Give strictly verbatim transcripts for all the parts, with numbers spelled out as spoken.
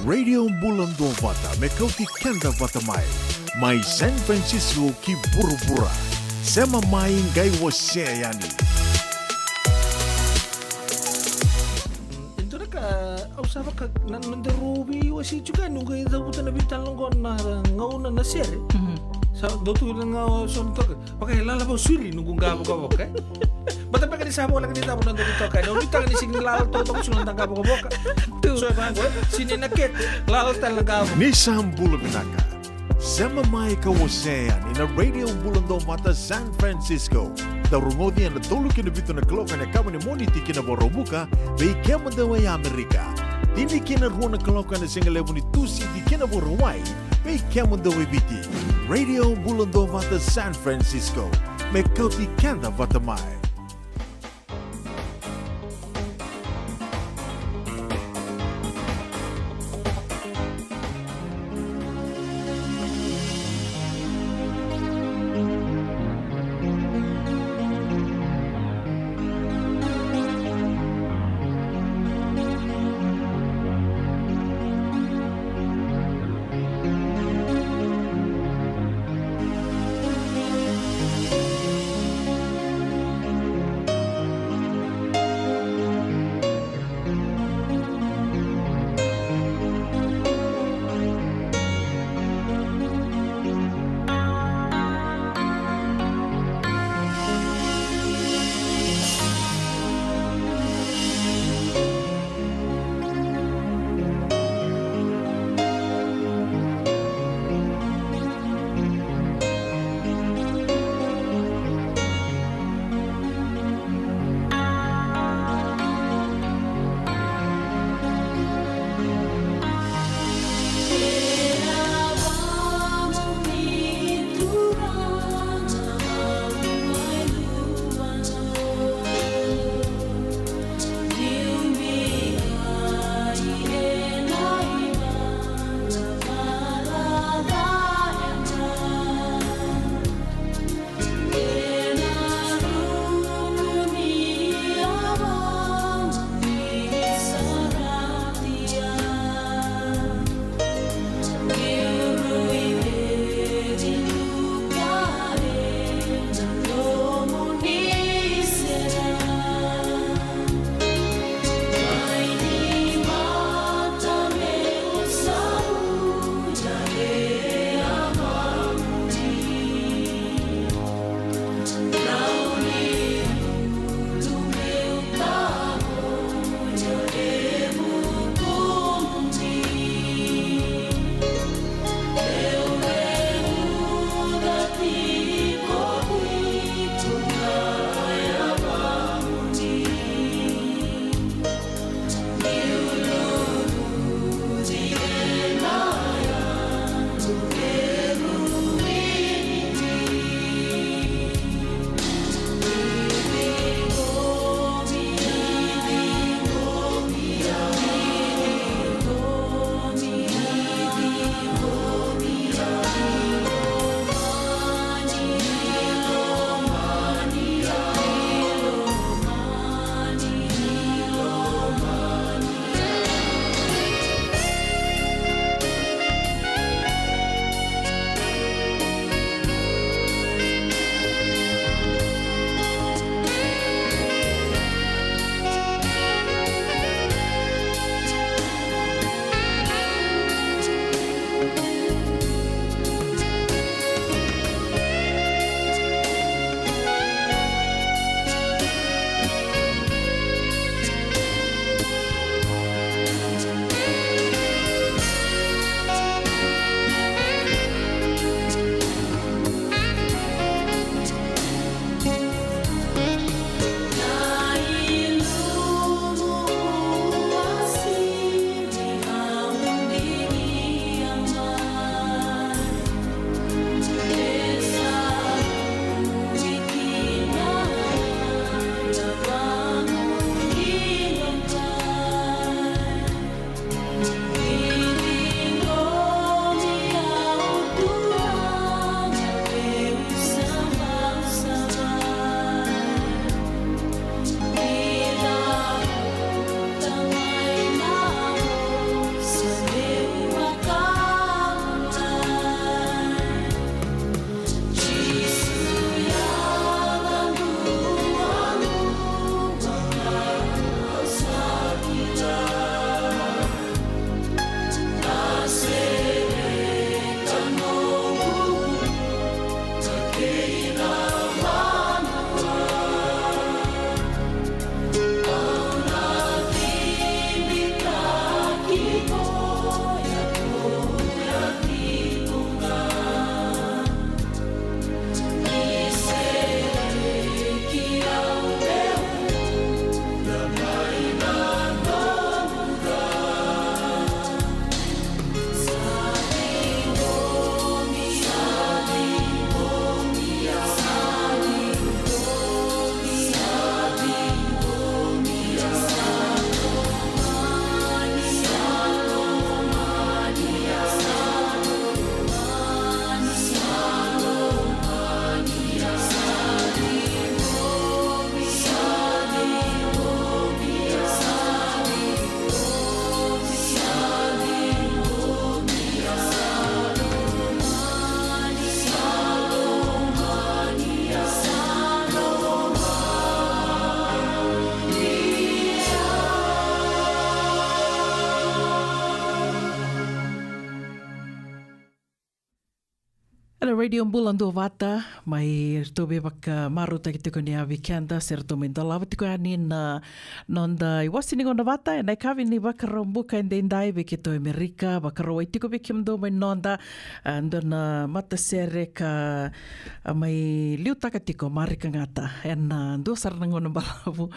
Radio Bula Duavata me kauti keda vata mai. Mai San Francisco ki vuravura. Sema mai, qai wasea yani. E dua na ka au sa vaka na, na daru veiwasei tiko yani, au qai cavuta na veitalanoa qo na gauna na sere. Mhm. Sa dau tu na gauna so na toka. Vaka e lala vou suri noqu qavokavoka, e. Baleta beka ni sa voleka ni cava na noqu toka, e. Au nuitaka ni sega ni lala toka, toka suri na qavokavoka. Tu. So e vaqo, e. Sega ni na kete, lala tale na qavo. Ni sa bula vinaka. Sema mai ka wasea yani na Radio Bula Duavata San Francisco. Dau rogoci ena tolu ki na vitu na kaloko ena yakavi ni Moniti ki na Vakaraubuka, vei kemudou e Amerika. Tini ki na rua na kaloko ena sigalevu ni Tusiti ki na Vakarauwai, vei kemudou e Viti. Radio Bula Duavata San Francisco, me kauti keda vata mai. Na Radio Bula Duavata, mai ratou veivakamarautaki tiko ni yavi keda, se ratou mai dolava tiko yani na noda iwasi ni gauna vata, ena ikavi ni Vakaraubuka edaidai vei keitou Amerika, vakarau ai tiko vei kemudou mai noda, a, dua na matasere ka, a, mai liutaka tiko, Marika Gata, ena dua sara na gauna balavu,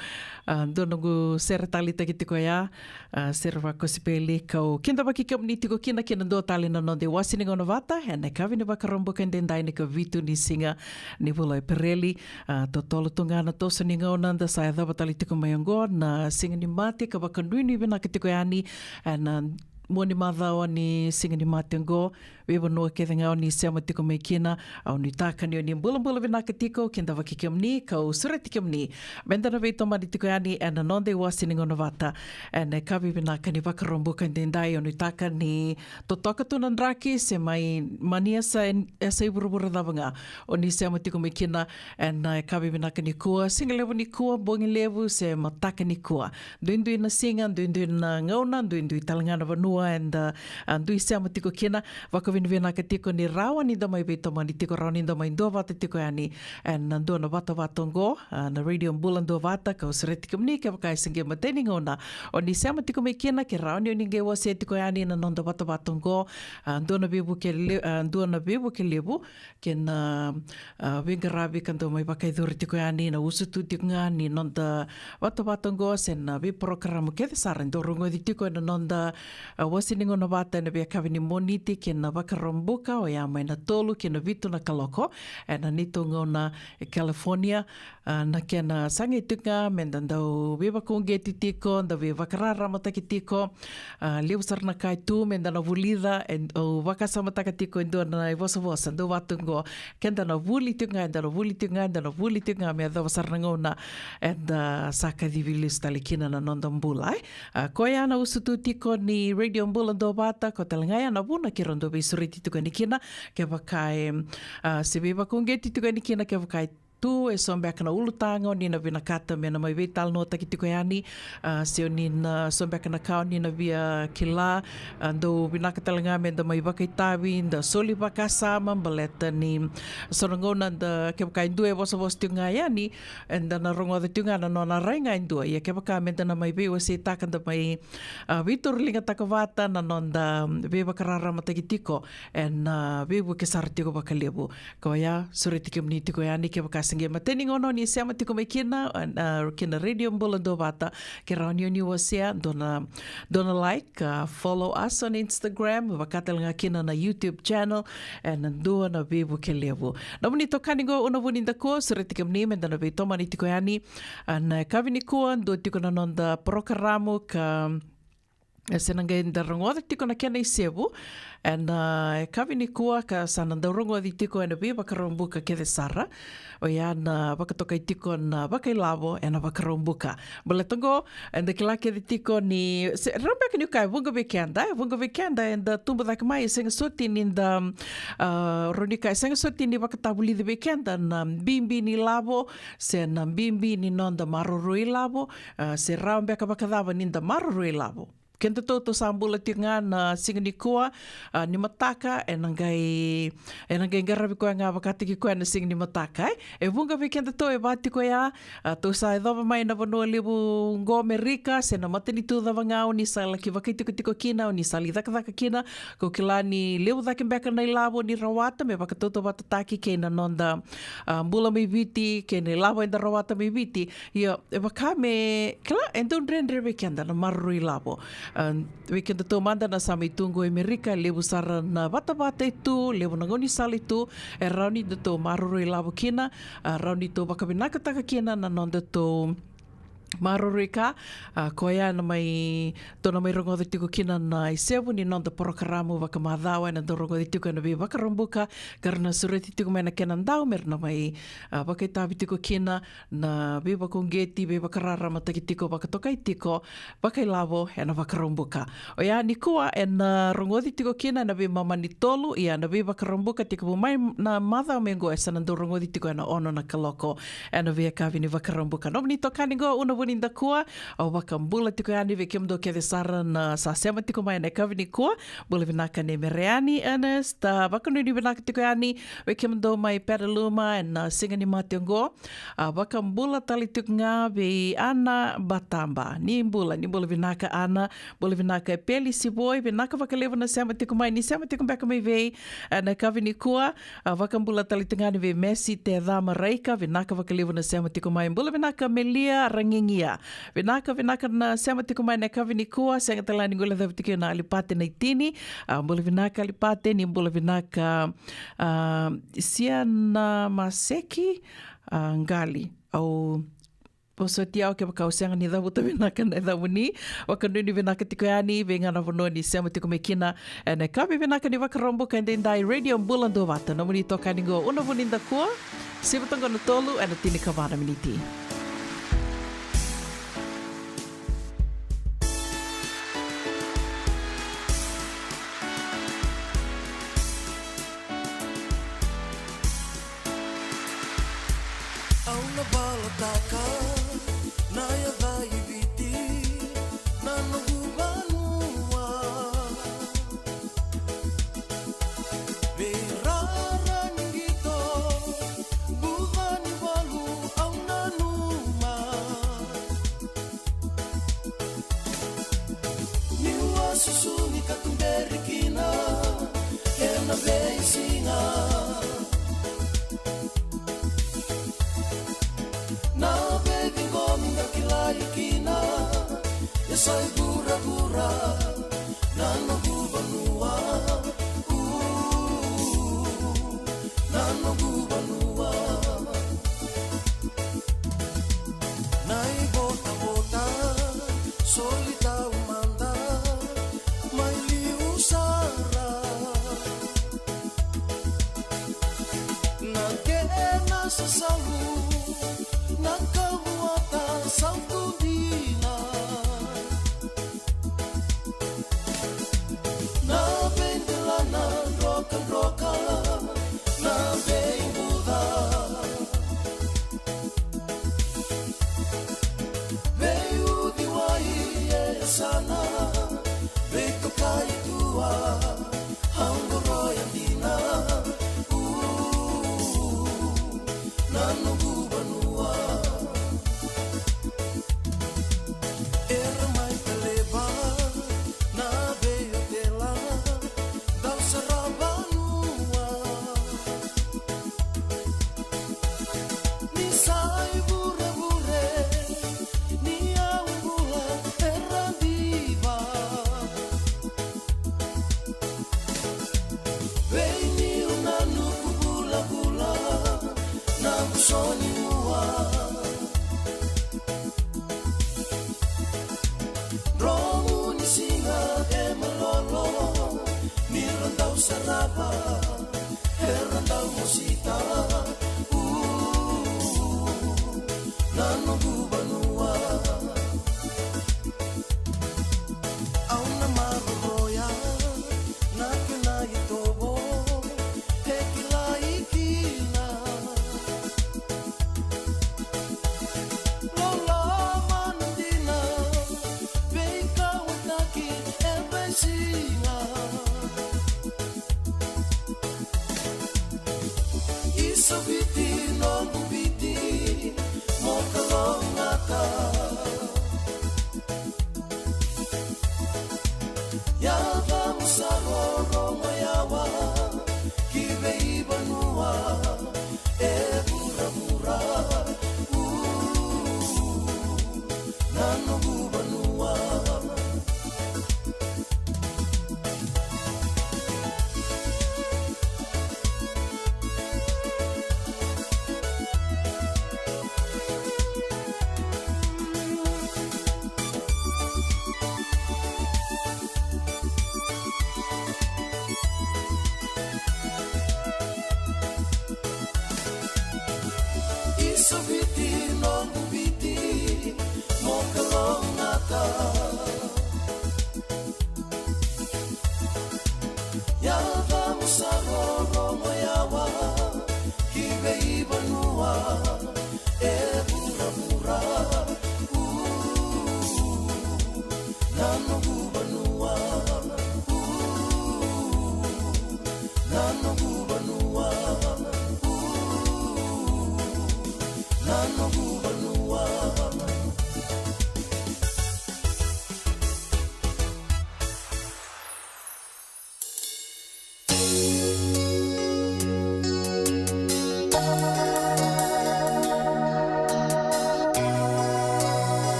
a, dua noqu sere taleitaki tiko ya, a, sere vakosipeli, kau kidavaki kemuni tiko kina ki na dua tale na noda iwasi ni gauna vata, ena ikavi ni Vakaraubuka edaidai na ikavitu ni siga ni vula o Epereli, a, totolo tu ga na toso ni gauna da sa yacova tale tiko mai oqo, na Siga ni Mate, ka vakanuinui vinaka tiko yani, ena mua ni macawa ni Siga ni Mate oqo, veivanua kece ga o ni sema tiko mai kina, au nuitaka ni o ni bulabula vinaka tiko, kidavaki kemuni, kau sureti kemuni meda na veitomani tiko yani ena noda iwasi ni gauna vata, ena ikavi vinaka ni Vakaraubuka edaidai, au nuitaka ni totoka tu na draki, se mai mani esa, esa ivuravura cava ga o ni sema tiko mai kina, ena ikavi vinaka nikua, siga levu nikua, bogi levu, se mataka nikua. Duidui na siga, duidui na gauna, duidui tale ga na vanua eda, a, dui sema tiko kina. Vakavinavinaka tiko ni rawa ni da mai veitomani tiko, rawa ni da mai duavata tiko yani ena dua na vatavata oqo, a, na Radio Bula Duavata, kau sureti kemuni kevaka e se qai matai ni gauna o ni sema tiko mai kina, ke rawa ni o ni qai wasea tiko yani na noda vatavata oqo, a, dua na veivuke le-, a, dua na veivuke levu, kei na, a, veiqaravi ka dau mai vakayacori tiko yani, na usutu tiko ga ni noda vatavata oqo, se na veiporokaramu kece sara e dau rogoci tiko ena noda, a, iwasi ni gauna vata ena veiyakavi ni Moniti kei na Vakaraubuka, oya mai na tolu ki na vitu na kaloko ena neitou gauna e California. A, na kena sa qai tiko ga meda dau veivakauqeti tiko, dau veivakararamataki tiko, a, levu sara na ka e tu meda na vulica, e, au vakasamataka tiko e dua na ivosavosa dau vatu oqo, keda na vuli tiko ga, eda na vuli tiko ga, eda na vuli tiko ga me yacova sara na gauna eda sa kacivi lesu tale kina na noda bula, e. A, koya na usutu tiko ni Radio Bula Duavata, koya tale ga ya na vuna keirau dau veisureti tiko yani kina, kevaka e, a, se veivakauqeti tiko yani kina, kevaka e tu eso beka na ulutaga o ni na vinakata me na mai veitalanoataki tiko yani, a, se o ni na, so beka na ka o ni na via kila, a, dau vinaka tale ga meda mai vakaitavi, da soli vakasama, baleta ni so na gauna da, kevaka e dua e vosavosa tiko ga yani, eda na rogoca tiko ga na nona rai ga e dua. Ia kevaka meda na mai veiwaseitaka, da mai, a, veitauriligataka vata na noda veivakararamataki tiko, ena, a, veivuke sara tiko vakalevu. Koya, sureti kemuni tiko yani, kevaka se qai matai ni gauna o ni sema tiko mai kina, a, a, kina Radio Bula Duavata, ke rawa ni o ni wasea, dua na, dua na like, a, follow us on Instagram, vaka tale ga kina na YouTube channel, ena dua na veivuke levu. Nomuni itokani qo, Una Vunidakua, sureti kemuni meda na veitomani tiko yani, a, na ikavi nikua, dua tiko na noda porokaramu ka e se na qai da rogoca tiko na kena isevu ena, a, ikavi nikua, ka sa na dau rogoci tiko ena veivakaraubuka kece sara. Oya na vakatokai tiko na vakailavo ena Vakaraubuka. Baleta oqo, eda kila kece tiko ni, se, rawa beka niu kaya e vuqa vei keda, e vuqa vei keda eda tubu cake mai, e sega soti ni da, a, rawa ni kaya, e sega soti ni vakatavulici vei keda na bibi ni lavo, se na bibi ni noda maroroi lavo, a, se rawa beka vakacava ni da maroroi lavo. Kedatou tou sa bula tiko ga na siga nikua, a, ni mataka, ena qai, ena qai qaravi koya ga vakataki koya na siga ni mataka, e. E vuqa vei kedatou e va tiko ya, a, tou sa yacova mai na vanua levu qo Amerika, se na matanitu cava ga o ni sa laki vakaitikotiko kina, o ni sa lai cakacaka kina, kau kila ni levu cake beka na ilavo ni rawata me vakatautauvatataki kei na noda, a, bula mai Viti, kei na ilavo eda rawata mai Viti. Ia, e vaka me, kila, e dau dredre vei keda na maroroi lavo. A, vei kedatou mada na sa mai tu qo e Amerika, levu sara na vatavata e tu, levu na gaunisala e tu, e rawa ni datou maroroi lavo kina, a, rawa ni tou vakavinakataka kina na nodatou maroroi ka, a, koya na mai, tou na mai rogoca tiko kina na isevu ni noda porokaramu vakamacawa ena dau rogoci tiko ena veiVakaraubuka, ka ra na sureti tiko mai na kena dau me ra na mai, a, vakaitavi tiko kina na veivakauqeti, veivakararamataki tiko, vakatokai tiko, vakailavo ena Vakaraubuka. Oya nikua ena rogoci tiko kina ena veimama ni tolu, ia na veiVakaraubuka tekivu mai na macawa mai qo e sa na dau rogoci tiko ena ono na kaloko ena veiyakavi ni Vakaraubuka. Nomuni itokani qo, Una Vunidakua. Au vakabula tiko yani vei kemudou kece sara na sa sema tiko mai na yakavi nikua. Bula vinaka nei Mereani Ernest, a, vakanuinui vinaka tiko yani vei kemudou mai Petaluma ena, a, siga ni mate oqo. A, vakabula tale tiko ga vei Ana Bataba. Ni bula, ni bula vinaka Ana. Bula vinaka e Peli Sivoi, vinaka vakalevu na sema tiko mai, ni sema tiko beka mai vei, e, na yakavi nikua. A, vakabula tale tiko ga yani vei Mesi Tecama Raika, vinaka vakalevu na sema tiko mai. Bula vinaka Melia Ragigia, vinaka, vinaka na sema tiko mai na yakavi nikua. Sega tale ga ni guilecavi tiko na Alipate Naitini. A, bula vinaka Alipate, ni bula vinaka, a, Siana Maseki, a, Qali. Au vosoti au kevaka au sega ni cavuta vinaka na yacamuni. Vakanuinui vinaka tiko yani vei ga na vanua ni sema tiko mai kina ena yakavi vinaka ni Vakaraubuka edaidai. Radio Bula Duavata, nomuni itokani qo, Una Vunidakua. Sivi toka qo na tolu ena tinikava na miniti. Au na valataka na yaca i Viti, na noqu vanua. Vei rara ni qito, buca ni valu au nanuma. Niu a susu ni ka tuberi kina ena veisiga. Na veiciqomi ka kilai kina e sa i vuravura na noqu vanua. Uu, na noqu vanua. Na ivotavota soli taumada mai liu sara. Na kena sasalu na kavuata sautu dina. Na veidelana drokadroka, na veibuca. Veiuciwai e yasana, veitokai tua, au qoroya dina. Uu, na noqu vanua. Era mai taleva na veiotela, dau sara vanua. Ni sa i vurevure, ni au bula era diva. Vei niu na nuku vulavula na vuso ni ua. Dromu ni siga e malolo, ni ra dau sarava, era dau mosita. Uu, na noqu vanua. Au na maroroya na kena itovo e kilai kina. Loloma na dina, veikauwaitaki e veisiga.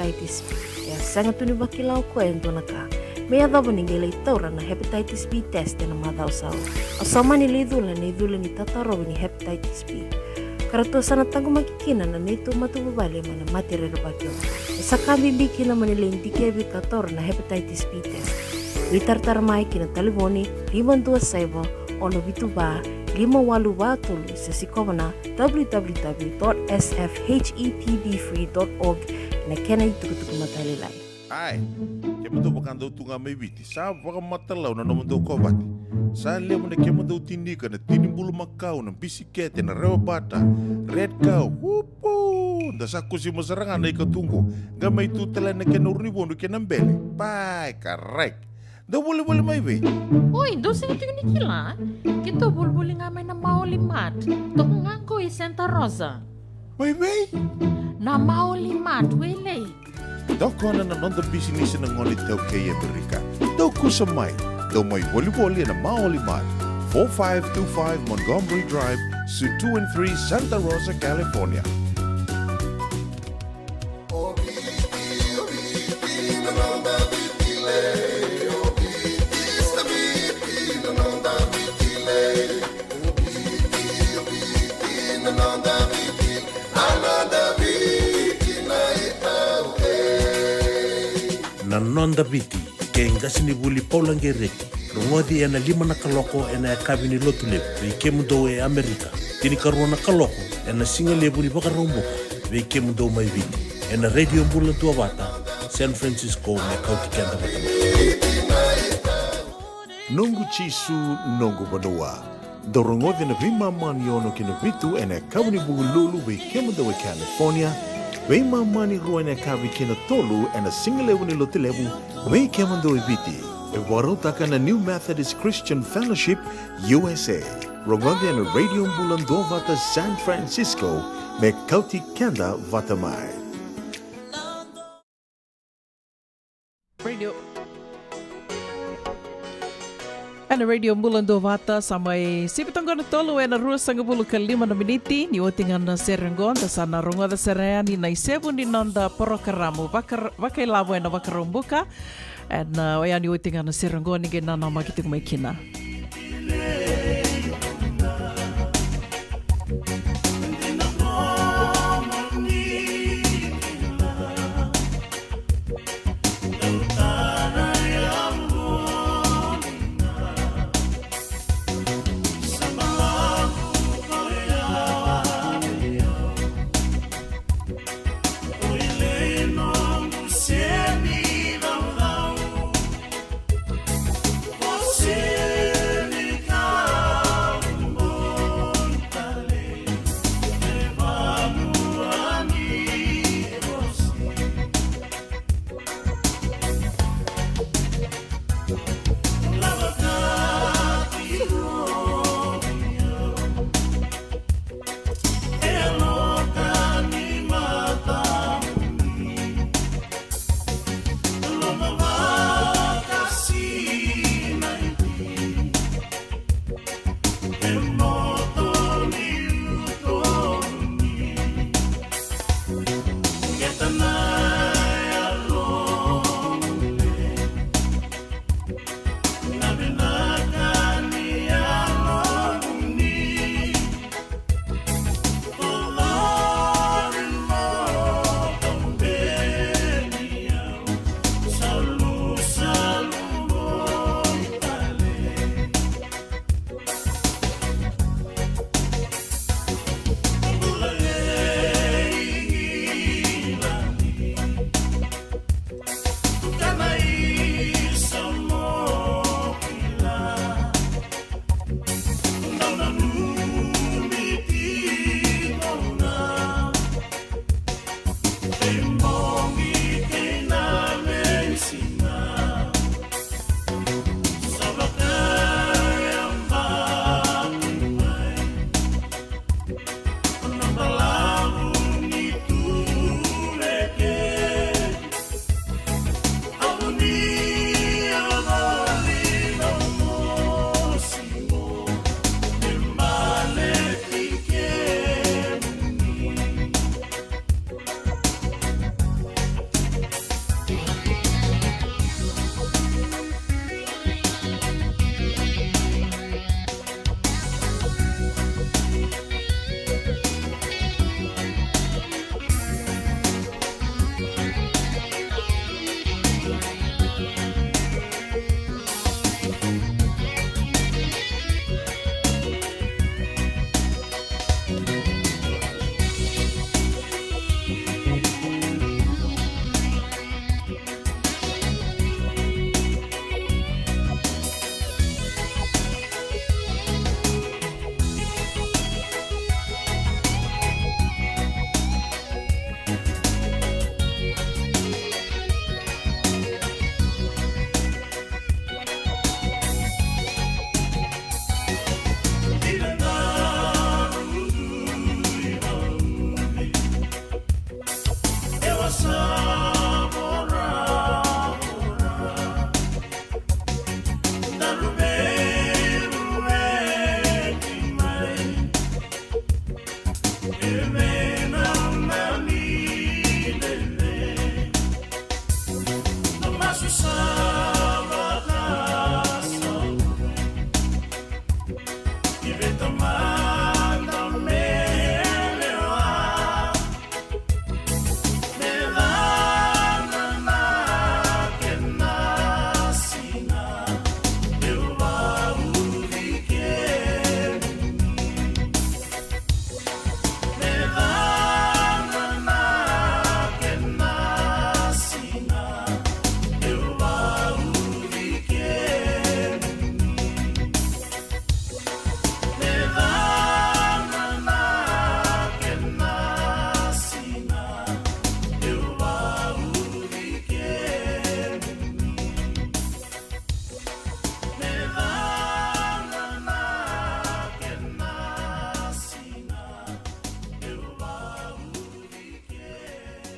hepatitis B. E a sega tu ni vakila o koya e dua na ka. Me yacova ni qai lai taura na hepatitis B test ena macawa sa oti. O sa mani lai cula na icula ni tatarovi ni hepatitis B. Ka ratou sa na taqomaki kina na neitou matavuvale mai na mate rerevaki oqo. E sa ka bibi kina mo ni lai dikevi ka taura na hepatitis B test. Veitaratara mai ki na talevoni lima dua saiva, ono vitu va, lima walu va tolu se sikova na w w w dot s f h e p b free dot org ena kena itukutuku matalailai. Ai, kemudou vakadau tu ga mai Viti, sa vakamatalau na nomudou kovate. Sa levu na kemudou tinika, na tini bulumakau, na bisikete, na rewabata, red cow, upu, da sa kusima sara ga na ika tu qo. Qai mai tu tale na kena urunivodu kei na bele. Pai, karai. Dau volivoli mai vei? Oi, dou sega tiko ni kila? Keitou volivoli ga mai na Maoli Mart. Toka ga qo i Santa Rosa. Mai vei? Na Maoli Mart, Wailei. Dou kona na noda bisinisi na gone iTaukei e Amerika. Dou kusa mai. Dou mai volivoli ena Maoli Mart, four five two five Montgomery Drive, Suite two and three, Santa Rosa, California. Na Noda Viti, kei qasenivuli Paula Gereti. Rogoci ena lima na kaloko ena yakavi ni Lotulevu vei kemudou e Amerika, tinikarua na kaloko ena sigalevu ni Vakaraubuka vei kemudou mai Viti, ena Radio Bula Duavata, San Francisco, me kauti keda vata mai. Noqu Jisu, noqu vanua. Dou rogoci na veimama ni ono ki na vitu ena yakavi ni Vukelulu vei kemudou e California, veimama ni rua ena yakavi ki na tolu ena sigalevu ni Lotulevu vei kemudou e Viti. E vakarautaka na New Methodist Christian Fellowship U S A. Rogoci ena Radio Bula Duavata, San Francisco, me kauti keda vata mai. Radio. Ena Radio Bula Duavata, sa mai sivi toka na tolu ena ruasagavulu ka lima na miniti. Ni oti ga na sere oqo, da sa na rogoca sara yani na isevu ni noda porokaramu Vaka-, Vakailavo ena Vakaraubuka. Ena, oya ni oti ga na sere oqo ni qai nanamaki tiko mai kina.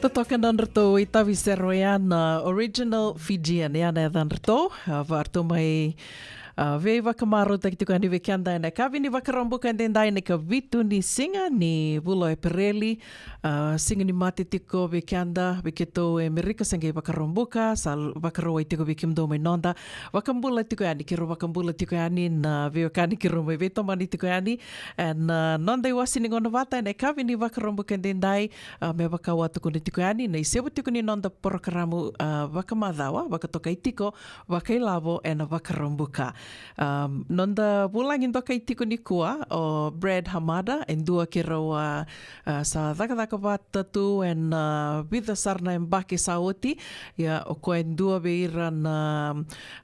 Totoka na nodratou itavi sere oya na Original Fijian, ya na yacadratou. A, varatou mai, a, veivakamarautaki tiko yani vei keda ena yakavi ni Vakaraubuka edaidai, na ikavitu ni siga ni vula o Epereli. A, siga ni mate tiko vei keda, vei keitou e Merika se qai Vakaraubuka, sa vakarau tiko vei kemudou mai noda. Vakabula tiko yani, keirau vakabula tiko yani na veiwekani keirau mai veitomani tiko yani ena, a, noda iwase ni gauna vata ena yakavi ni Vakaraubuka edaidai. A, me vaka au a tukuna tiko yani, na isevu tiko ni noda porokaramu, a, vakamacawa, vakatokai tiko, vakailavo ena Vakaraubuka. A, noda vulagi dokai tiko nikua o Brad Hamada, e dua keirau a, a, sa cakacaka vata tu ena, a, vica sara na yabaki sa oti. Ia, o koya e dua vei ira na,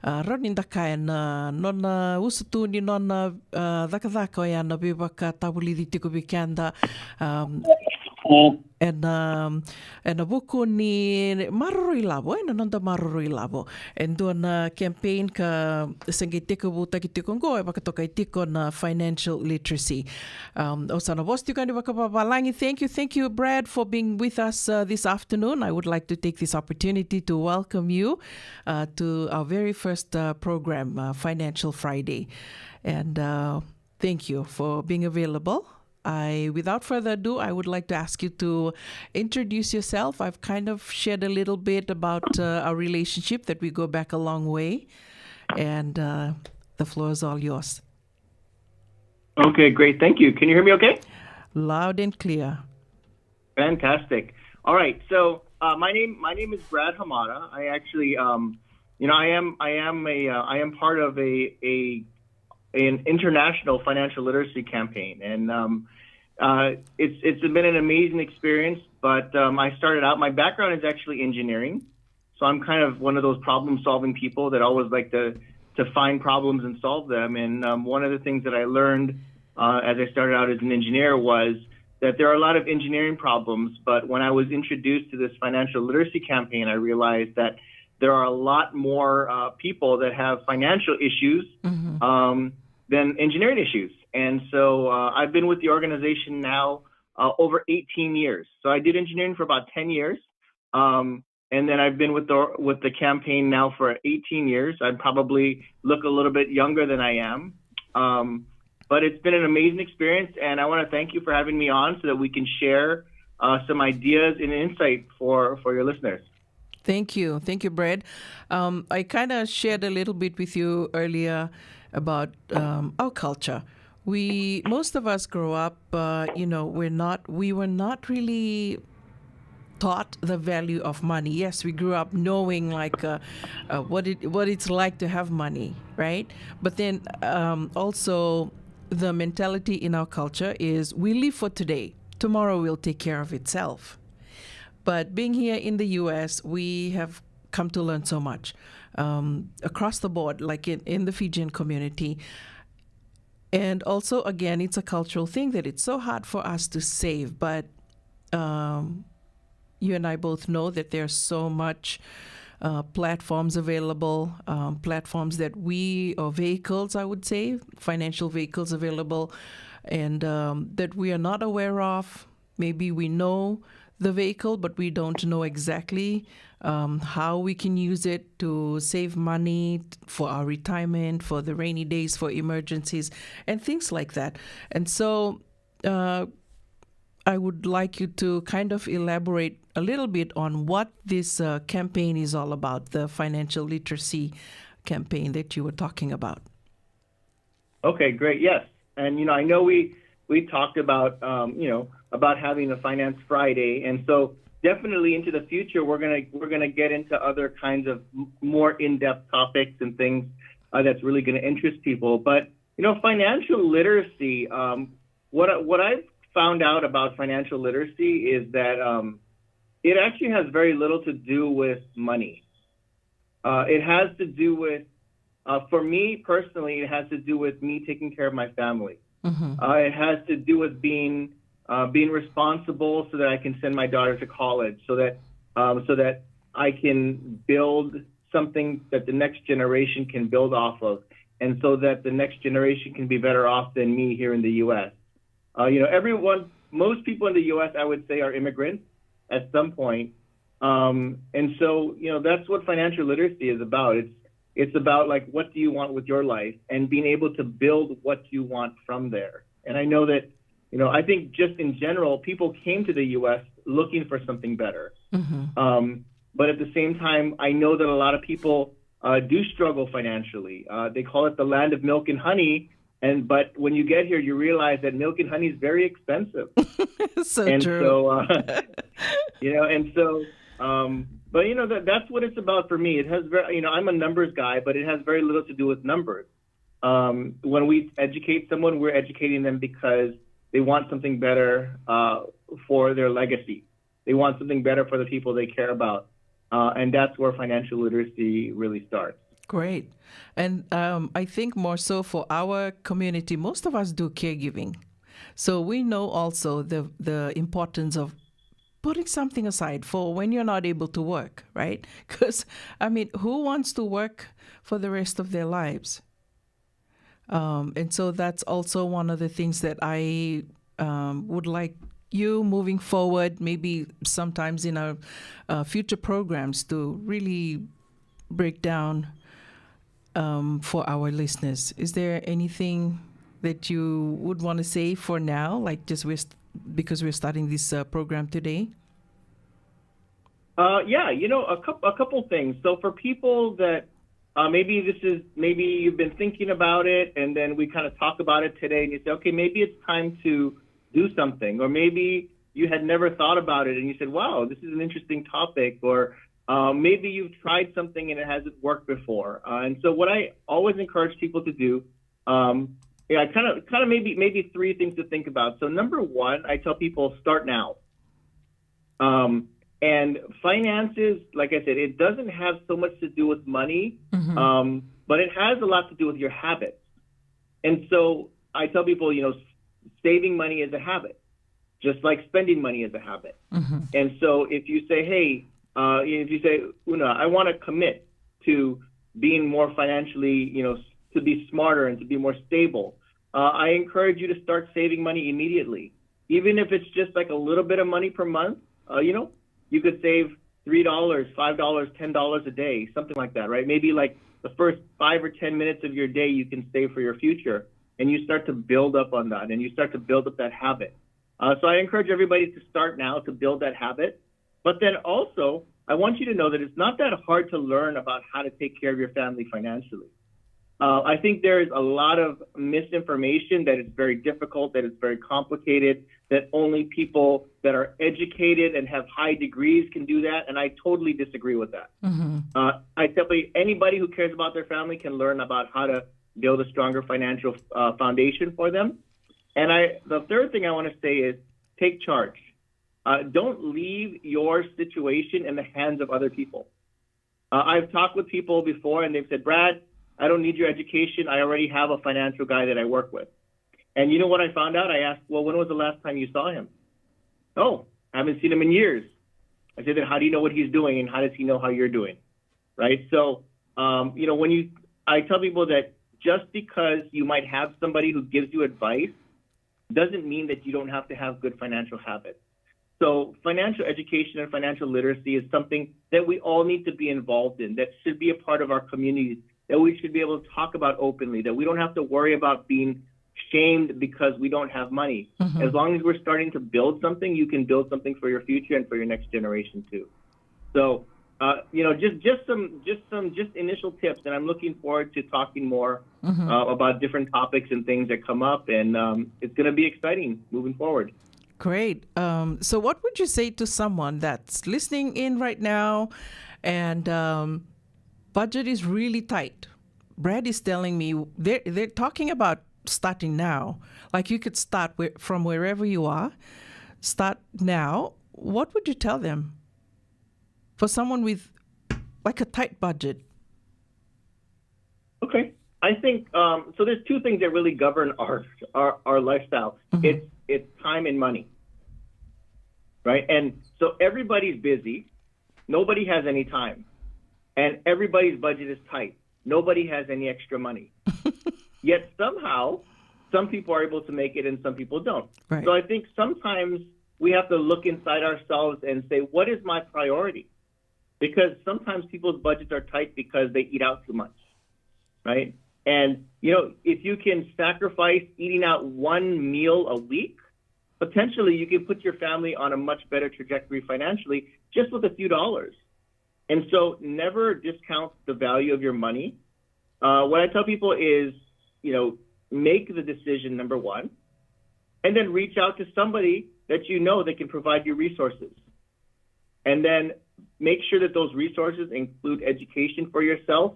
a, rawa ni da kaya na nona usutu ni nona, a, cakacaka oya na veivakatavulici tiko vei keda, a, ena, ena vuku ni maroroi lavo, ena noda maroroi lavo. E dua na campaign ka se qai tekivutaki tiko oqo e vakatokai tiko na financial literacy. Um, au sa na vosa tiko yani vakavavalagi. Thank you, thank you, Brad, for being with us, uh, this afternoon. I would like to take this opportunity to welcome you, uh, to our very first, uh, program, uh, Financial Friday. And, uh, thank you for being available. I, without further ado, I would like to ask you to introduce yourself. I've kind of shared a little bit about, uh, our relationship, that we go back a long way, and, uh, the floor is all yours. Okay, great. Thank you. Can you hear me okay? Loud and clear. Fantastic. All right. So, uh, my name, my name is Brad Hamada. I actually, um, you know, I am, I am a, uh, I am part of a, a, an international financial literacy campaign, and, um, uh, it's, it's been an amazing experience. But, um, I started out. My background is actually engineering, so I'm kind of one of those problem-solving people that always like to, to find problems and solve them. And, um, one of the things that I learned, uh, as I started out as an engineer was that there are a lot of engineering problems, but when I was introduced to this financial literacy campaign, I realized that there are a lot more, uh, people that have financial issues, um, than engineering issues. And so, uh, I've been with the organization now, uh, over eighteen years. So I did engineering for about ten years. Um, and then I've been with the, with the campaign now for eighteen years. I probably look a little bit younger than I am. Um, but it's been an amazing experience, and I want to thank you for having me on so that we can share, uh, some ideas and insight for, for your listeners. Thank you. Thank you, Brad. Um, I kind of shared a little bit with you earlier about, um, our culture. We, most of us grow up, uh, you know, we're not, we were not really taught the value of money. Yes, we grew up knowing, like, uh, uh, what it, what it's like to have money, right? But then, um, also, the mentality in our culture is we live for today. Tomorrow will take care of itself. But being here in the U S, we have come to learn so much, um, across the board, like in, in the Fijian community. And also, again, it's a cultural thing that it's so hard for us to save. But, um, you and I both know that there's so much, uh, platforms available, um, platforms that we, or vehicles, I would say, financial vehicles available, and, um, that we are not aware of. Maybe we know the vehicle, but we don't know exactly, um, how we can use it to save money for our retirement, for the rainy days, for emergencies, and things like that. And so, uh, I would like you to kind of elaborate a little bit on what this uh, campaign is all about, the financial literacy campaign that you were talking about. Okay, great. Yes, and you know, I know we we talked about um, you know about having a Finance Friday, and so definitely into the future, we're gonna we're gonna get into other kinds of m- more in-depth topics and things uh, that's really going to interest people. But you know, financial literacy. Um, what I- what I've found out about financial literacy is that um, it actually has very little to do with money. Uh, it has to do with, uh, for me personally, it has to do with me taking care of my family. Uh, it has to do with being uh, being responsible so that I can send my daughter to college, so that um, so that I can build something that the next generation can build off of, and so that the next generation can be better off than me here in the U S. Uh, you know, everyone, most people in the U S, I would say, are immigrants at some point. Um, and so, you know, that's what financial literacy is about. It's it's about like, what do you want with your life, and being able to build what you want from there. And I know that, you know, I think just in general, people came to the U S looking for something better. Um, but at the same time, I know that a lot of people uh, do struggle financially. Uh, they call it the land of milk and honey. And but when you get here, you realize that milk and honey is very expensive. So and true. so uh, you know and so um but you know that that's what it's about for me. It has very you know I'm a numbers guy, but it has very little to do with numbers. Um when we educate someone, we're educating them because they want something better uh for their legacy. They want something better for the people they care about. Uh, and that's where financial literacy really starts. Great. And um, I think more so for our community, most of us do caregiving. So we know also the, the importance of putting something aside for when you're not able to work, right? Because, I mean, who wants to work for the rest of their lives? Um, and so that's also one of the things that I um, would like you moving forward, maybe sometimes in our uh, future programs, to really break down um, for our listeners. Is there anything that you would want to say for now, like just we're st- because we're starting this uh, program today? Uh, yeah, you know, a couple a couple things. So for people that uh, maybe this is maybe you've been thinking about it, and then we kind of talk about it today, and you say, okay, maybe it's time to do something, or maybe you had never thought about it, and you said, wow, this is an interesting topic, or uh, maybe you've tried something and it hasn't worked before. Uh, and so what I always encourage people to do, um, yeah, kind of kind of maybe maybe three things to think about. So number one, I tell people start now. Um, and finances, like I said, it doesn't have so much to do with money, um, but it has a lot to do with your habits. And so I tell people, you know, saving money is a habit, just like spending money is a habit. And so if you say, hey, uh, if you say, Una, I want to commit to being more financially, you know, to be smarter and to be more stable, uh, I encourage you to start saving money immediately. Even if it's just like a little bit of money per month, uh, you know, you could save three dollars, five dollars, ten dollars a day, something like that, right? Maybe like the first five or ten minutes of your day you can save for your future, and you start to build up on that, and you start to build up that habit. Uh, so I encourage everybody to start now to build that habit. But then also, I want you to know that it's not that hard to learn about how to take care of your family financially. Uh, I think there is a lot of misinformation that it's very difficult, that it's very complicated, that only people that are educated and have high degrees can do that, and I totally disagree with that. Uh, I simply anybody who cares about their family can learn about how to build a stronger financial uh, foundation for them. And I, the third thing I want to say is take charge. Uh, don't leave your situation in the hands of other people. Uh, I've talked with people before, and they've said, Brad, I don't need your education. I already have a financial guy that I work with. And you know what I found out? I asked, well, when was the last time you saw him? Oh, I haven't seen him in years. I said, then how do you know what he's doing, and how does he know how you're doing? Right? So, um, you know, when you, I tell people that just because you might have somebody who gives you advice doesn't mean that you don't have to have good financial habits. So financial education and financial literacy is something that we all need to be involved in, that should be a part of our communities, that we should be able to talk about openly, that we don't have to worry about being shamed because we don't have money. As long as we're starting to build something, you can build something for your future and for your next generation too. So, uh, you know, just just some just some just initial tips, and I'm looking forward to talking more uh, about different topics and things that come up, and um, it's going to be exciting moving forward. Great. Um, so, what would you say to someone that's listening in right now and um, budget is really tight? Brad is telling me they're, they're talking about starting now. Like, you could start where, from wherever you are, start now. What would you tell them for someone with, like, a tight budget? Okay. I think um, so. There's two things that really govern our our, our lifestyle. It's it's time and money, right? And so everybody's busy. Nobody has any time, and everybody's budget is tight. Nobody has any extra money. Yet somehow, some people are able to make it, and some people don't. Right. So I think sometimes we have to look inside ourselves and say, what is my priority? Because sometimes people's budgets are tight because they eat out too much, right? And you know, if you can sacrifice eating out one meal a week, potentially you can put your family on a much better trajectory financially just with a few dollars. And so, never discount the value of your money. Uh, what I tell people is, you know, make the decision, number one, and then reach out to somebody that you know that can provide you resources. And then make sure that those resources include education for yourself,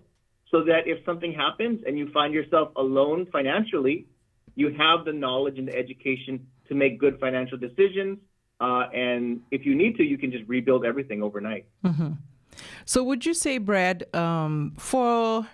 so that if something happens and you find yourself alone financially, you have the knowledge and the education to make good financial decisions. Uh, and if you need to, you can just rebuild everything overnight. So, would you say, Brad, um, for,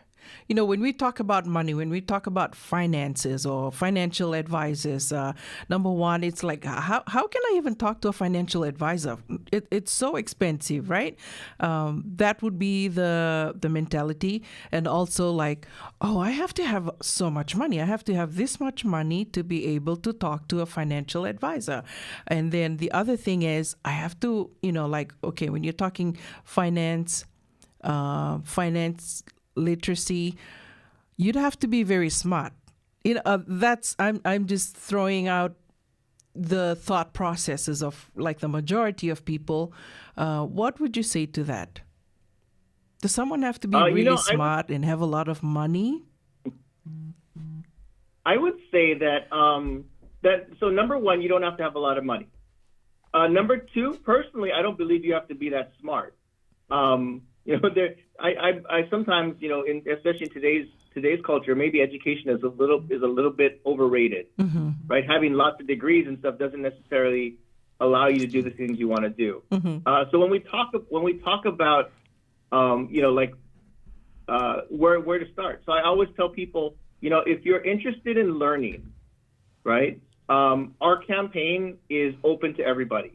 you know, when we talk about money, when we talk about finances or financial advisors, uh, number one, it's like, how, how can I even talk to a financial advisor? It, it's so expensive, right? Um, that would be the the mentality. And also, like, oh, I have to have so much money. I have to have this much money to be able to talk to a financial advisor. And then the other thing is, I have to, you know, like, okay, when you're talking finance, uh, finance literacy, you'd have to be very smart. You know, uh, that's I'm I'm just throwing out the thought processes of, like, the majority of people. Uh, what would you say to that? Does someone have to be Uh, you really know, I- smart and have a lot of money? I would say that um, that so number one, you don't have to have a lot of money. Uh, number two, personally, I don't believe you have to be that smart. Um, you know, there, I, I, I sometimes, you know, in, especially in today's today's culture, maybe education is a little is a little bit overrated, right? Having lots of degrees and stuff doesn't necessarily allow you to do the things you want to do. Uh, so when we talk when we talk about, um, you know, like uh, where where to start. So I always tell people, you know, if you're interested in learning, right? Um, our campaign is open to everybody.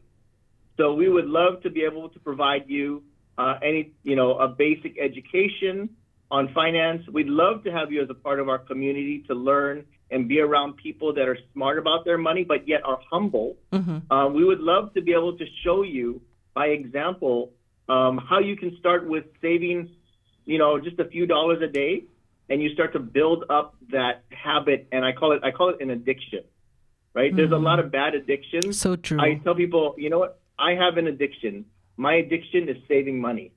So we would love to be able to provide you uh, any, you know, a basic education on finance. We'd love to have you as a part of our community to learn and be around people that are smart about their money but yet are humble. Um, we would love to be able to show you by example um, how you can start with saving, you know, just a few dollars a day, and you start to build up that habit. And I call it I call it an addiction, right? There's a lot of bad addictions. So true. I tell people, you know what? I have an addiction. My addiction is saving money.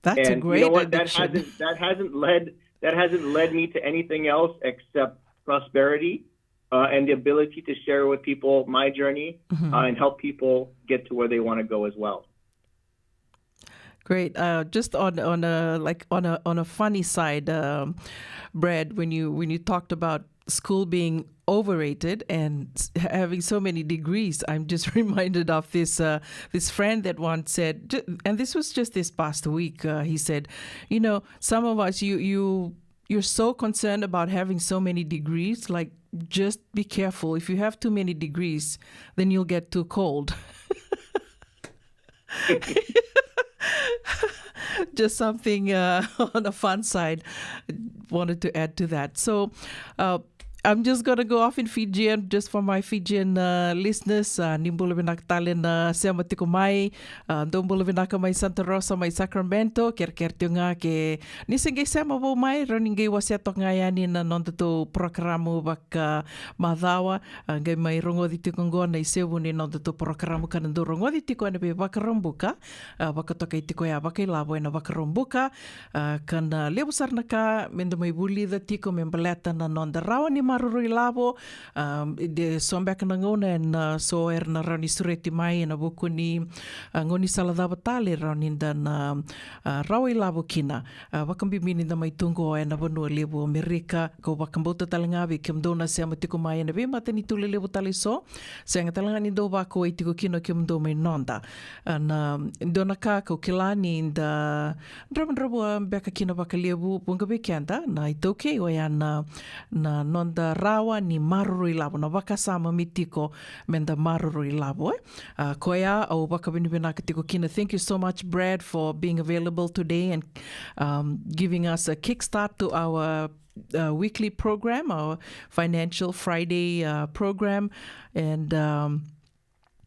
That's a And great you know what? addiction. That hasn't that hasn't led that hasn't led me to anything else except prosperity uh, and the ability to share with people my journey uh, and help people get to where they want to go as well. Great. Uh, just on on a like on a on a funny side, um, Brad, when you when you talked about school being overrated and s- having so many degrees, I'm just reminded of this uh, this friend that once said, ju- and this was just this past week. Uh, he said, you know, some of us, you you you're so concerned about having so many degrees, like, just be careful. If you have too many degrees, then you'll get too cold. Just something uh, on a fun side. Wanted to add to that. So, uh, I'm just gonna go off in Fijian just for my Fijian uh, listeners. Uh, ni bula vinaka tale na sema tiko mai. Uh, dou bula vinaka mai Santa Rosa, mai Sacramento. Kerekere tiko ga ke ni se qai sema vou mai, rau ni qai wasea toka ga yani na noda tou porokaramu vaka macawa. Uh, qai mai rogoci tiko qo na isevu ni noda tou porokaramu ka na dou rogoci tiko ena vei Vakaraubuka. Uh, vakatokai tiko ya vakailavo ena Vakaraubuka. A, ka na levu sara na ka me da mai vulica tiko me baleta na noda rawa ni maroroi lavo. A, de so beka na gauna ena so era na rawa ni sureti mai ena vuku ni a, gaunisala cava tale rawa ni da na a, rawa ilavo kina. A, vakabibi ni da mai tu qo ena vanua levu o Amerika, kau vakabauta tale ga vei kemudou na sema tiko mai ena veimatanitu lelevu tale so. Sega tale ga ni dou vakauwai tiko kina o kemudou mai noda. A, na dua na ka kau kila ni da dravudravua beka kina vakalevu vuqa vei keda na iTaukei oya na, na noda rawa ni maroroi lavo, na vakasama me tiko me da maroroi lavo, e. A, koya au vakavinavinaka tiko kina. Thank you so much, Brad, for being available today and um, giving us a kickstart to our uh, weekly program, our Financial Friday uh, program. And um,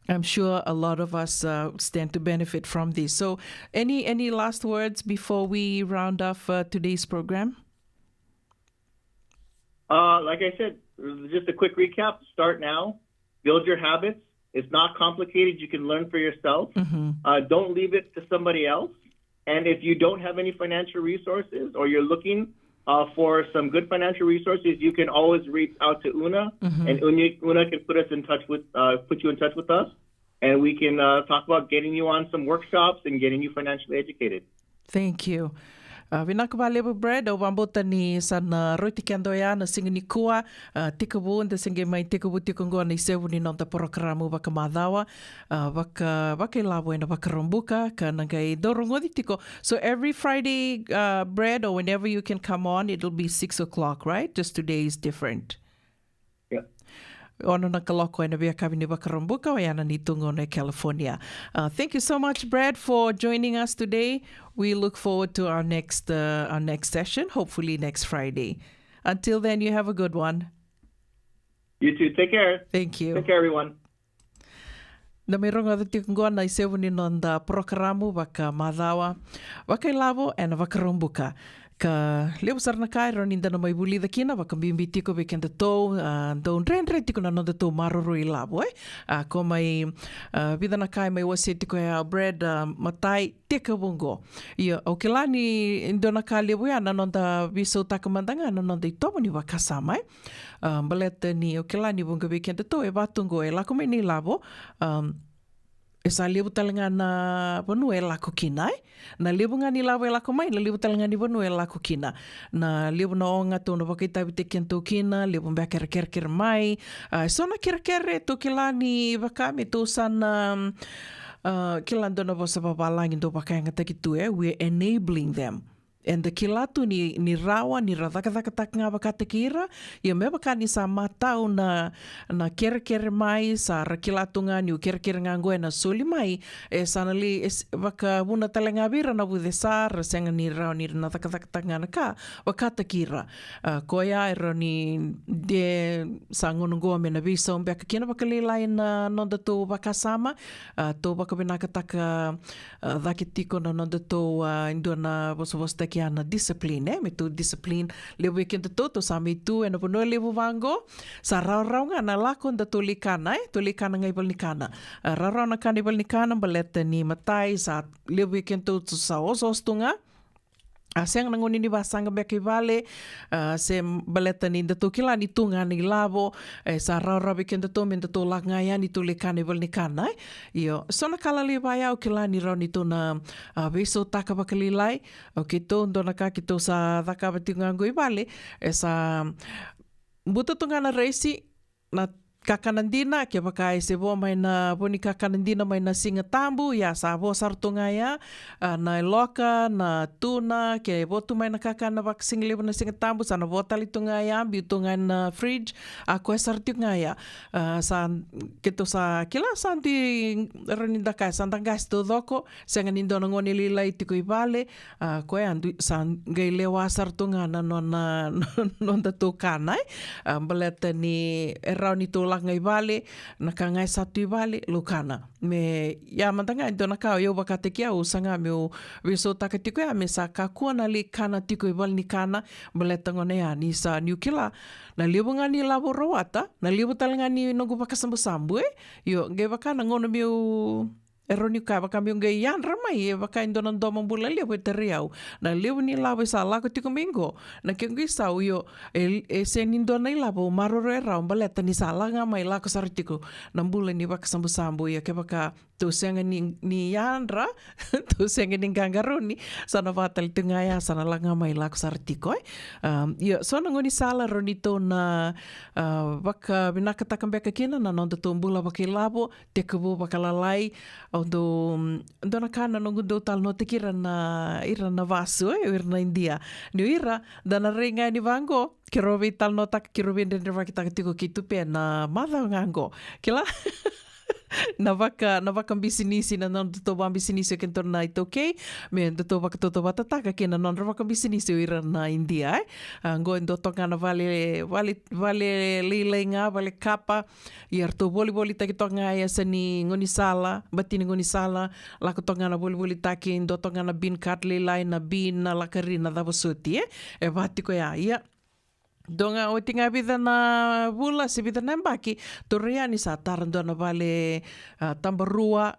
I'm sure a lot of us uh, stand to benefit from this. So, any any last words before we round off uh, today's program? Uh, like I said, just a quick recap. Start now. Build your habits. It's not complicated. You can learn for yourself. Uh, don't leave it to somebody else. And if you don't have any financial resources or you're looking uh, for some good financial resources, you can always reach out to Una, and Una, Una can put us in touch with uh, put you in touch with us, and we can uh, talk about getting you on some workshops and getting you financially educated. Thank you. A, vinaka vakalevu, Brad. Au vakabauta ni sa na rauti keda oya na siga nikua. A, tekivu, da se qai mai tekivu tiko qo na isevu ni noda porokaramu vakamacawa. A, vaka vakailavo ena Vakaraubuka ka na qai dau rogoci tiko. So every Friday, uh, Brad, or whenever you can come on, it'll be six o'clock, right? Just today is different. Yeah. Ono na kaloko ena veiyakavi ni Vakaraubuka, oya na neitou gauna e California. Uh, thank you so much, Brad, for joining us today. We look forward to our next uh, our next session, hopefully next Friday. Until then, you have a good one. You too. Take care. Thank you. Take care, everyone. Na mai rogoca tiko qo na isevu ni noda porokaramu vakamacawa vakailavo ena Vakaraubuka. Ka levu sara na ka e rawa ni da na mai vulica kina, vakabibi tiko vei kedatou a, dau dredre tiko na nodatou maroroi lavo, e. A, ko mai a, vica na ka e mai wasea tiko ya o Brad, a, matai, tekivu qo. Ia, au kila ni dua na ka levu ya na noda veisautaka mada ga na noda itovo ni vakasama, e. A, baleta ni au kila ni vuqa vei kedatou e vaka tu qo e lako mai na ilavo, a, e sa levu tale ga na vanua e lako kina, e. Na levu ga ni lavo e lako mai, na levu tale ga ni vanua e lako kina. Na levu na oga tou na vakaitavitaki kedatou kina, levu beka era kerekere mai. A, so na kerekere tou kila ni vaka me tou sa na, a, kila dua na vosa vavalagi dau vakayagataki tu, e, we're enabling them. Eda kila tu ni, ni rawa ni ra cakacakataka ga vakataki ira. Ia me vaka ni sa matau na, na kerekere mai, sa ra kila tu ga niu kerekere ga qo ena soli mai, e sa na lai, e s-, vakavuna tale ga vei ira na vucesa, ra sega ni rawa ni ra na cakacakataka ga na ka vakataki ira. A, koya e rawa ni de sa gauna qo me na veisau beka kina vakalailai na nodatou vakasama. A, tou vakavinakataka a, cake tiko na nodatou, a, e dua na vosavosataki ya na discipline, e, me tou discipline. Levu vei kedatou tou sa mai tu ena vanua levu vaqo, sa rawarawa ga na lako datou lai kana, e, tou lai kana ga i valenikana. A, rawarawa na kana i valenikana baleta ni matai sa levu vei kedatou tou sa osooso tu ga. A, sega na gauna ni vasaqa beka i vale, a, se baleta ni datou kila ni tu ga na ilavo, e, sa rawarawa vei kedatou me datou lako ga yani tou lai kana i valenikana, e. Io, so na ka lalai vaya au kila ni rawa ni tou na, a, veisautaka vakalailai. O keitou, dua na ka keitou sa cakava tiko ga qo i vale, e sa buta tu ga na raisi, na kakana dina, kevaka e se vo mai na vo ni kakana dina mai na Siga Tabu, ia sa vo sara tu ga ya, a, na iloka, na tuna, ke vo tu mai na kakana vakasigalevu na Siga Tabu, sa na vo tale tu ga ya, biu tu ga na fridge, a koya sara tiko ga ya. A, sa, keitou sa kila sa dui rawa ni da kaya, sa da qase taucoko, sega ni dua na gone lailai tiko i vale, a, koya dui, sa qai lewa sara tu ga na nona, nodatou kana, e. A, baleta ni e rawa ni tou lako ga i vale, na ka ga e sa tu i vale, lou kana. Me, ia mada ga e dua na ka, au vakataki au, saga meu veisautaka tiko ya, me sa kakua na lai kana tiko i vale ni kana, baleta gona ya, ni sa, niu kila, na levu ga ni lavo rawata, na levu tale ga ni noqu vakasabusabu, e. Io, qai vaka na gauna meu, e rawa ni kaya vaka meu qai yadra mai, e vaka e dua na domobula levu e tarai au. Na levu ni lavo e sa lako tiko mai qo, na kequ isau, io, e, e sega ni dua na ilavo maroroi rawa, baleta ni sa lako ga mai lako sara tiko na bula ni vakasabusabu, ia kevaka tou sega ni, ni yadra, tou sega ni qaqarauni, sa na vaka tale tu ga ya, sa na lako ga mai lako sara tiko, e. Am, ia, so na gaunisala rawa ni tou na, a, vakavinakataka beka kina na nodatou bula vakailavo, tekivu vakalalai, au dau, dua na ka na noqu dau talanoataki ira na, ira na vasu, e, ira na Idia. Niu ira, da na rai ga yani vaqo, keirau veitalanoataka, keirau veidredrevakitaka tiko keitou pe na macawa ga qo. Kila? Na vaka, na vakabisinisi, na nodatou vakabisinisi o kedatou na iTaukei, me datou vakatautauvatataka kei na nodra vakabisinisi o ira na Idia, e. A, qo e dua toka ga na vale, vale, vale lailai ga, vale kapa, ia ratou volivolitaki toka ga e yasa ni gaunisala, bati ni gaunisala, lako toka ga na volivolitaki, dua toka ga na bean cart lailai, na bean, na lakari, na cava soti, e. E vaka tiko ya, ia. Dua ga, oti ga vica na vula, se vica na yabaki, tou rai yani sa tara dua na vale, a, tabarua,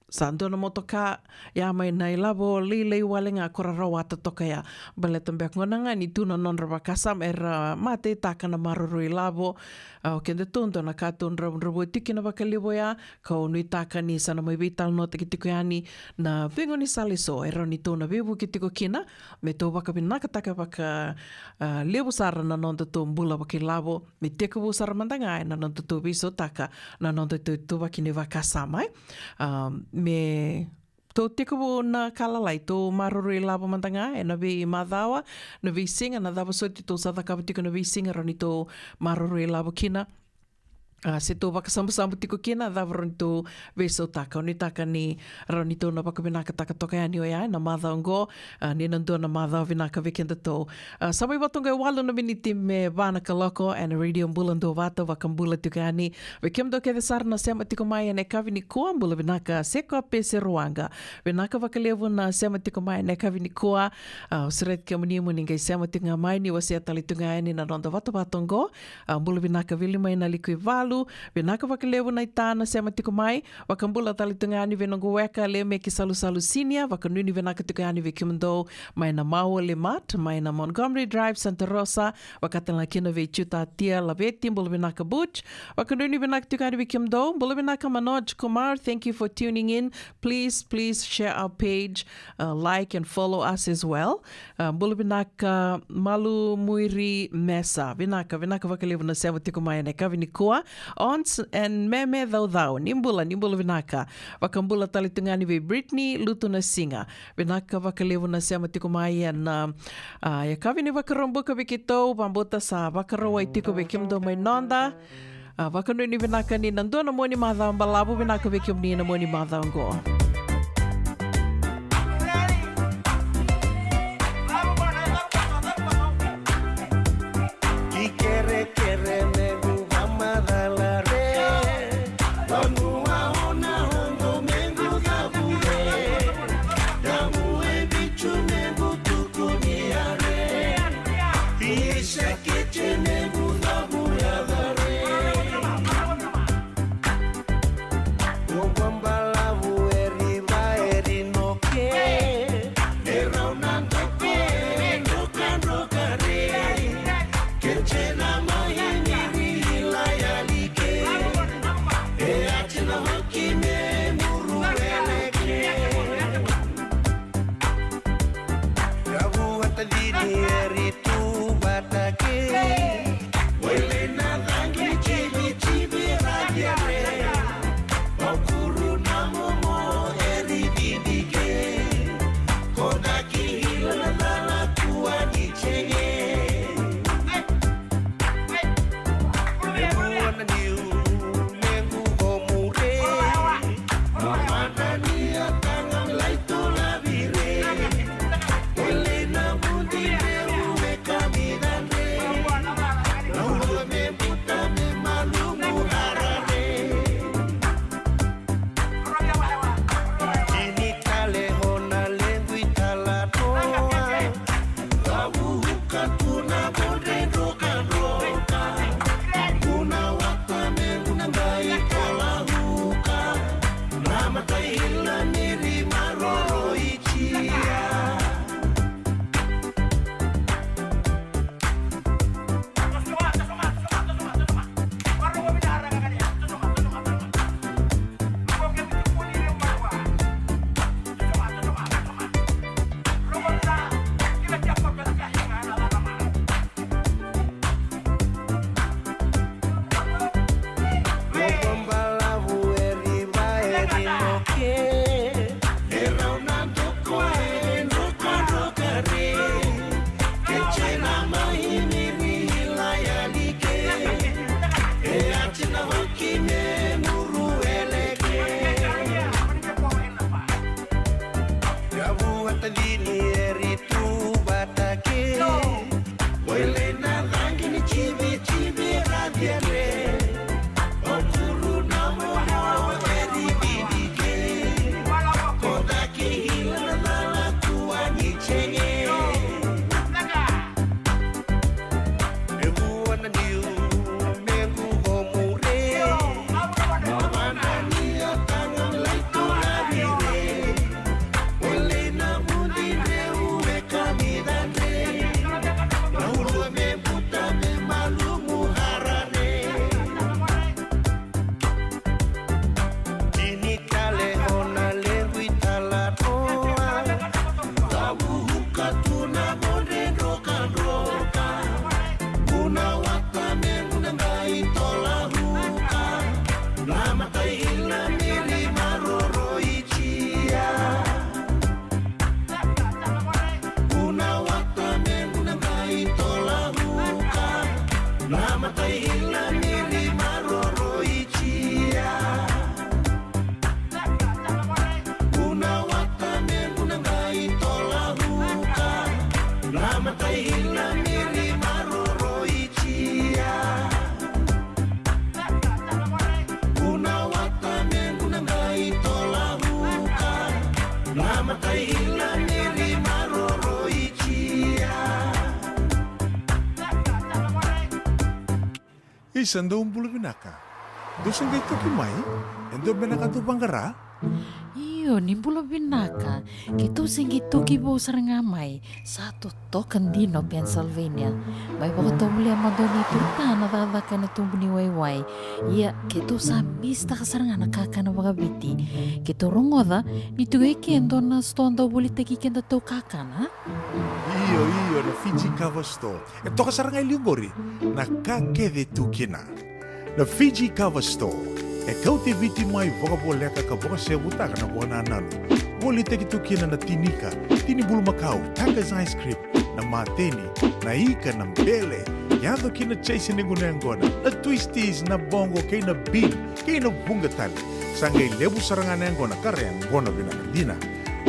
sa dua na motoka, ia mai na ilavo lailai wale ga ko ra rawata toka ya. Baleta beka gona ga ni tu na nodra vakasama, era mataitaka na maroroi lavo, a, o kedatou dua na ka tou dravudravua tiko kina vakalevu oya, kau nuitaka ni sa na mai veitalanoataki tiko yani na veigaunisala eso e rawa ni tou na veivuke tiko kina, me tou vakavinakataka vaka, a, levu sara na nodatou bula vakailavo, me tekivu sara mada ga ena nodatou veisautaka na nodatou ituvaki ni vakasama, e. A, me tou tekivu na ka lalai, tou maroroi lavo mada ga ena veimacawa, na veisiga, na cava soti tou sa cakava tiko na veisiga, rawa ni tou maroroi lavo kina. A, se tou vakasabusabu tiko kina, cava rawa ni tou veisautaka. Au nuitaka ni rawa ni tou na vakavinakataka toka yani oya ena macawa oqo, a, ni na dua na macawa vinaka vei kedatou. A, sa mai vata oqo e walu na miniti me va na kaloko ena Radio Bula Duavata, vakabula tiko yani vei kemudou kece sara na sema tiko mai ena yakavi nikua, bula vinaka Seko Pese Ruaga. Vinaka vakalevu na sema tiko mai ena yakavi nikua. A, au sureti kemuni mo ni qai sema tiko ga mai ni wasea tale tu ga yani na noda vatavata oqo. A, bula vinaka Vili mai na Liku i Valu. Vinaka vakalevu na ita na sema tiko mai. Vakabula tale tu ga yani vei noqu weka Lemeki Salusalu Senior. Vakanuinui vinaka tiko yani vei kemudou mai na Maua Limmat, mai na Montgomery Drive, Santa Rosa. Vaka tale ga kina vei Jutatia Laveti, bula vinaka Butch. Vakanuinui vinaka tiko yani vei kemudou. Bula vinaka Manoj Kumar, thank you for tuning in. Please, please share our page, uh, like and follow us as well. Uh, bula vinaka Malu Muiri Mesa. Vinaka, vinaka vakalevu na sema tiko mai ena yakavi nikua. Ons and Meme Caucau. Ni bula, ni bula vinaka. Vakabula tale tu ga yani vei Brittany Lutu na Siga. Vinaka vakalevu na sema tiko mai ena, a, yakavi ni Vakaraubuka vei keitou, vakabauta sa Vakarauwai tiko vei kemudou mai noda. A, vakanuinui vinaka ni na dua na mua ni macawa balavu vinaka vei kemuni na mua ni macawa oqo. Ki kerekere mequ vamacala re, vanua o na rogo mequ cavu re, yavu e vitu mequ tuku ni are, isa kece mequ cavu yaca re. O vabalavu e riva e rinoke, e rau na doke, drokadroka re. Kece na mai ni ri ila yali ke, e ati na hoki me muru eleke. Ravu vata dini e ri tu vata ke, wele na cagi cili ci Ka tu na bodre drokadroka, guna wata me guna qai tola huka, na matai ila miri maroroi jia. Guna wata me guna qai tola huka, na matai ila miri maroroi jia. Guna wata me guna qai tola huka, na matai ila miri maroroi jia. Guna wata me guna qai tola huka, na matai ila miri maroroi jia. Isa, dou bula vinaka. Dou se qai toki mai? E dua beka na ka dou vaqara? Io, ni bula vinaka. Keitou se qai toki vou sara ga mai. Sa totoka dina o Pennsylvania. Mai vakatovolea mada o neitou ta na cakacaka ena tubu ni waiwai. Ia, keitou sa misitaka sara ga na kakana vakaviti. Keitou rogoca ni tu e ke e dua na sitoa dau volitaki kedatou kakana. Io, io, na Fiji Cover Store. E toka sara ga e liu qori na ka kece tu kina. Na Fiji Cover Store e kauti Viti mai vakavoleka ka vakasevutaka na vakanananu. Volitaki tu kina na tinika, tini bulumakau, Tucker's ice cream, na mateni, na ika, na bele, yaco kina Jason e gunu yaqona, na twisties, na boqo kei na bean, kei na vuqa tale. Sa qai levu sara ga na yaqona ka ra yaqona vinaka dina.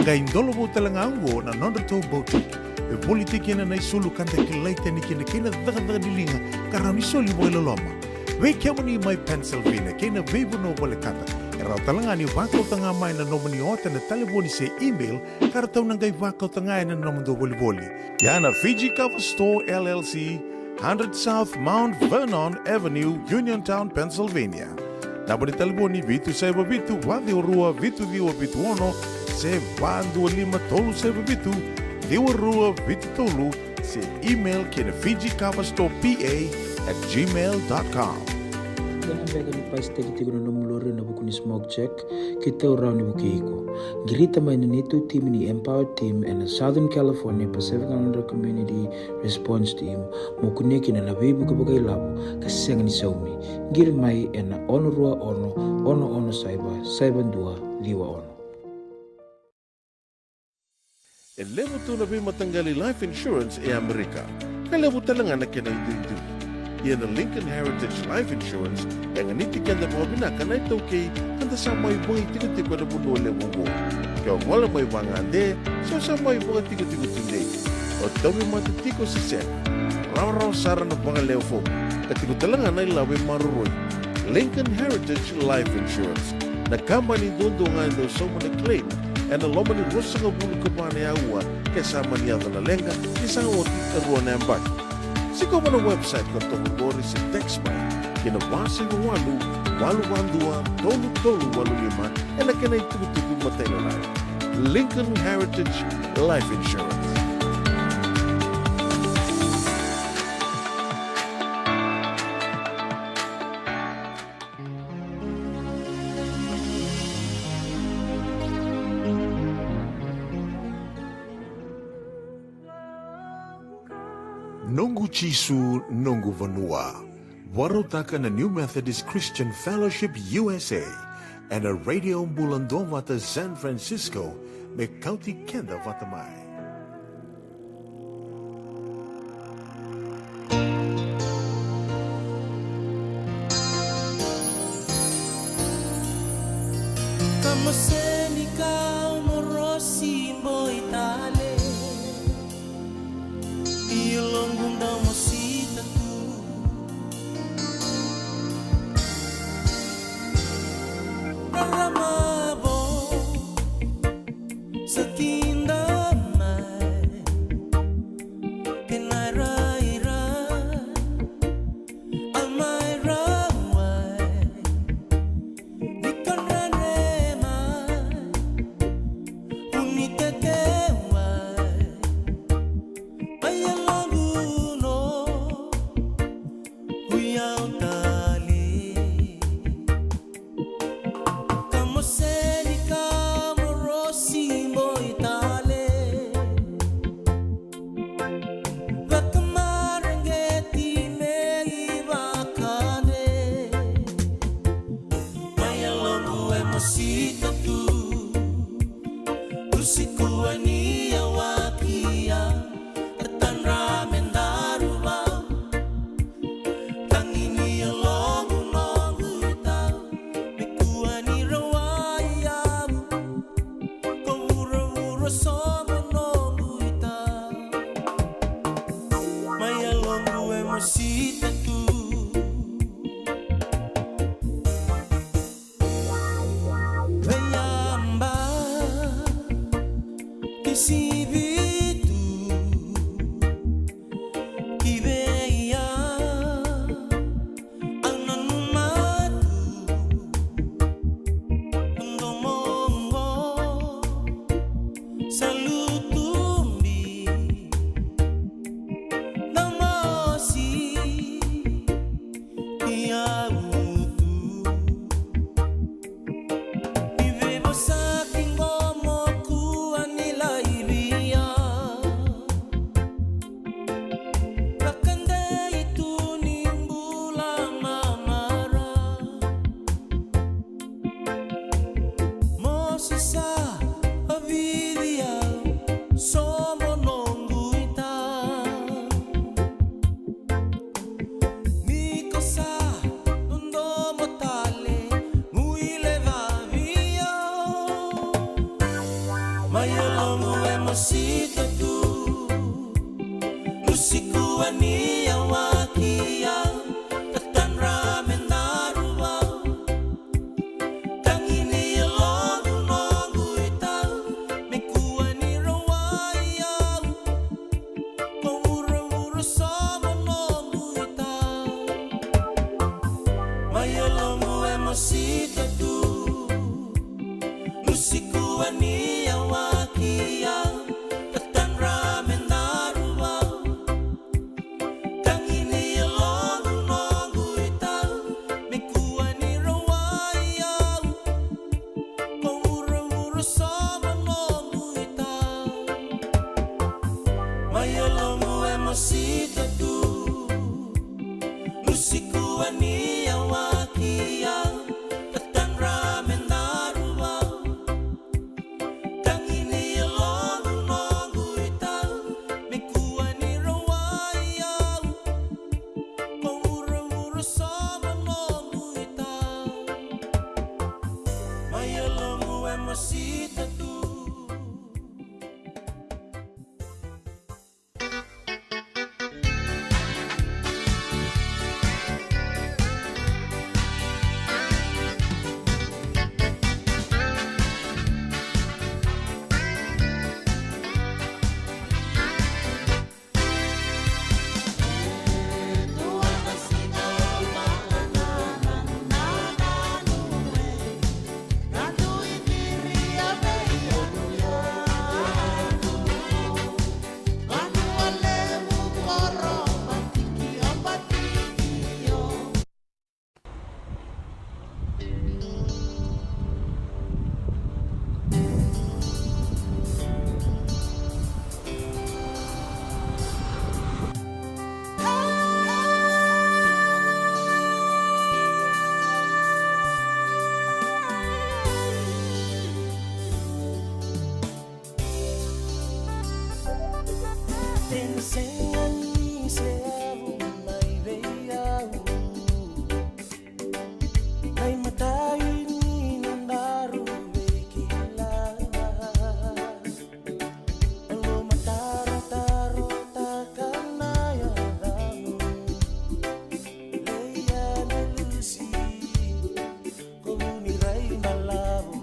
Qai dolovou tale ga oqo na nodratou boutique. E volitaki kina na isulu ka da kilai tani kina kei na cakacaka ni liga ka rawa ni soli vakailoloma. Vei kemuni mai Pennsylvania kei na veivanua volekata, e rawa tale ga ni vakauta ga mai na nomuni ota ena talevoni se email ka ratou na qai vakauta ga ena nomudou volivoli. Ia na Fiji Cover Store L L C, hundred South Mount Vernon Avenue, Uniontown, Pennsylvania. Naba ni talevoni vitu saiva vitu, va ciwa rua, vitu ciwa vitu ono, se va dua lima tolu saiva vitu, ciwa rua vitu tolu, se email ki na Fiji Cover Store P A at gmail dot com. Kena beka ni pasitaki tiko na nomu lori ena vuku ni smoke check, keitou rawa ni vukei iko. Qirita mai na neitou timi ni Empower Team ena Southern California Pacific Islander Community Response Team, mo kunea kina na veivuke vakailavo ka sega ni saumi. Qiri mai ena ono rua ono, ono ono saiva, saiva dua ciwa ono. E levu tu na veimataqali life insurance e Amerika, ka levu tale ga na kena iduidui. Ia na Lincoln Heritage Life Insurance e ganiti keda vakavinaka na iTaukei, ka da sa mai vakaitikotiko ena vanua levu oqo. Ke o gole mai vagade, se o sa mai vakatikotiko tudei, o tauvimate tiko se sega, rawarawa sara na vakalewe fomu, ka tiko tale ga na ilavo e maroroi. Lincoln Heritage Life Insurance, na kabani duadua ga e dau sauma na claim ena loma ni ruasagavulu ka va na aua ke sa mani yaco na leqa, ni sa oti e rua na yabaki. Sikova na website ka toka qori se text mai ki na va saiva walu, walu va dua, tolu tolu walu lima ena kena itukutuku matailalai. Lincoln Heritage Life Insurance. Noqu Jisu, noqu vanua. Vakarautaka na New Methodist Christian Fellowship U S A ena Radio Bula Duavata San Francisco, me kauti keda vata mai. Ka moseni kau morosi boi tale, ia loqu dau mosita tu. Rarama vo, sa kida Sita tu. Vei Aba ki Sivitu, ki vei au, au nanuma tu. Domo qo sa lutu bi, na mosi ki au tu. Ni veivosaki qo mo kua ni laivi au. Vakadei tu ni bula mamara. Mosi sa avici au, sobo noqu itau. Ni ko sa dodomo tale, guilecavi au. Mai yaloqu e mosita tu. Lusi kua ni yawaki au, ka tadra me daru vau. Tagi ni yaloqu noqu itau, me kua ni rawai au. Ko vuravura sobo noqu itau. Mai yaloqu e mosita tu. Lusi kua ni yawaki au, ka tadra me daru vau. Tagi ni yaloqu noqu itau, me kua ni rawai au. Ko vuravura sobo noqu itau. Mai yaloqu e mosita tu. Lusi kua ni yawaki au, ka tadra me daru vau. Tagi ni yaloqu noqu itau, me kua ni rawai au. Ko vuravura sobo noqu itau. Mai yaloqu e mosita tu. Ena sega ni seyavu mai vei au na imatai ni nodaru veikilai. Au lomatarotarotaka na yacamu, Leia ni Lusi, ko vu ni rai balavu.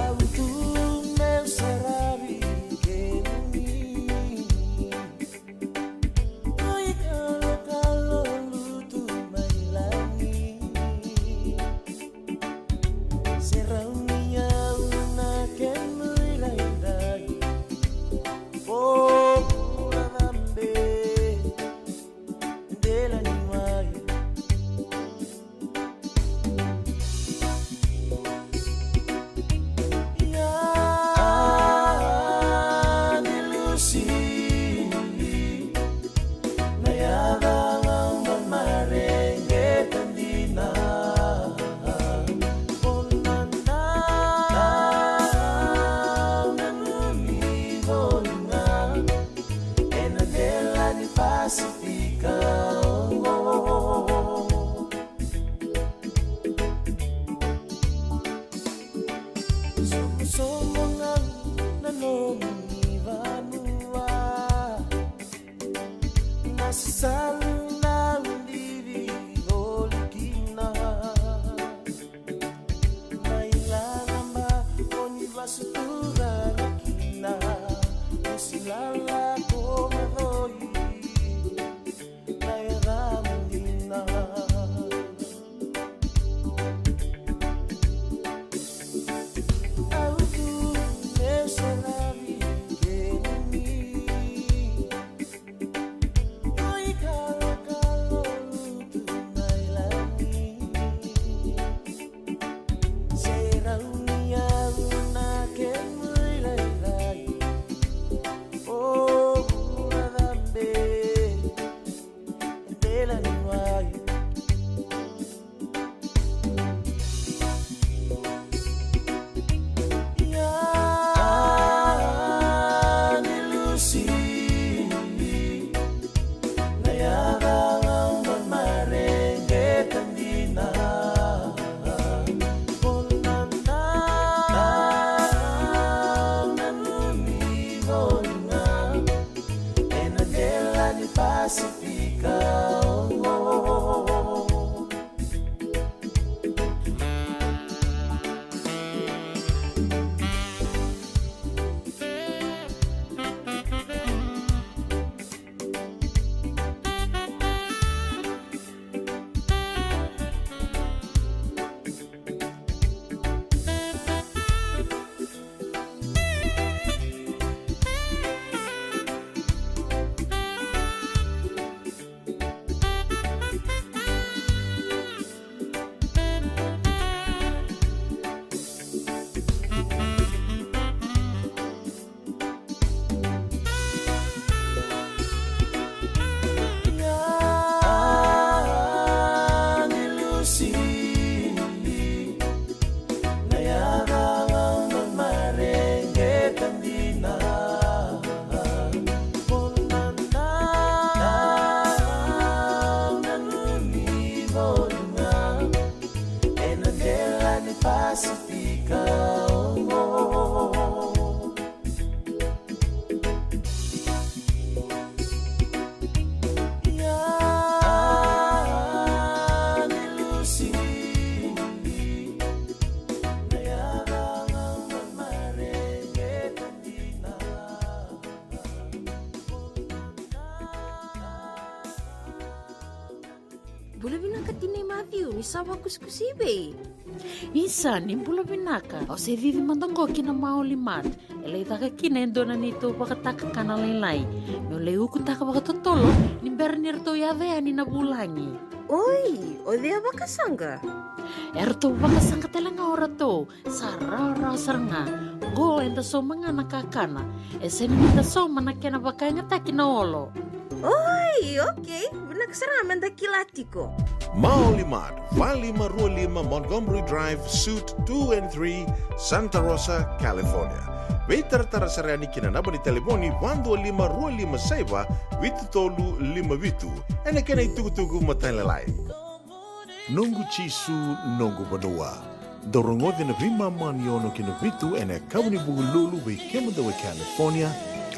Au tu meu saravi kemuni. Oi kalokalo lutu mai lagi. Serauni au na kemu irairai. O bula cabe. Dela ni wai. Ia, ni Lusi, na yaca ga au na mareqeta dina. O na, na, na numi voli ga ena dela ni Pasifika. Sosomo ga na nomuni Sutuga na kina, usilala ko maroi, na yacamudina. Au tu me seravi kemuni. Oi kalokalo lutu mai lami. Serauni au na kemu ilairai. O vula cabe e dela ni wai. Ia ni lusi na yaca ga au na mareqeta dina. Ko na nanumi voli ga ena dela ni Pasifika. Pasifika. Bula vinaka tinai Matthew, ni sa vakusikusi vei? Isa, ni bula vinaka. Au se cici mada qo ki na Maoli Mart. E lai caka kina e dua na neitou vakatakakana lailai. Meu lai ukutaka vakatotolo ni bera ni ratou yaco yani na vulagi. Oi, o cei a vakasaqa? E ratou vakasaqa tale ga o ratou. Sa rawarawa sara ga. Qo eda sauma ga na kakana. E sega ni da sauma na kena vakayagataki na olo. Oi, okei. Vinaka sara ga meda kila tiko. Maoli Mart, va lima rua lima Montgomery Drive, Suite two and three, Santa Rosa, California. Veitaratara sara yani ki na naba ni talevoni va dua lima rua lima saiva vitu tolu lima vitu. Ena kena itukutuku matailalai. Noqu Jisu, noqu vanua. Dau rogoci na veimama ni ono ki na vitu ena yakavi ni Vukelulu vei kemudou e California,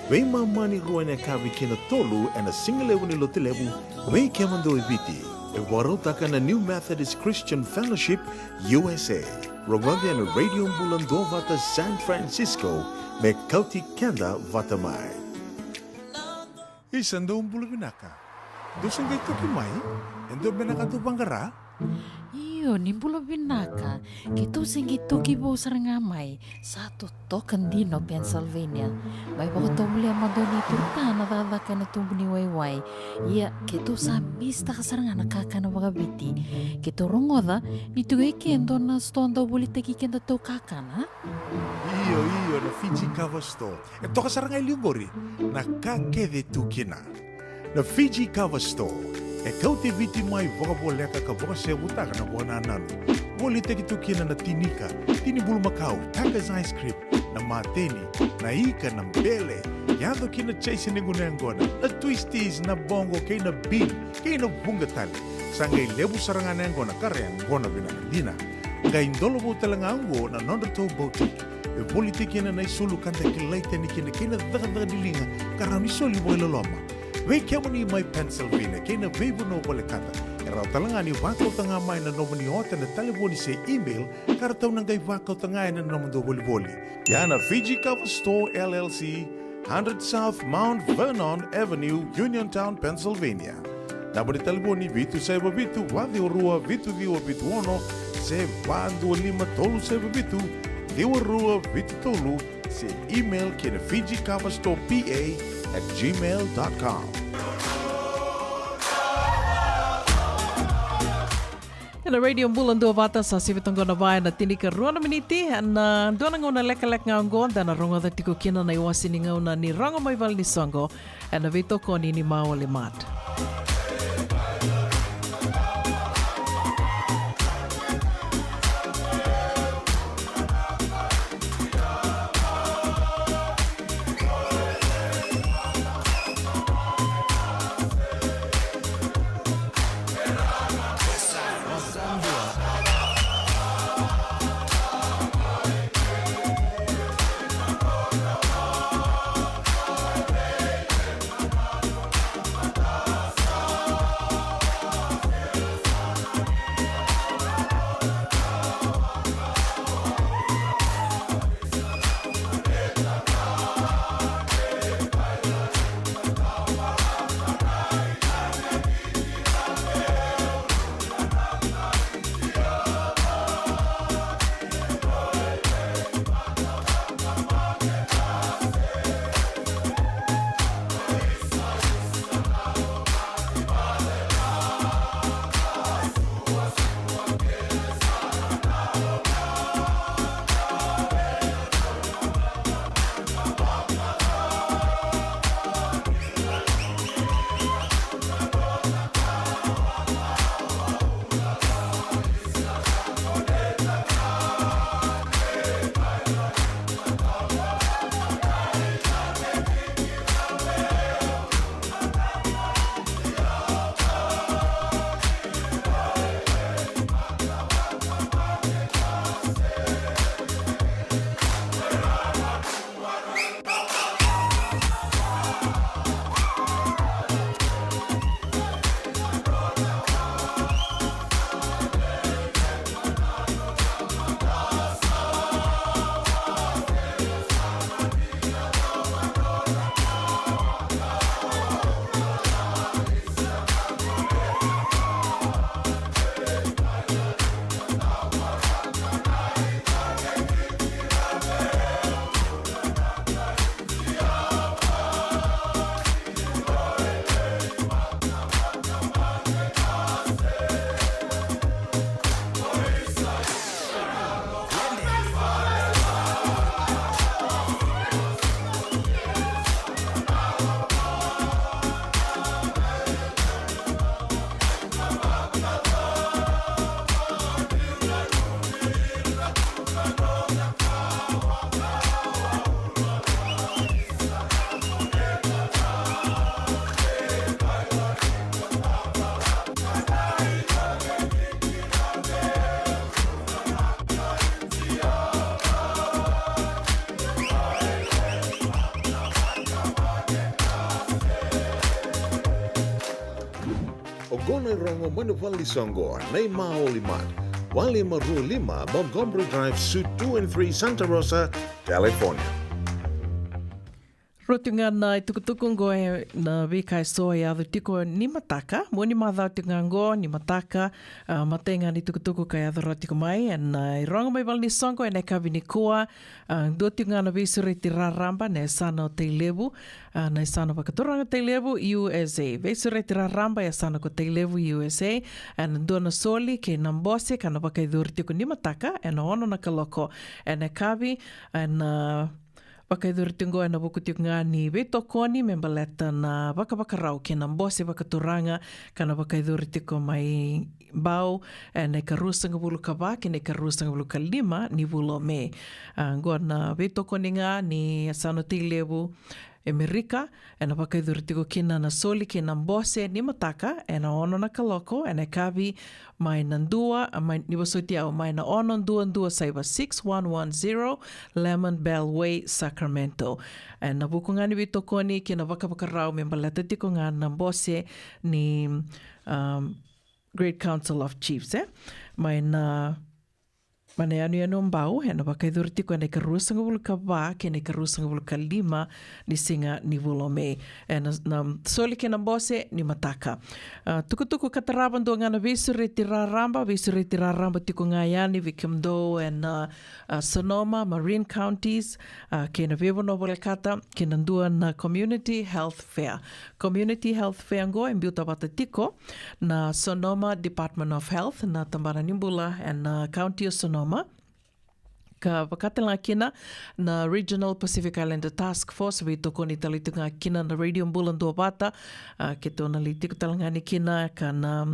veimama ni rua ena yakavi ki na tolu ena sigalevu ni Lotulevu vei kemudou e Viti. E vakarautaka na New Methodist Christian Fellowship U S A. Rogoci ena Radio Bula Duavata San Francisco me kauti keda vata mai. Isa, dou bula vinaka. Dou se qai toki mai? E dua beka na ka dou vaqara? Io, ni bula vinaka. Keitou se qai toki vou sara ga mai. Sa totoka dina o Pennsylvania. Mai vakatovolea mada o neitou ta na cakacaka ena tubu ni waiwai. Ia, keitou sa misitaka sara ga na kakana vakaviti. Keitou rogoca ni tu e ke e dua na sitoa dau volitaki kedatou kakana. Io, io, na Fiji Cover Store. E toka sara ga e liu qori na ka kece e tu kina. Na Fiji Cover Store e kauti Viti mai vakavoleka ka vakasevutaka na vakanananu. Volitaki tu kina na tinika, tini bulumakau, Taka's ice cream, na mateni, na ika, na bele, yaco kina Jason ni gunu yaqona, na twisties, na boqo kei na bean, kei na vuqa tale. Sa qai levu sara ga na yaqona ka ra yaqona vinaka dina. Qai dolovou tale ga oqo na nodratou boutique. E volitaki kina na isulu ka da kilai tani kina kei na cakacaka ni liga ka rawa ni soli vakailoloma. Vei kemuni mai Pennsylvania kei na veivanua volekata, e rawa tale ga ni vakauta ga mai na nomuni ota ena talevoni se email, ka ratou na qai vakauta ga ena nomudou volivoli. Ia na Fiji Cover Store L L C, hundred South Mount Vernon Avenue, Uniontown, Pennsylvania. Naba ni talevoni: vitu saiva vitu, va ciwa rua, vitu ciwa vitu ono, se va dua lima tolu saiva vitu, ciwa rua vitu tolu, se email ki na Fiji Cover Store P A at gmail dot com. Ena Radio Bula Duavata, sa sivi toka qo na va ena tinikarua na miniti ena dua na gauna lekaleka ga oqo, da na rogoca tiko kina na iwase ni gauna ni rogo mai valenisoqo ena veitokoni ni Maoli Mart. Oqo na irogo mai na valenisoqo, na iMaoli Mart, walu lima rua lima Montgomery Drive, Suite two and three, Santa Rosa, California. Rua tiko ga na itukutuku oqo ena veika eso e yaco tiko ni mataka. Mua ni macawa tiko ga oqo ni mataka, a, matai ga ni tukutuku ka yaco rawa tiko mai ena, a, irogo mai valenisoqo ena yakavi nikua. A, dua tiko ga na veisureti raraba ena yasana o Tailevu, a, na yasana vakaturaga Tailevu, U S A. Veisureti raraba e yasana ko Tailevu, U S A. Ena dua na soli kei na bose ka na vakayacori tiko ni mataka ena ono na kaloko ena yakavi. Ena vakayacori tiko oqo ena vuku tiko ga ni veitokoni me baleta na vakavakarau kei na bose vakaturaga ka na vakayacori tiko mai Bau ena ikaruasagavulu ka va kei na ikaruasagavulu ka lima ni vula o Me. A, oqo na veitokoni ga ni yasana o Tailevu, Amerika, ena vakayacori tiko kina na soli kei na bose ni mataka ena ono na kaloko ena yakavi mai na dua, a, mai, ni vosoti au, mai na ono dua dua saiva, six one one zero Lemon Bell Way, Sacramento. Ena vuku ga ni veitokoni kei na vakavakarau me baleta tiko ga na bose ni, um, Great Council of Chiefs, e? Mai na, mai na yanuyanu o Bau, ena vakayacori tiko ena ikaruasagavulu ka va kei na ikaruasagavulu ka lima ni siga ni vula o Me. Ena, na soli kei na bose ni mataka. A, tukutuku ka tarava dua ga na veisureti raraba, veisureti raraba tiko ga yani vei kemudou ena, a, Sonoma, Marin Counties, a, kei na veivanua volekata, kei na dua na Community Health Fair. Community Health Fair oqo e biuta vata tiko na Sonoma Department of Health, na tabana ni bula ena, a, County o Sonoma. Ka vaka tale ga kina na Regional Pacific Islander Task Force, veitokoni tale tu ga kina na Radio Bula Duavata, a, keitou na lai tiko tale ga ni kina ka na,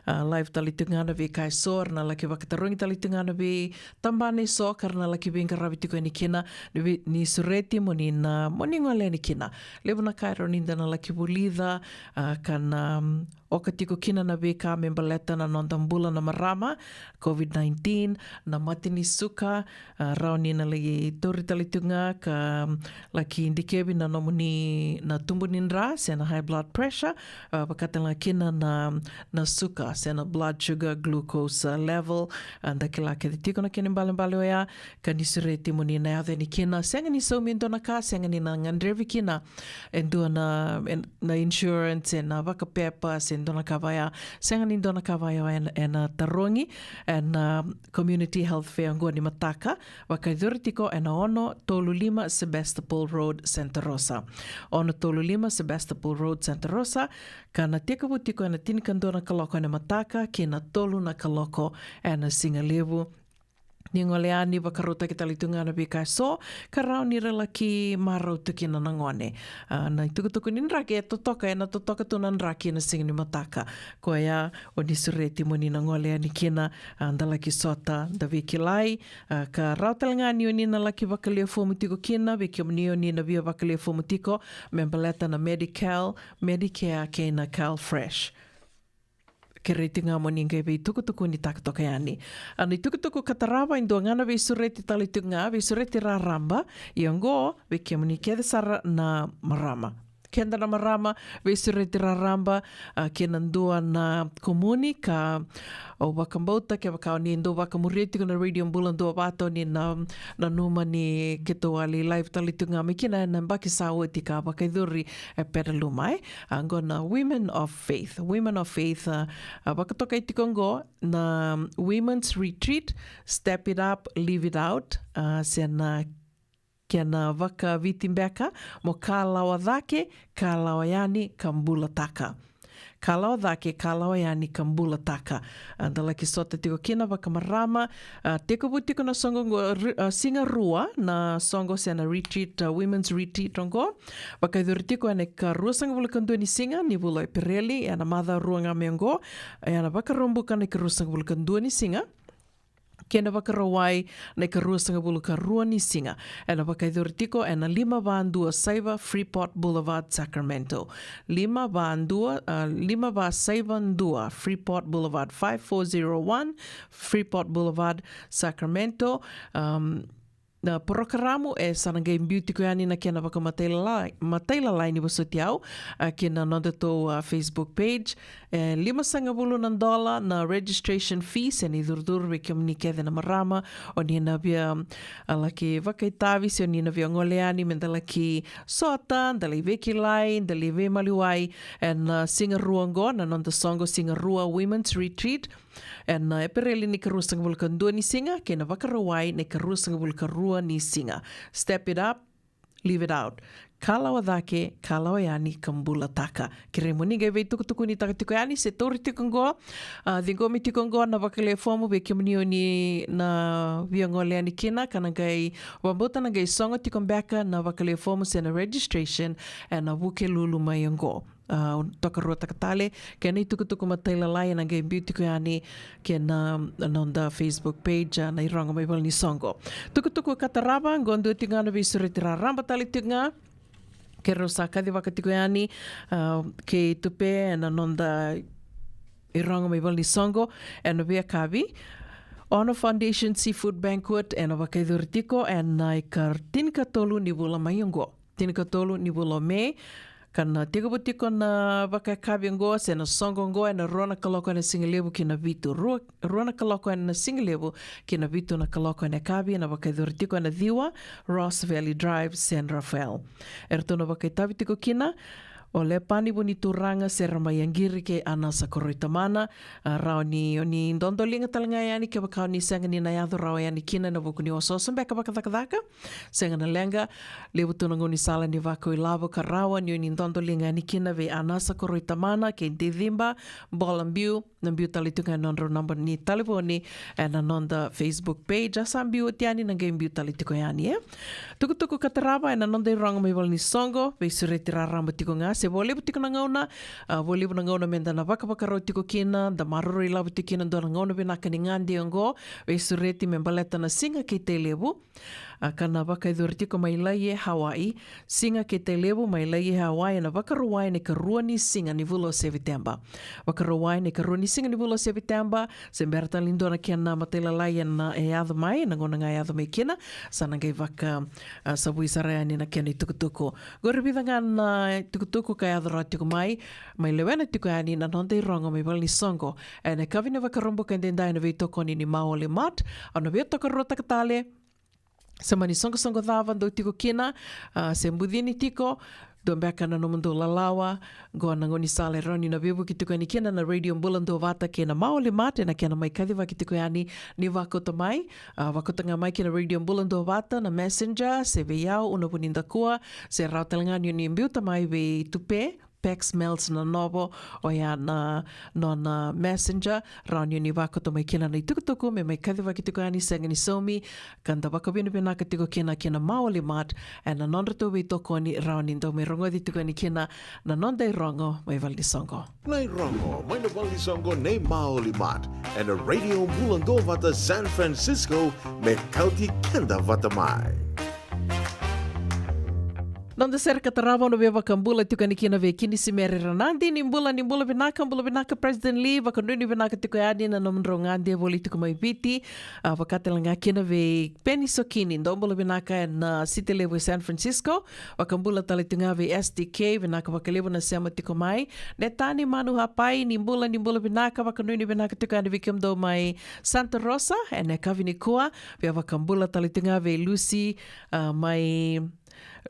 a, live tale tu ga na veika eso, era na laki vakatarogi tale tu ga na veitabana eso, ka ra na laki veiqaravi tiko yani kina, ni vei-, ni sureti mo ni na, mo ni gole yani kina. Levu na ka e rawa ni da na laki vulica, a, ka na, mm, oka tiko kina na veika me baleta na noda bula na marama, COVID nineteen, na mate ni suka, a, rawa ni na lai tauri tale tu ga ka, mm, laki dikevi na nomuni na tubu ni dra, se na high blood pressure, a, vaka tale ga kina na, na suka, se na blood sugar, glucose, a, level, a, da kila kece tiko na kena ibalebale oya, ka ni sureti mo ni na yaco yani kina, sega ni saumi e dua na ka, sega ni na gadrevi kina e dua na, e, na insurance, e na vakapepa, se dua na ka vaya, sega ni dua na ka vaya ena, ena tarogi, ena, a, Community Health Fair oqo ni mataka, vakayacori tiko ena ono tolu lima Sebastopol Road, Santa Rosa. Ono tolu lima Sebastopol Road, Santa Rosa, ka na tekivu tiko ena tinikadua na kaloko ena mataka, ki na tolu na kaloko ena siga levu. Ni gole yani vakarautaki tale tu ga na veika eso, ka rawa ni ra laki marau tu kina na gone. A, na itukutuku ni draki e totoka, ena totoka tu na draki ena siga ni mataka. Koya, o ni sureti mo ni na gole yani kina, a, da laki sota, da veikilai, a, ka rawa tale ga ni o ni na laki vakalia fomu tiko kina, vei kemuni o ni na via vakalia fomu tiko, me baleta na Medi-Cal, Medicare, kei na CalFresh. Kerei tu ga mo ni qai veitukutukunitaka toka yani. A, na itukutuku ka tarava e dua ga na veisureti tale tu ga, veisureti raraba, ia oqo, vei kemuni kece sara na marama. Keda na marama, veisureti raraba, a, kei na dua na komuni ka, au vakabauta kevaka o ni dau vakamuria tiko na Radio Bula Duavata, o ni na, nanuma ni keitou a lai live tale tu ga mai kina ena yabaki sa oti ka vakayacori e Petaluma, e. A, oqo na Women of Faith. Women of Faith, a, a, vakatokai tiko oqo na Women's Retreat, Step It Up, Live It Out, a, se na kena vakaviti beka, mo kalawa cake, kalawa yani, ka bulataka. Kalawa cake, kalawa yani, ka bulataka. A, da laki sota tiko kina vakamarama, a, tekivu tiko na soqo oqo, ri-, a, siga rua, na soqo se na retreat, a, Women's Retreat oqo. Vakayacori tiko ena ikaruasagavulu ka dua ni siga ni vula o Epereli, ena macawa rua ga mai oqo, ena Vakaraubuka na ikaruasagavulu ka dua ni siga. Kei na Vakarauwai na ikaruasagavulu ka rua ni siga. Ena vakayacori tiko ena lima va dua saiva Freeport Boulevard, Sacramento. Lima va dua, a, lima va saiva dua Freeport Boulevard, five four zero one Freeport Boulevard, Sacramento. Um, na porokaramu e sa na qai biu tiko yani na kena vakamatailalai, matailalai ni vosoti au, a, ki na nodatou, a, Facebook page. E limasagavulu na dola na registration fee, se na icurucuru vei kemuni kece na marama, o ni na via, a, laki vakaitavi, se o ni na via gole yani, me da laki sota, da lai veikilai, da lai veimaliwai, ena, a, siga rua oqo, na noda soqo siga rua Women's Retreat, ena, a, Epereli ni ikaruasagavulu ka dua ni siga, kei na Vakarauwai na ikaruasagavulu ka rua ni siga. Step it up, live it out. Kalawa cake, kalawa yani, ka bulataka. Kerei mo ni qai veitukutukunitaka tiko yani, se tauri tiko oqo, a, ciqomi tiko oqo na vakalia fomu vei kemuni o ni na via gole yani kina, ka na qai, vakabauta na qai sogo tiko beka na vakalia fomu se na registration, ena Vukelulu mai oqo. A, tokaruataka tale, kei na itukutuku matailalai ena qai biu tiko yani, kei na, na noda Facebook page, a, na irogo mai vale ni soqo. Tukutuku ka tarava, oqo dua tiko ga na veisureti raraba tale tiko ga. Keirau sa kacivaka tiko yani, a, kei Tupe ena noda irogo mai valenisoqo ena veiyakavi. Honor Foundation Seafood Banquet ena vakayacori tiko ena ika tinikatolu ni vula mai oqo, tinikatolu ni vula o Me. Ka na tekivu tiko na vakayakavi oqo se na soqo oqo ena rua na kaloko ena sigalevu ki na vitu, rua, rua na kaloko ena sigalevu ki na vitu na kaloko ena yakavi, ena vakayacori tiko ena ciwa, Ross Valley Drive, San Rafael. Eratou na vakaitavi tiko kina o Lepani Vunituraga Sera mai Aqiri kei Anasa Koroi Tamana. A, rawa ni o ni dodoliga tale ga yani kevaka o ni sega ni na yaco rawa yani kina ena vuku ni osooso beka vakacakacaka. Sega na leqa, levu tu na gaunisala ni vakau ilavo ka rawa ni o ni dodoliga yani kina vei Anasa Koroi Tamana kei Diciba Bola Biu. Na biu tale tiko ga ena nodrau naba ni talevoni ena noda Facebook page. A sa biu oti yani, na qai biu tale tiko yani, e. Tukutuku ka tarava ena noda irogo mai valenisoqo, veisureti raraba tiko ga se vo levu tiko na gauna, a, vo levu na gauna meda na vakavakarau tiko kina, da maroroi ilavo tiko kina dua na gauna vinaka ni gade oqo, veisureti me baleta na Siga kei Tailevu. A, ka na vakayacori tiko mai Laie, Hawaii. Siga kei Tailevu mai Laie, Hawaii, ena Vakarauwai ena ikarua ni siga ni vula o Seviteba. Vakarauwai ena ikarua ni siga ni vula o Seviteba, se bera tale ni dua na kena matailalai ena, e yaco mai, na gauna ga e yaco mai kina, sa na qai vaka, a, savui sara yani na kena itukutuku. Qori vica ga na itukutuku ka yaco rawa tiko mai, mai lewena tiko yani na noda irogo mai valenisoqo ena yakavi ni Vakaraubuka edaidai ena veitokoni ni Maoli Mart. Au na veitokaruataka tale, se mani soqosoqo cava dou tiko kina, a, se bucini tiko, dua beka na nomudou lalawa, qo na gaunisala e rawa ni na veivuke tiko yani kina na Radio Bula Duavata kei na Maoli Mart ena kena mai kacivaki tiko yani ni vakauta mai, a, vakauta ga mai ki na Radio Bula Duavata na Messenger, se vei au, Una Vunidakua, se rawa tale ga ni o ni biuta mai vei Tupe, Pex Mels na novo, oya na nona Messenger, rawa ni o ni vakauta mai kina na itukutuku me mai kacivaki tiko yani, sega ni saumi, ka da vakavinavinaka tiko kina ki na Maoli Mart ena nodratou veitokoni, rawa ni dau mai rogoci tiko yani kina na noda irogo mai valenisoqo. Na irogo mai na valenisoqo nei Maoli Mart ena Radio Bula Duavata San Francisco, me kauti keda vata mai. Noda sere ka tarava, au na via vakabula tiko yani kina vei Kinisimere Ranadi. Ni bula, ni bula vinaka, bula vinaka President Lee, vakanuinui vinaka tiko yani na nomudrau gade voli tiko mai Viti. A, vaka tale ga kina vei Peni Sokini, dou bula vinaka ena, a, city levu e San Francisco. Vakabula tale tu ga vei S D K, vinaka vakalevu na sema tiko mai. Netani Manu Hapai, ni bula, ni bula vinaka, vakanuinui vinaka tiko yani vei kemudou mai Santa Rosa ena yakavi nikua. Via vakabula tale tu ga vei Lucy, a, mai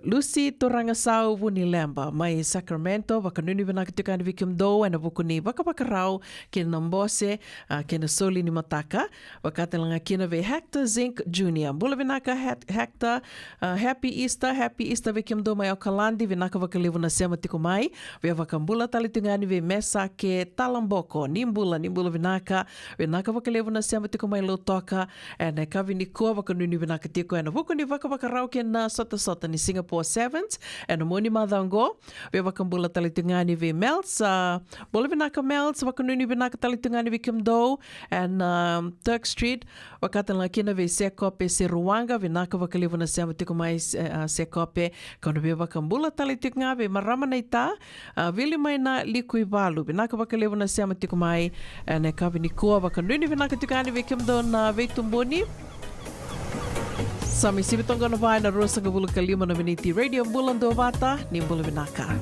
Lucy Turagasau Vunileba mai Sacramento, vakanuinui vinaka tiko yani vei kemudou ena vuku ni vakavakarau kei na bose, a, kei na soli ni mataka. Vaka tale ga kina vei Hector Zink Junior. Bula vinaka Hec-, Hector, a, happy Easter, happy Easter vei kemudou mai Okaladi, vinaka vakalevu na sema tiko mai. Via vakabula tale tu ga yani vei Mesake Talaboko, ni bula, ni bula vinaka, vinaka vakalevu na sema tiko mai Lautoka ena yakavi nikua, vakanuinui vinaka tiko ena vuku ni vakavakarau kei na sotasota ni Singapore Sevens ena mua ni macawa oqo. Via vakabula tale tu ga yani vei Mels, a, bula vinaka Mels, vakanuinui vinaka tale tu ga yani vei kemudou ena, um, Turk Street. Vaka tale ga kina vei Sekope Seruwaqa, vinaka vakalevu na sema tiko mai, e, a, Sekope. Kau na via vakabula tale tiko ga vei marama naita, a, Vili mai na Likuivalu, vinaka vakalevu na sema tiko mai ena yakavi nikua, vakanuinui vinaka tiko yani vei kemudou na veitubuni. Sa mai sivi toka na va ena ruasagavulu ka lima na miniti. Radio Bula Duavata, ni bula vinaka.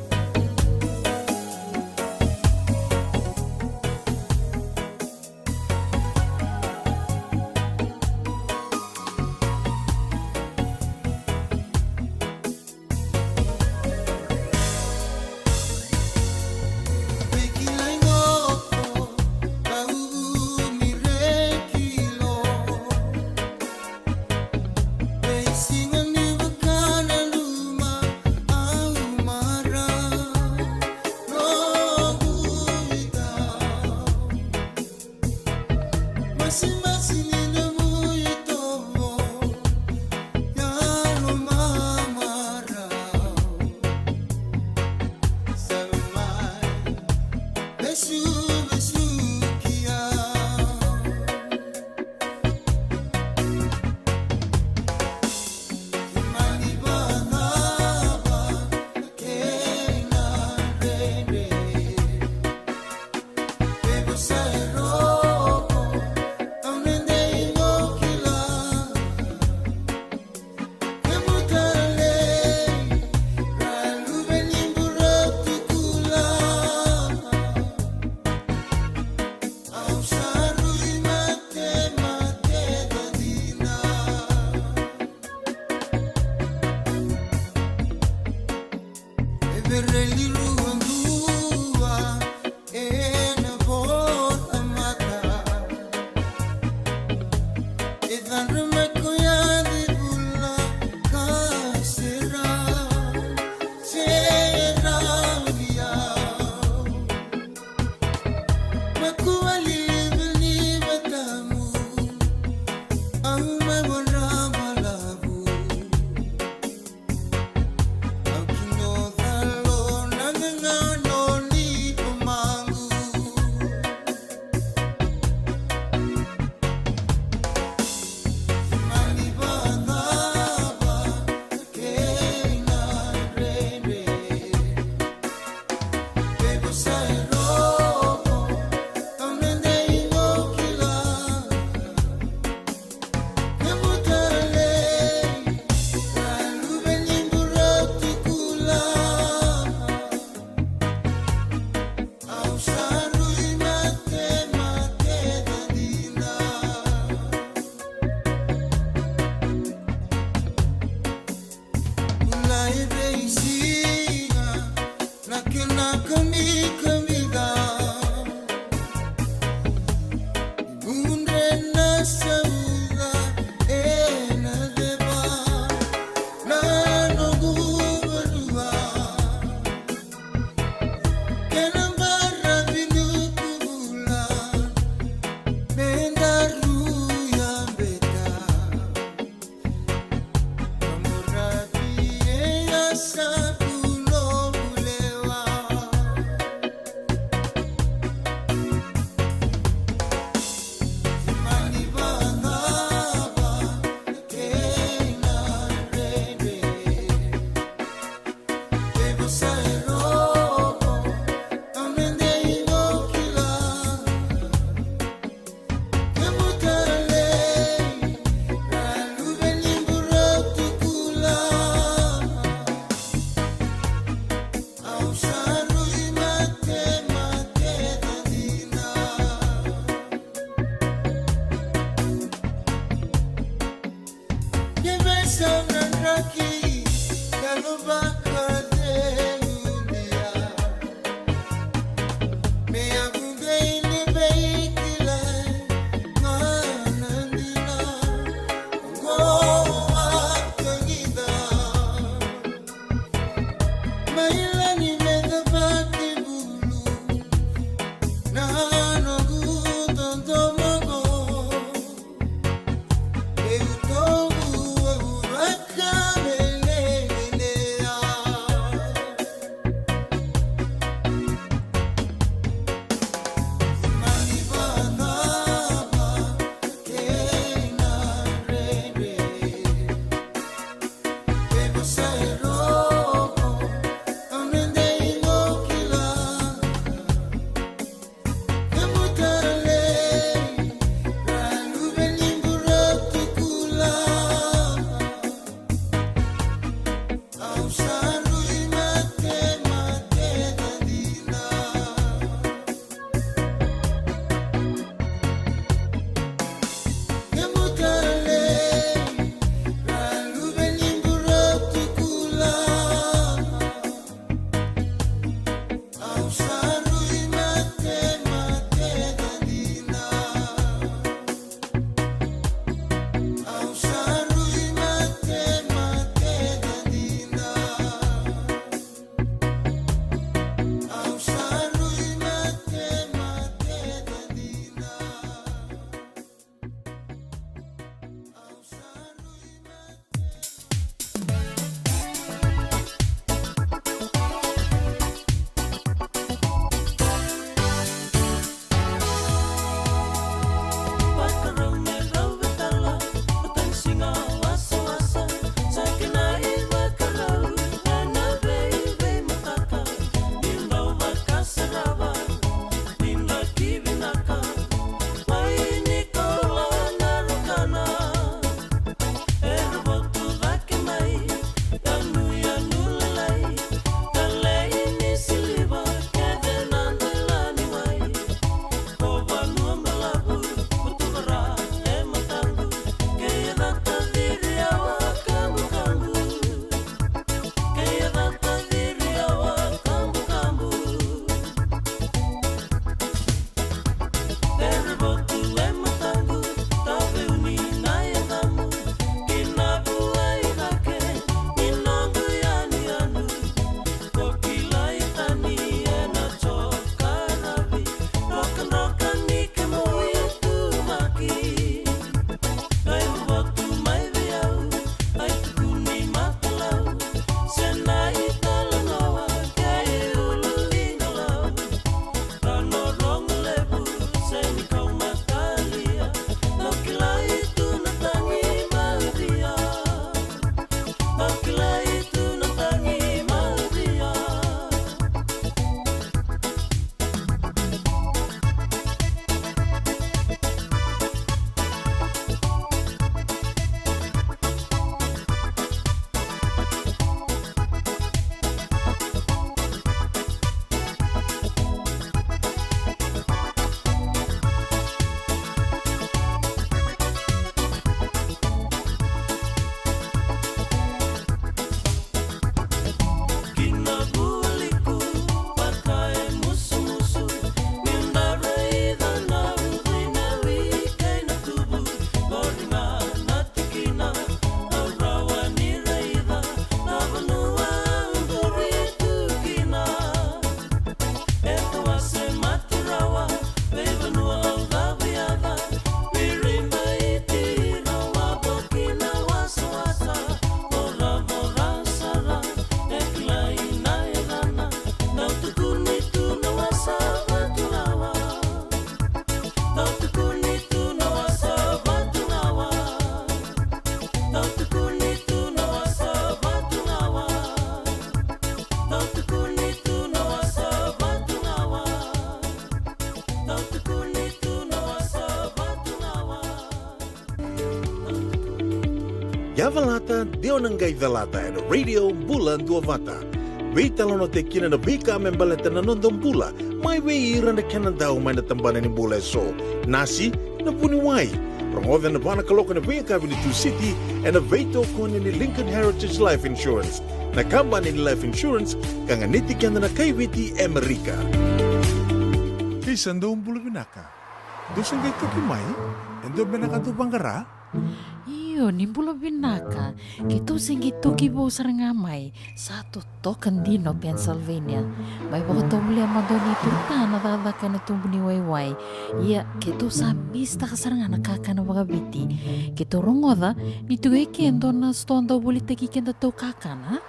Pereli rua dua ena vola mata. E cadra mai koya de bula ka serau, serau i au. Makua liliva ni matamu, au mai vara balavu. Au kino calo na gagano ni pamagu. Mani vacava kei na rere. Pe vosa e rogo, au na dei mo kila. Kemu talei, na luve ni burau tukula. Au sa rui mate, mate ca dina. Bula e veisiga na kena kamikamica. Ni mudre na sauca ena ceva na noqu vanua. Kena baravi nuku bula me daru yabeta. Yavalata, de o na qai calata ena Radio Bula Duavata. Veitalanoataki kina na veika me baleta na noda bula, mai vei ira na kena dau mai na tabana ni bula eso. Nasi, na vuniwai. Rogoca ena va na kaloko ena veiyakavi ni Tusiti, ena veitokoni ni Lincoln Heritage Life Insurance, na kabani ni life insurance ka ganiti keda na kai Viti e Amerika. Isa, dou bula vinaka. Dou se qai toki mai? E dua beka na ka dou vaqara? Io, ni bula vinaka. Keitou se qai toki vou sara ga mai. Sa totoka dina o Pennsylvania. Mai vakatovolea mada o Nei Turutana cakacaka ena tubu ni waiwai. Ia, keitou sa misitaka sara ga na kakana vakaviti. Keitou rogoca ni tiko e ke e dua na sitoa dau volitaki kedatou kakana.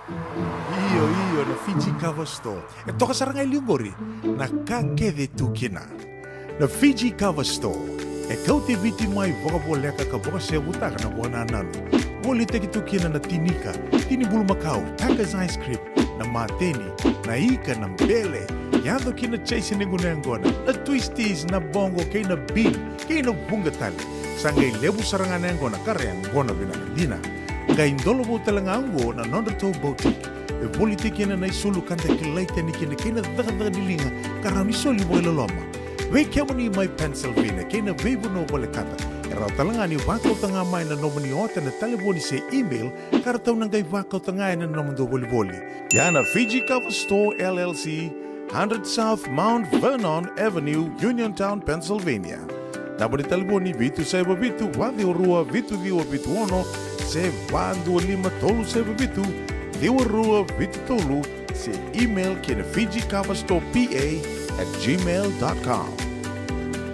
Io, io, na Fiji Cover Store. E toka sara ga e liu qori na ka kece e tu kina. Na Fiji Cover Store e kauti Viti mai vakavoleka ka vakasevutaka na vakanananu. Volitaki tu kina na tinika, tini bulumakau, Packers ice cream, na mateni, na ika, na bele, yaco ki na chase ni gunu yaqona, na twisties, na bogo kei na bean, kei na vuqa tale. Sa qai levu sara ga na yaqona ka ra yaqona vinaka dina. Qai dola vou tale ga oqo na Nodratou Boutique. E volitaki kina na isulu ka da kilai tani kina kei na cakacaka ni liga ka rawa ni soli vakailoloma. Vei kemuni mai Pennsylvania kei na veivanua volekata, e rawa tale ga ni vakauta ga mai na nomuni ota ena talevoni se email ka ratou na qai vakauta ga ena nomudou volivoli. Ia na Fiji Cover Store L L C, hundred South Mount Vernon Avenue, Uniontown, Pennsylvania. Naba ni talevoni vitu saiva vitu, va ciwa rua, vitu ciwa vitu ono, se va dua lima tolu saiva vitu, ciwa rua vitu tolu, se email ki na Fiji Cover Store P A at gmail dot com.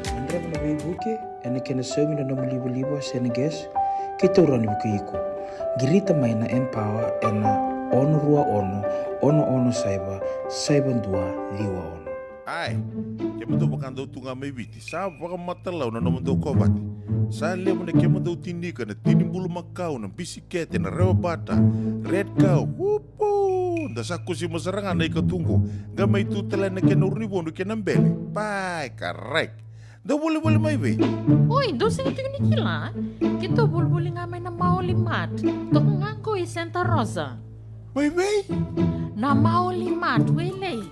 Gadreva na veivuke ena kena saumi na nomu livaliva se na gas, keitou rawa ni vukei iko. Qirita mai na Empower ena ono rua ono, ono ono saiva, saiva dua ciwa ono. Ai, kemudou vaka dou tu ga mai Viti, sa vakamatalau na nomudou kovate. Sa levu na kemudou tinika, na tini bulumakau, na bisikete, na rewa bata, red cow, upu! Da sa kusima sara ga na ika tu qo, qai mai tu tale na kena urunivodu kei na bele. Pai, karai. Dou volivoli mai vei? Oi, dou sega tiko ni kila. Keitou volivoli ga mai na Maoli Mart. Toka ga qo i Santa Rosa. Mai vei? Na Maoli Mart, Wailei.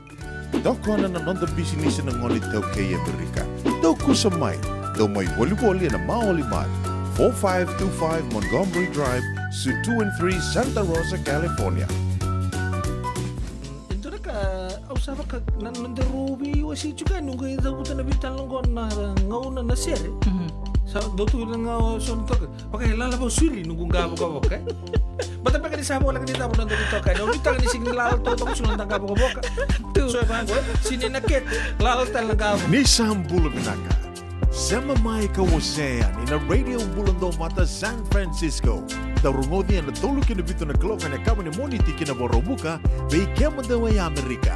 Tokona na noda bisinisi na gone iTaukei e Amerika. Dou kusa mai. Dou mai volivoli ena Maoli Mart, four five two five Montgomery Drive, Suite two and three, Santa Rosa, California. E dua na ka au sa vaka na noda rau veiwasei tiko yani, noqu e cavuta na veitalanoa qo na gauna na sere. Mhm. Sa dau tu na gauna so na toka. Vaka e lala vau suri noqu qavokavoka, e? Bata beka ni sa voleka ni cava noda ni toka. Na ulitaka ni sigi ni lala totoka so noda qavokavoka. Tu. So e vaqo, e? Sini na kete, lala tale na qavo. Ni sa bula vinaka. Sema mai ka wasea yani na Radio Bula Duavata San Francisco. Dau rogoci ena tolu ki na vitu na kaloko ena yakavi ni Moniti ki na Vakaraubuka, vei kemudou e Amerika.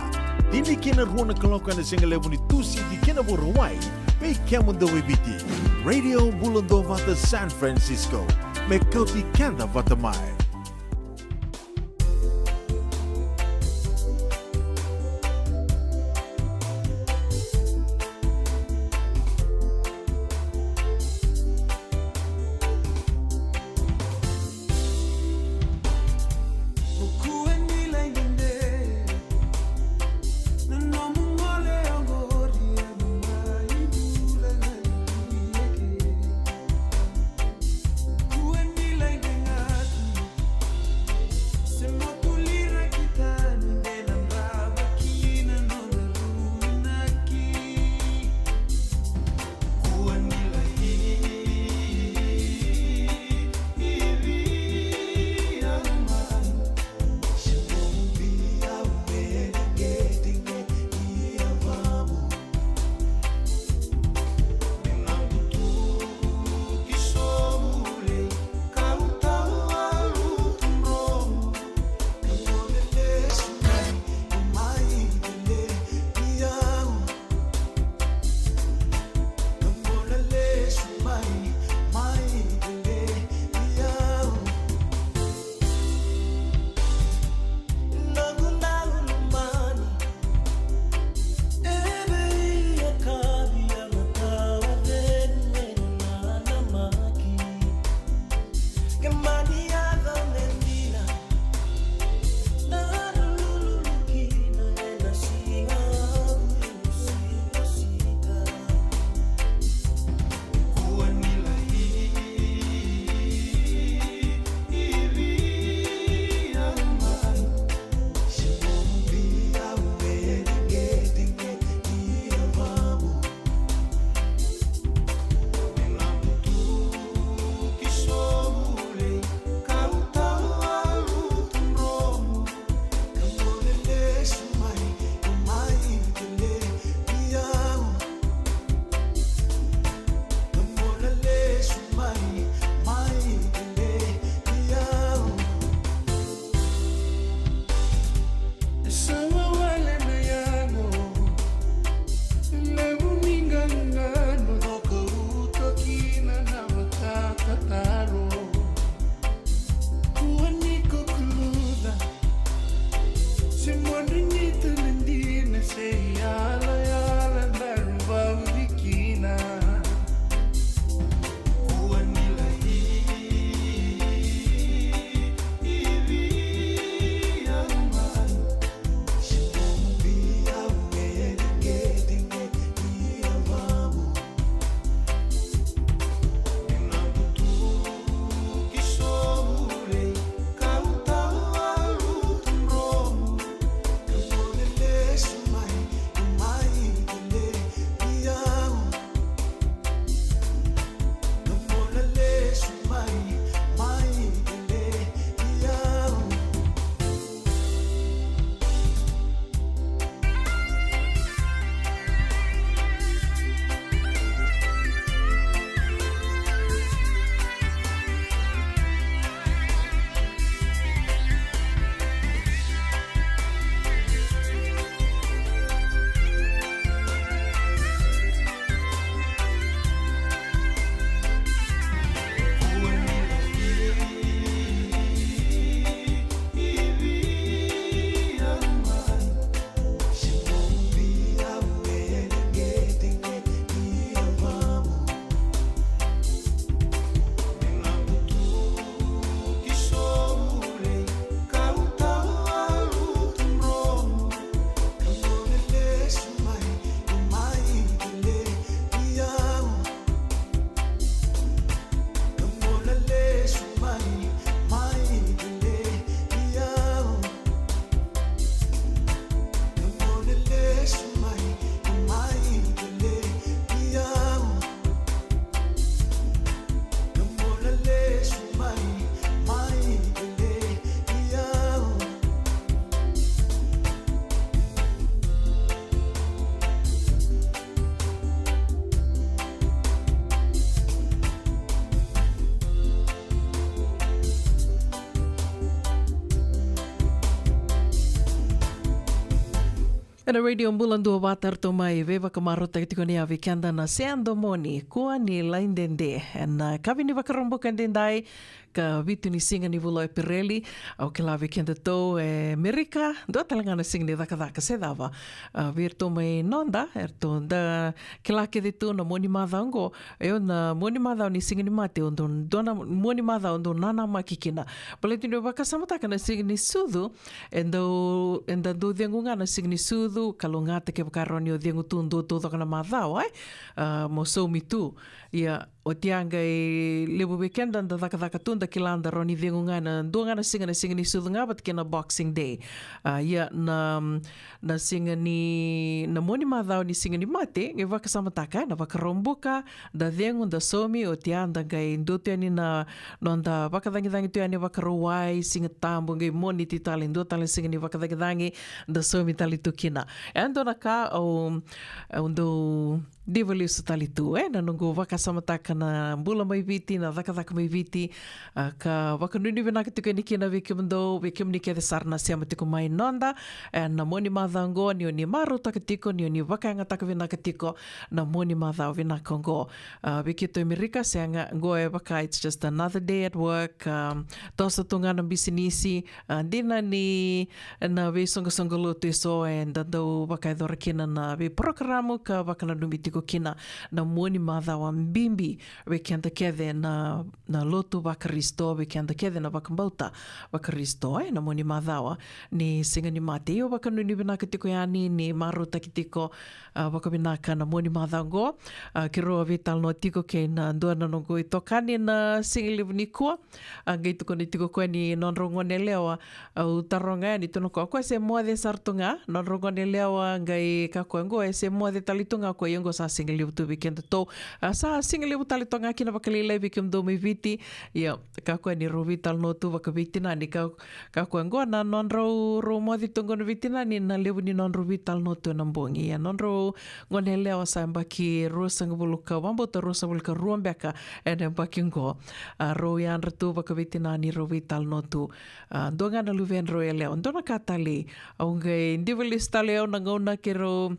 Tini ki na rua na kaloko ena sigalevu ni Tusiti ki na Vakarauwai, vei kemudou e Viti. Radio Bula Duavata San Francisco. Me kauti keda vata mai. Ena Radio Bula Duavata eratou mai veivakamarautaki tiko ni a vei keda na Sea Domoni, Kua ni Laidede. Ena, ah, kavi ni Vakaraubuka edaidai, ka vitu ni siga ni vula o Epereli. Au kila vei kedatou e Merika, dua tale ga na siga ni cakacaka se cava. Ah, vei iratou mai noda, eratou da kila kece tu na mua ni macawa oqo. Io, na mua ni macawa ni Siga ni Mate, au dau, dua na mua ni macawa au dau nanamaki kina. Baleta niu vakasamataka na Siga ni Sucu, e dau, eda dau cegu ga na Siga ni Sucu, kalougata kevaka e rawa ni o cegu tu dua taucoko na macawa, e? Ah, mo saumi tu. Ia, oti ya qai levu vei keda da cakacaka tu, da kila da rawa ni cegu ga na dua ga na siga, na Siga ni Sucu ga vata kei na Boxing Day. Ah, ia, na, na siga ni, na mua ni macawa ni Siga ni Mate, qai vakasamataka, e, na Vakaraubuka, da cegu, da saumi, oti ya da qai dua tu yani na noda vakacagicagi tu yani Vakarauwai, Siga Tabu, qai Moniti tale, dua tale siga ni vakacagicagi, da saumi tale tu kina. E dua na ka au, au dau diva lesu tale tu, e, na noqu vakasamataka na bula mai Viti, na cakacaka mai Viti, ah, ka vakanuinui vinaka tiko yani kina vei kemudou, vei kemuni kece sara na sema tiko mai noda, e, na mua ni macawa oqo, ni o ni marautaka tiko, ni o ni vakayagataka vinaka tiko na mua ni macawa vinaka oqo. Ah, vei keitou e Merika, sega, oqo e vaka, it's just another day at work, um, toso tu ga na bisinisi, ah, dina ni na veisoqosoqo lotu eso eda dau vakayacora kina na veiporokaramu ka vakananumi tiko kina na mua ni macawa bibi vei keda kece na, na lotu vaKarisito, vei keda kece na vakabauta vaKarisito, e, na mua ni macawa ni Siga ni Mate. Io, vakanuinui vinaka tiko yani ni marautaki tiko, ah, vakavinaka na mua ni macawa oqo. Ah, keirau a veitalanoa tiko kei na dua na noqu itokani na sigalevu nikua. A qai tukuna tiko o koya ni nodrau gone yalewa, au taroga yani tu na, o koya se moce sara tu ga, nodrau gone yalewa, qai kaya o koya, oqo e se moce tale tu ga o koya, ia oqo sa sigalevu tu vei kedatou. A, sa sigalevu tale tu ga kina vakalailai vei kemudou mai Viti. Ia, kaya o koya ni rau veitalanoa tu vakaveitinani, kaya, kaya o koya, oqo na nodrau, rau moce tu oqo na veitinani, na levu ni nodrau veitalanoa tu ena bogi. Ia, nodrau gone yalewa sa yabaki ruasagavulu ka, vakabauta ruasagavulu ka rua beka ena yabaki oqo. A, rau yadra tu vakaveitinani, rau veitalanoa tu. A, dua ga na luvedrau yalewa, dua na ka talei. Au qai diva lesu tale au na gauna keirau,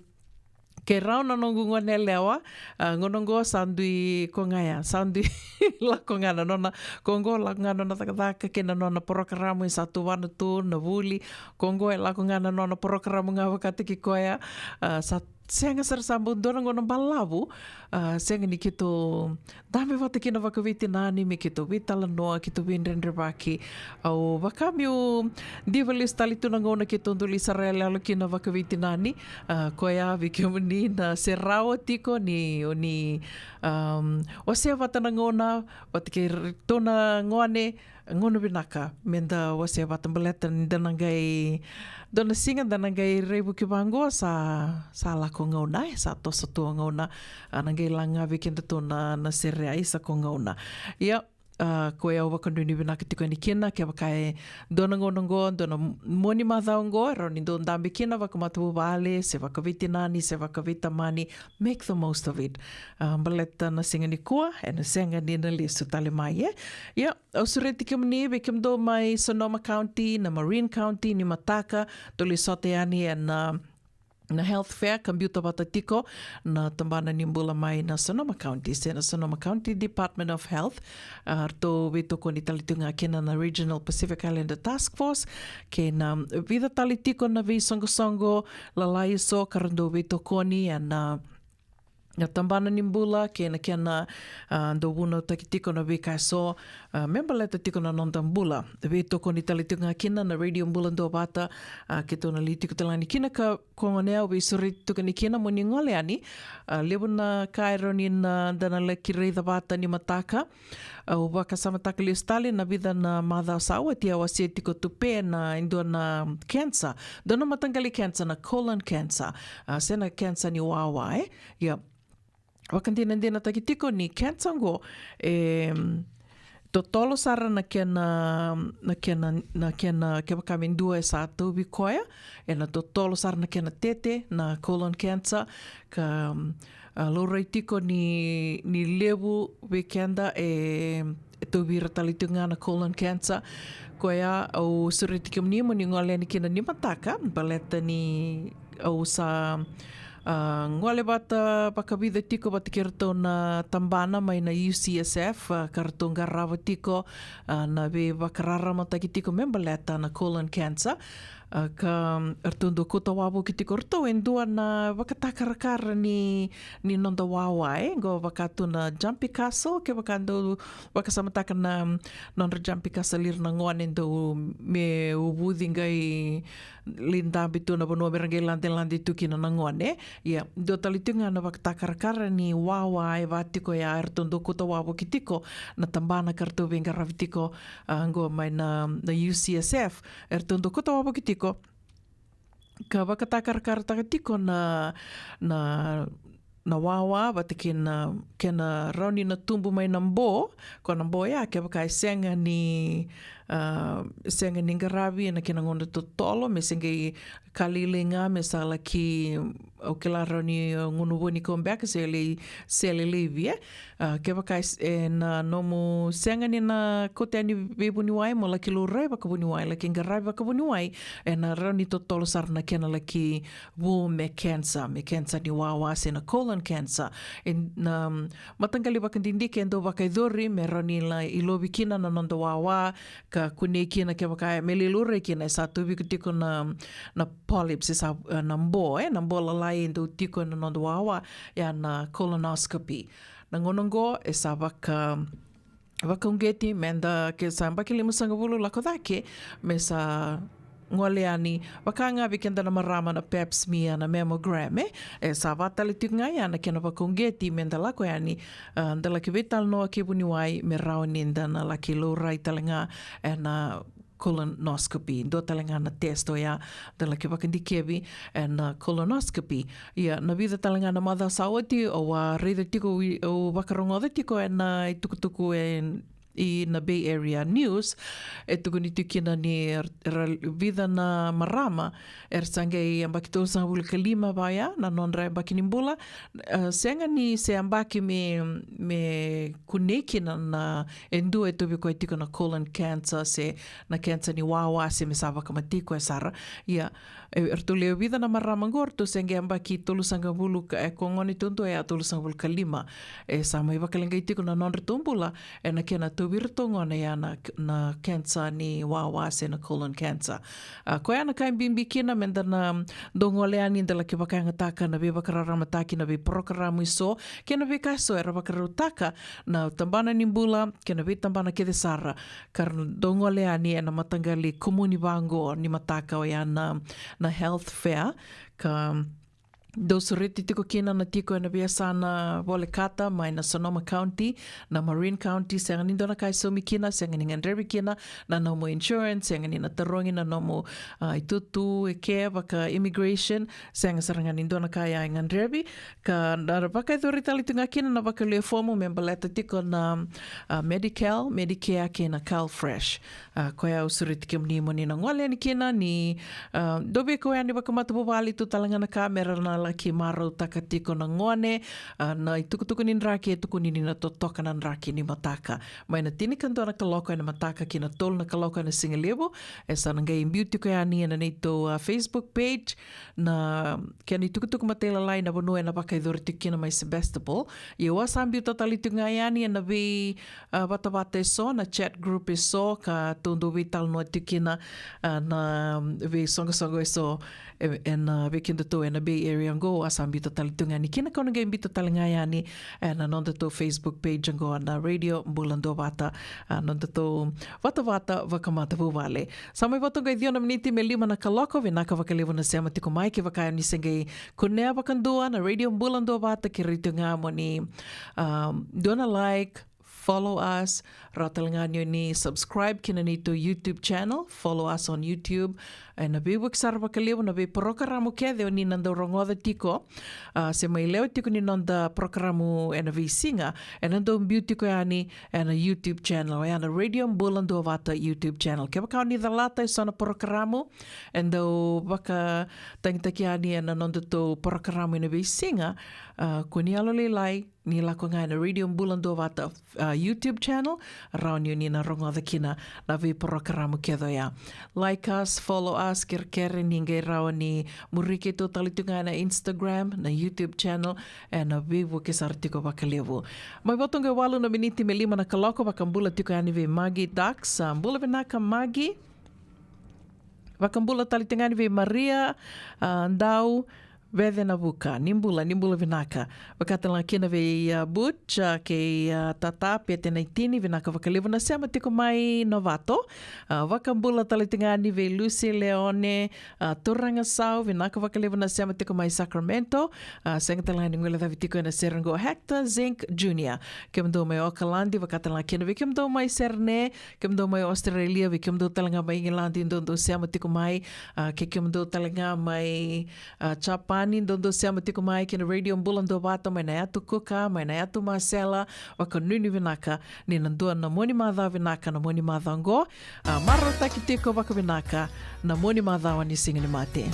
kei rau na noqu gone yalewa. A, gauna oqo sa dui ko ga ya, sa dui lako ga na nona, ko oqo lako ga na nona cakacaka kei na nona porokaramu, e sa tuvana tu na vuli. Ko oqo e lako ga na nona porokaramu ga vakataki koya. A, sa sega sara, sa bau dua na gauna balavu, a, sega ni keitou dabe vata kina vakaveitinani, me keitou veitalanoa, keitou veidredrevaki. Au vaka meu diva lesu tale tu na gauna keitou dau lai sara yaloyalo kina vakaveitinani. A, koya vei kemuni na se rawa tiko ni o ni, um, wasea vata na gauna vata kei iratou na gone, gauna vinaka meda wasea vata baleta ni da na qai, dua na siga da na qai raivuki vaqo, sa, sa lako gauna, e, sa toso tu gauna. A, na qai laga vei kedatou na, na sere, a, isa ko gauna. Ia, a, koya au vakanuinui vinaka tiko yani kina, kevaka e dua na gauna oqo, dua na mua ni macawa oqo e rawa ni dou dabe kina vakamatavuvale se vakaveitinani se vakaveitamani, make the most of it. A, baleta na siga nikua ena sega ni na lesu tale mai, e. Ia, au sureti kemuni, vei kemudou mai Sonoma County, na Marin County, ni mataka, dou lai sota yani ena, na health fair ka biuta vata tiko na tabana ni bula mai na Sonoma County se na Sonoma County Department of Health. A, ratou veitokoni tale tu ga kina na Regional Pacific Islander Task Force kei na vica tale tiko na veisoqosoqo lalai eso ka ra dau veitokoni ena, na tabana ni bula kei na kena, a, dau vunautaki tiko na veika eso, a, me baleta tiko na noda bula. Veitokoni tale tiko ga kina na Radio Bula Duavata, a, keitou na lai tiko tale ga yani kina ka, ko gone, au veisureti tiko yani kina mo ni gole yani. A, levu na ka e rawa ni na, da na laki raica vata ni mataka. Au vakasamataka lesu tale na vica na macawa sa oti, au a se tiko tu pe na, e dua na cancer, dua na mataqali cancer, na colon cancer, a, se na cancer ni wawa, e. Ia, vakadinadinataki tiko ni cancer oqo, e, totolo sara na kena, na kena, na kena, kevaka me dua e sa tauvi koya, ena totolo sara na kena tete na colon cancer, ka, a, laurai tiko ni, ni levu vei keda e, e tauvi ira tale tiko ga na colon cancer. Koya au sureti kemuni mo ni gole yani kina ni mataka, baleta ni au sa, ah, gole vata vakavica tiko vata kei ratou na tabana mai na U C S F, ah, ka ratou qarava tiko, ah, na veivakararamataki tiko me baleta na colon cancer. Ah, ka, mm, ratou dau kauta wavoki tiko ratou e dua na vakatakarakara ni, ni noda wawa, e. Qo vaka tu na jumping castle, kevaka dou vakasamataka na, mm, nodra jumping castle ira na gone dau me uvuci qai lai dabe tu na vanua me ra qai ladelade tu kina na gone. Ia, dua tale tiko ga na vakatakarakara ni wawa e va tiko ya, e ratou dau kauta wavoki tiko na tabana ka ratou veiqaravi tiko, ah, qo mai na, na U C S F. E ratou dau kauta wavoki tiko ka vakatakarakarataka tiko na, na, na wawa vata kei na kena rawa ni na tubu mai na bo, ko na bo ya kevaka e sega ni, ah, sega ni qaravi ena kena gauna totolo, me se qai ka lailai ga me sa laki, au kila rawa ni, ah, gunu vua ni kau beka se lai sele laivi, e. Ah, kevaka e s-, ena nomu sega ni na kauta yani veivuniwai mo laki laurai vakavuniwai, laki qaravi vakavuniwai, ena rawa ni totolo sara na kena laki vu me cancer, me cancer ni wawa se na colon cancer. E na, mm, mataqali vakadidike e dau vakayacori me rawa ni lai lovi kina na noda wawa, ka kunei kina kevaka e me lai laurai kina, e sa tauvi iko tiko na, na polyps, e sa, eh, na bo, e, na bo lalai e dau tiko ena noda wawa, ya na colonoscopy. Na gauna qo e sa vaka, vakauqeti meda, ke sa yabaki limasagavulu lako cake, me sa gole yani, vaka ga vei keda na marama, na pap smear, na mammogram, e. E sa va tale tiko ga ya na kena vakauqeti meda lako yani, ah, da laki veitalanoa kei vuniwai me rawa ni da na laki laurai tale ga ena colonoscopy. Dua tale ga na test oya da laki vakadikevi ena colonoscopy. Ia, na vica tale ga na macawa sa oti, au a raica tiko, au, au vakarogoca tiko ena itukutuku e, i na Bay Area News, e tukuni tiko kina ni ra, ra, vica na marama era sa qai yabaki tolusagavulu ka lima vaya na nodra yabaki ni bula, eh, sega ni se yabaki me, me kunei kina na, e dua e tauvi koya tiko na colon cancer se na cancer ni wawa se me sa vakamatei koya sara. Ia, e, eratou lewe vica na marama qo, eratou se qai yabaki tolusagavulu ka, e, ko gone duadua e a tolusagavulu ka lima. E sa mai vakaleqai tiko na nodratou bula ena kena tauvi iratou gona ya na, na cancer ni wawa se na colon cancer. A, koya na ka e bibi kina meda na dau gole yani da laki vakayagataka na veivakararamataki, na veiporokaramu eso kei na veika eso era vakarautaka na tabana ni bula kei na veitabana kece sara, ka ra dau gole yani ena mataqali kumuni vaqo ni mataka, oya na, na health fair, ka dau sureti tiko kina na tiko ena veiyasana volekata mai na Sonoma County, na Marin County. Sega ni dua na ka e saumi kina, sega ni gadrevi kina na nomu insurance, sega ni na tarogi na nomu, ah, itutu e ke vaka immigration, sega sara ga ni dua na ka ya e gadrevi. Ka na vakayacori tale tu ga kina na vakalewe fomu me baleta tiko na, ah, Medi-Cal, Medicare kei na CalFresh. Ah, koya au sureti kemuni mo ni na gole yani kina ni, ah, dau veikau yani vakamatavuvale tu tale ga na ka me ra na laki marautaka tiko na gone, ah, na itukutuku ni draki e tukuni ni na totoka na draki ni mataka. Mai na tinikadua na kaloko ena mataka ki na tolu na kaloko ena sigalevu, e sa na qai biu tiko yani ena neitou, ah, Facebook page, na kena itukutuku matailalai na vanua ena vakayacori tiko kina mai Sebastopol. Ia au a sa biuta tale tiko ga yani ena vei, ah, vatavata eso, na chat group eso, ka tou dau veitalanoa tiko kina, ah, na veisoqosoqo eso, e, ena, ah, vei kedatou ena Bay Area qo. Au a sa biuta tale tiko ga yani kina, ka au na qai biuta tale ga yani ena nodatou Facebook page qo na Radio Bula Duavata, ah, nodatou vatavata vakamatavuvale. Sa mai vata qo e ciwa na miniti me lima na kaloko. Vinaka vakalevu na sema tiko mai, kevaka ni se qai kunea vakadua na Radio Bula Duavata, kerei tiko ga mo ni, um, dua na like, follow us, rawa tale ga ni o ni subscribe ki na neitou YouTube channel, follow us on YouTube. Ena veivuke sara vakalevu na veiporokaramu kece o ni na dau rogoca tiko, ah, se mai lewe tiko ni noda porokaramu ena veisiga, ena dau biu tiko yani ena YouTube channel, oya na Radio Bula Duavata YouTube channel. Kevaka o ni calata eso na porokaramu e dau vakatagitaki yani ena nodatou porokaramu ena veisiga, ah, kua ni yalolailai, ni lako ga ena Radio Bula Duavata, a, YouTube channel, rawa ni o ni na rogoca kina na veiporokaramu kece oya. Like us, follow us, kerekere ni qai rawa ni muri keitou tale tu ga ena Instagram, na YouTube channel, ena veivuke sara tiko vakalevu. Mai vo toka e walu na miniti me lima na kaloko, vakabula tiko yani vei Maggie Dax, a, bula vinaka Maggie. Vakabula tale tiko yani vei Maria, a, Dau, Vece na Vuka, ni bula, ni bula vinaka. Vaka tale ga kina vei, a, Butch, a, kei, a, Tata, Pete Naitini, vinaka vakalevu na sema tiko mai Novato. A, vakabula tale tiko ga ni vei Lucy Leone, a, Turaga Sau, vinaka vakalevu na sema tiko mai Sacramento. A, sega tale ga ni guilecavi tiko ena sere qo Hector Zink Junior. Kemudou mai Okaladi, vaka tale ga kina vei kemudou mai Serne, kemudou mai Australia, vei kemudou tale ga mai Igiladi, dou dou sema tiko mai, a, kei kemudou tale ga mai, a, Japani, dou dou sema tiko mai kina Radio Bula Duavata, mai na Yatu Kuka, mai na Yatu Masela, vakanuinui vinaka, ni na dua na moni macawa vinaka na moni macawa qo, a, marautaki tiko vakavinaka na moni macawa ni Siga ni Mate.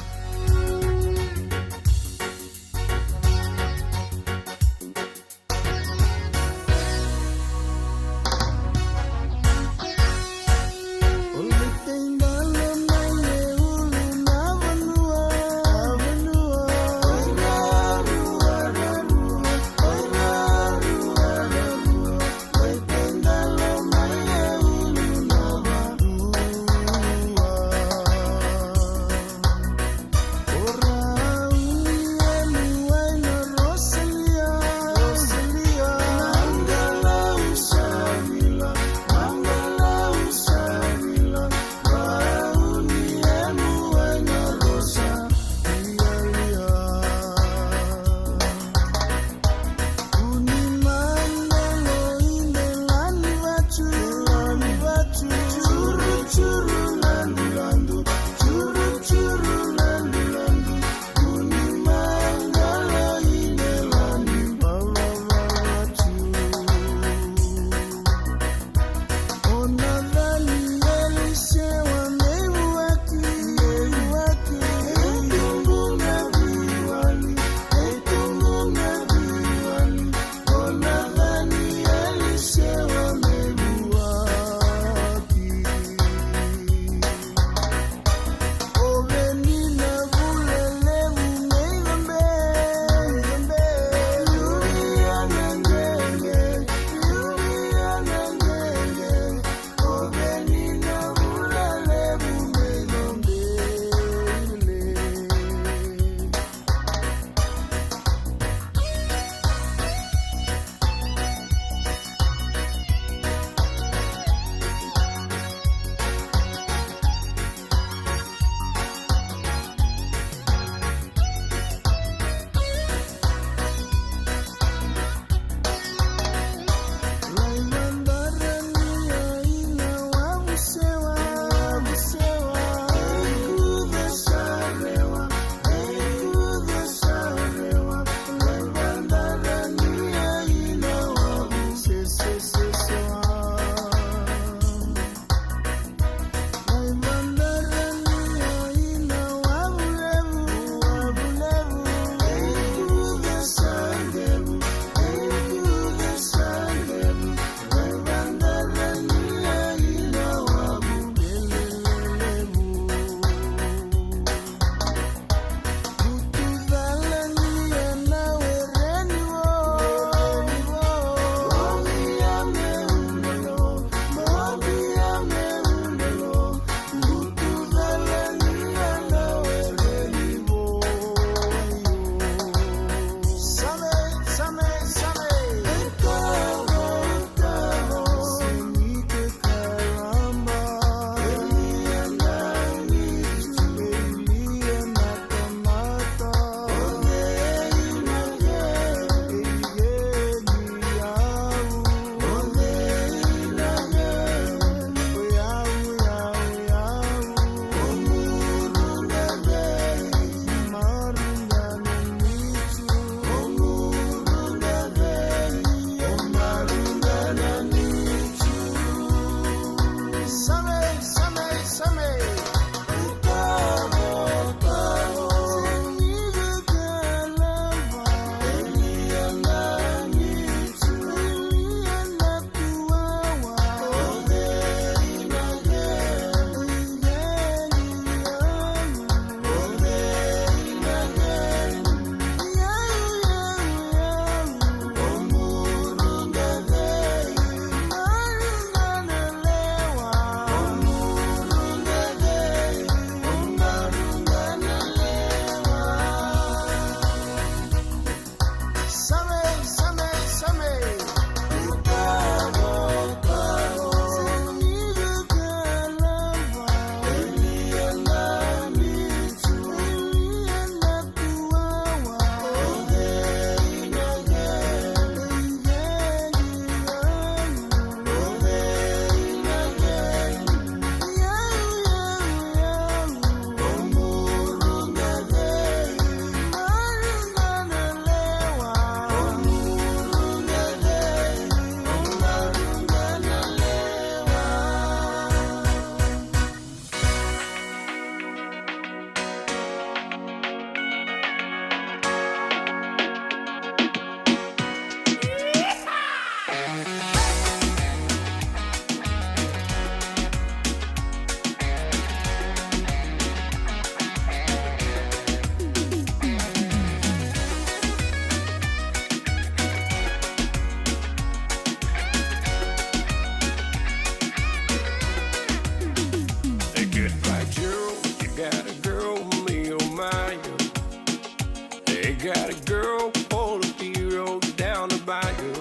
Got a girl, all the hero down the bayou.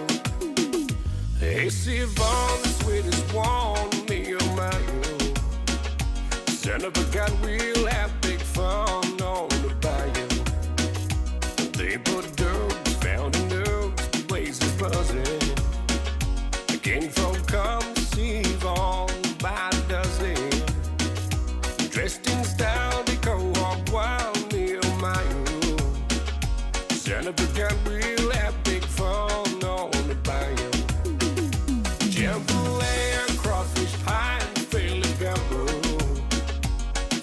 Hey, Siobhan, the sweetest one, me, oh my, oh. Son of a gun, we'll have big fun on the bayou. They put dogs, found in dogs, places buzzing. Again, folk come, Siobhan, by the dozen. Dressed in style, they go up wild, me, oh my, oh. Son of a gun, we'll have big fun on the bayou. Jambalaya, crawfish, pie, and Philly gumbo.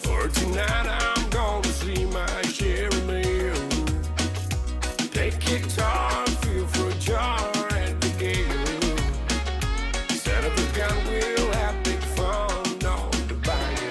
For tonight, I'm gonna see my share of meal. Take guitar, feel for a jar and the gale. Son of a gun, we'll have big fun on the bayou.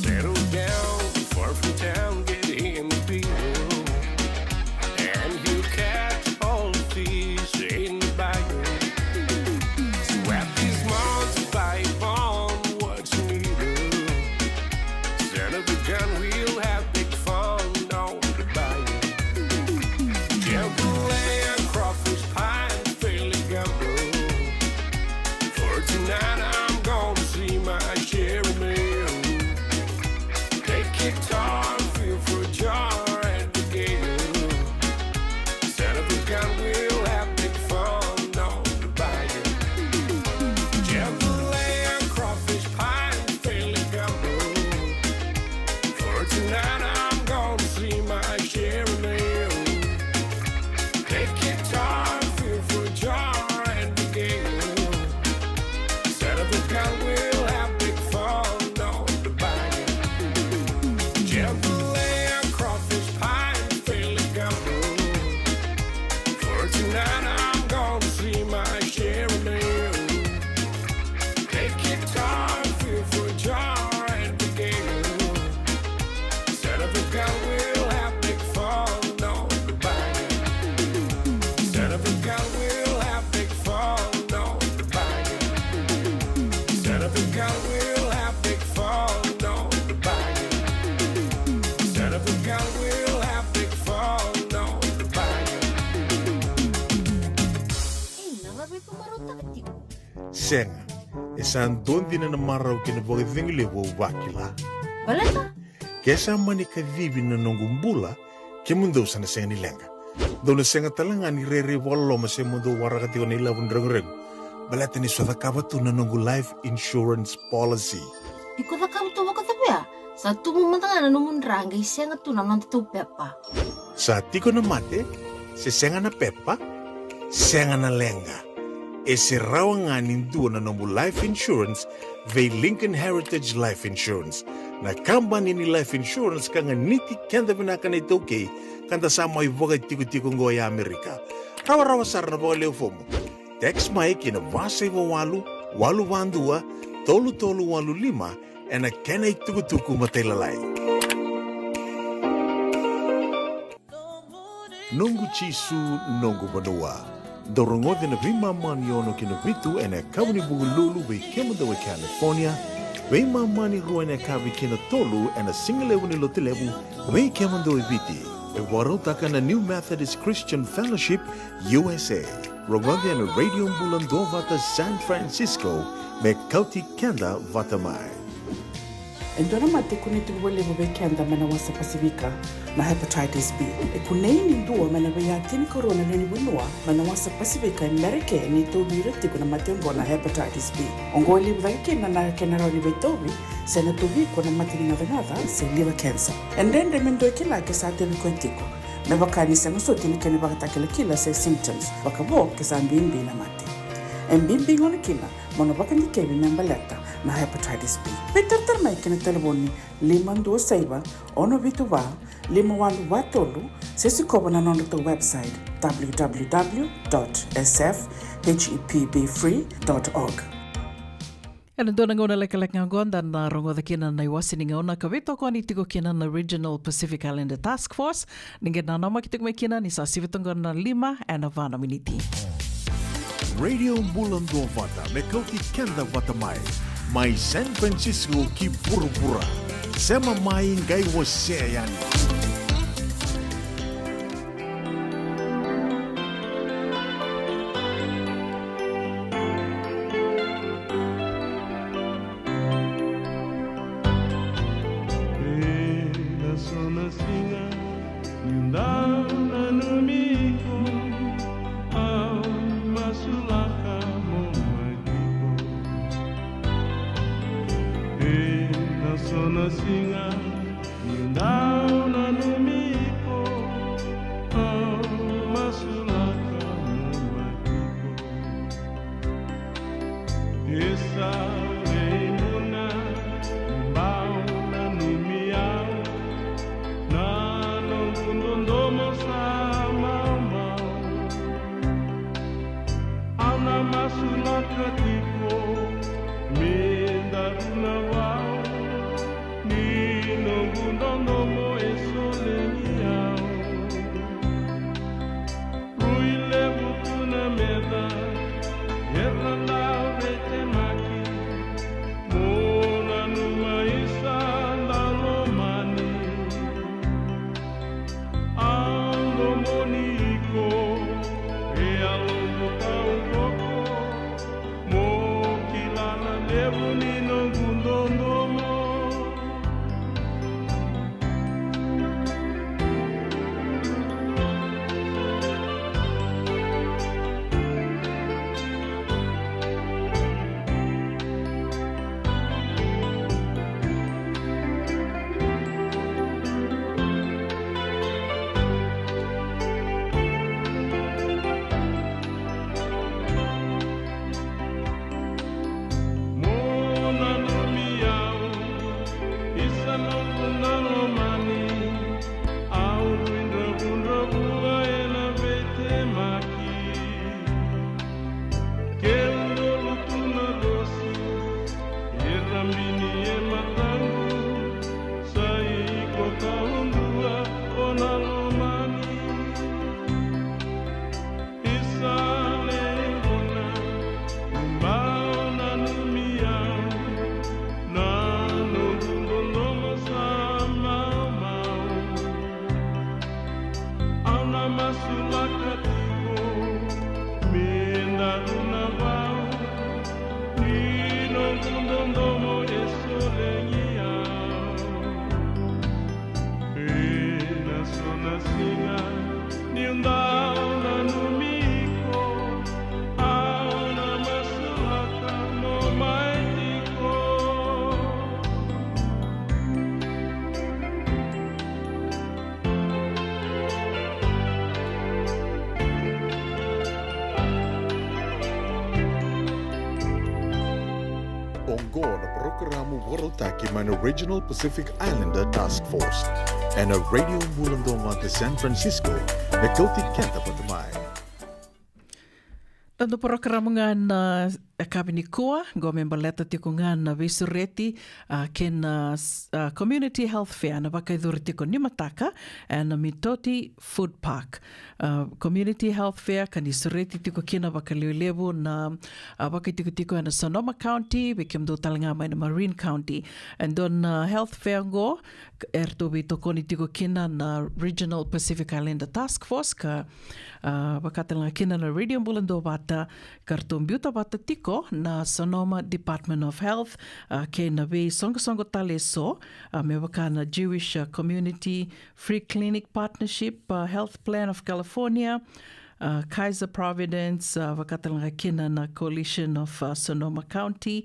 Settle down, far from town, get in the field. And you catch all the fish in the bayou. Swap these months, buy on what you need. Son of a gun, we'll have big fun on the bayou. Jambalaya, crawfish, pie, and Philly gumbo. For tonight, I'm gonna see my share of meal. Take guitar, feel for a jar and the gale. Son of a gun, we'll have big fun on the bayou. Jambalaya, crawfish, pie, and Philly gumbo. For tonight, I'm gonna see my share of meal. Take guitar, feel for a jar and the gale. Son of a gun, we'll have big fun on the bayou. Jambalaya, crawfish, pie, and Philly gumbo. For tonight, I'm gonna see my share of meal. Take guitar, feel for a jar and the gale. Son of a gun, we'll have big fun on the bayou. Son of a gun, we'll have big fun on the bayou. Son of a gun, we'll have big fun on the bayou. Son of a gun, we'll have big fun on the bayou. Ei, na cava e vakamarautaka tiko? Sega. E sa dua dina na marau kei na vakacegu levu au vakila. Baleta? Ke sa mani kacivi na noqu bula, kemudou sa na sega ni leqa. Dou na sega tale ga ni rairai vakaloloma se mo dou waraka tiko na ilavo ni reguregu. Baleta ni sa cakava tu na noqu life insurance policy. Iko cakava tu vakacava ya? Sa tubu mada ga na nomu dra qai sega tu na noda tou pepa. Sa tiko na mate, se sega na pepa, sega na leqa. E se rawa ga ni dua na nomu life insurance vei Lincoln Heritage Life Insurance, na kabani ni life insurance ka ganiti keda vinaka na iTaukei, ka da sa mai vakatikotiko oqo e Amerika. Rawarawa sara na vakalewe fomu. Text mai ki na va saiva walu, walu va dua, tolu tolu walu lima, ena kena itukutuku matailalai. Noqu Jisu, noqu vanua. Dou rogoci na veimama ni ono ki na vitu ena yakavi ni Vukelulu vei kemudou e California, veimama ni rua ena yakavi ki na tolu ena sigalevu ni Lotulevu vei kemudou e Viti. E vakarautaka na New Methodist Christian Fellowship U S A. Rogoci ena Radio Bula Duavata San Francisco me kauti keda vata mai. E dua na mate e kunei tiko vakalevu vei keda mai na wasa Pasifika na hepatitis B. E kunei ni dua mai na veiyaya tinikarua na lewe ni vanua mai na wasa Pasifika e Merika ni tauvi ira tiko na mate oqo na hepatitis B. Oqo e levu cake kina na kena rawa ni veitauvi se na tauvi iko na mate ni gacagaca se liver cancer. E dredre me dua e kila ke sa tauvi koya tiko, me vaka ni sega soti na kena ivakatakilakila se symptoms, vakavo ke sa bibi na mate. E bibi gona kina mo na vakadikevi me baleta na hepatitis B. Veitaratara mai ki na talevoni lima dua saiva, ono vitu va, lima walu va tolu, se sikova na nodratou website, w w w dot s f h e p b free dot org. Ena dua na gauna lekaleka ga oqo da na rogoca kina na iwase ni gauna ka veitokoni tiko kina na Regional Pacific Islander Task Force. Ni qai nanamaki tiko mai kina ni sa sivi toka na lima ena va na miniti. Radio Bula Duavata, me kauti keda vata mai. Mai San Francisco ki vuravura. Sema mai qai wasea yani. Ena so na siga niu dau nanumi iko, au masulaka mo mai tiko. Ena so na siga niu dau nanumi iko, au masulaka mo mai tiko. Isa vei muna, bau nanumi au, na noqu dodomo sa maumau. Au na masulaka tiko, me daru na vau, ni noqu dodomo e solegi au. Rui levu tu na meca, era dau veitemaki, mo nanuma isa dau lomani. Au domoni iko, e yaloqu kauqoko, mo kila na levu ni noqu dodomo. Mo nanumi au, isa noqu dau lomani, au rui dravudravua ena veitemaki. Ke udolu tu na rosi, era bini e mataqu, sa iko taudua o na lomani. Isa levu na, bau nanumi au, na noqu dodomo sa maumau. Au na masulaka tiko, me daru na vau, ni noqu dodomo e solegi au. Ena so na siga niu dau nanumi iko, au na masulaka mo mai tiko. Oqo na parokaramu vakarautaki mai na Regional Pacific Islander Task Force ena Radio Bula Duavata San Francisco, me kauti keda vata mai. Na noda parokaramu ga na yakavi nikua, qo me baleta tiko ga na veisureti, a, kei na, s-, a, Community Health Fair na vakayacori tiko ni mataka ena Mitoti Food Park. A, Community Health Fair ka ni sureti tiko kina vakalevulevu na, a, vakaitikotiko ena Sonoma County, vei kemudou tale ga mai na Marin County. E dua na health fair qo eratou veitokoni tiko kina na Regional Pacific Islander Task Force ka, a, vaka tale ga kina na Radio Bula Duavata, ka ratou biuta vata tiko na Sonoma Department of Health, a, kei na veisoqosoqo tale eso, a, me vaka na Jewish, a, Community Free Clinic Partnership, a, Health Plan of California, a, Kaiser Providence, a, vaka tale ga kina na Coalition of, a, Sonoma County,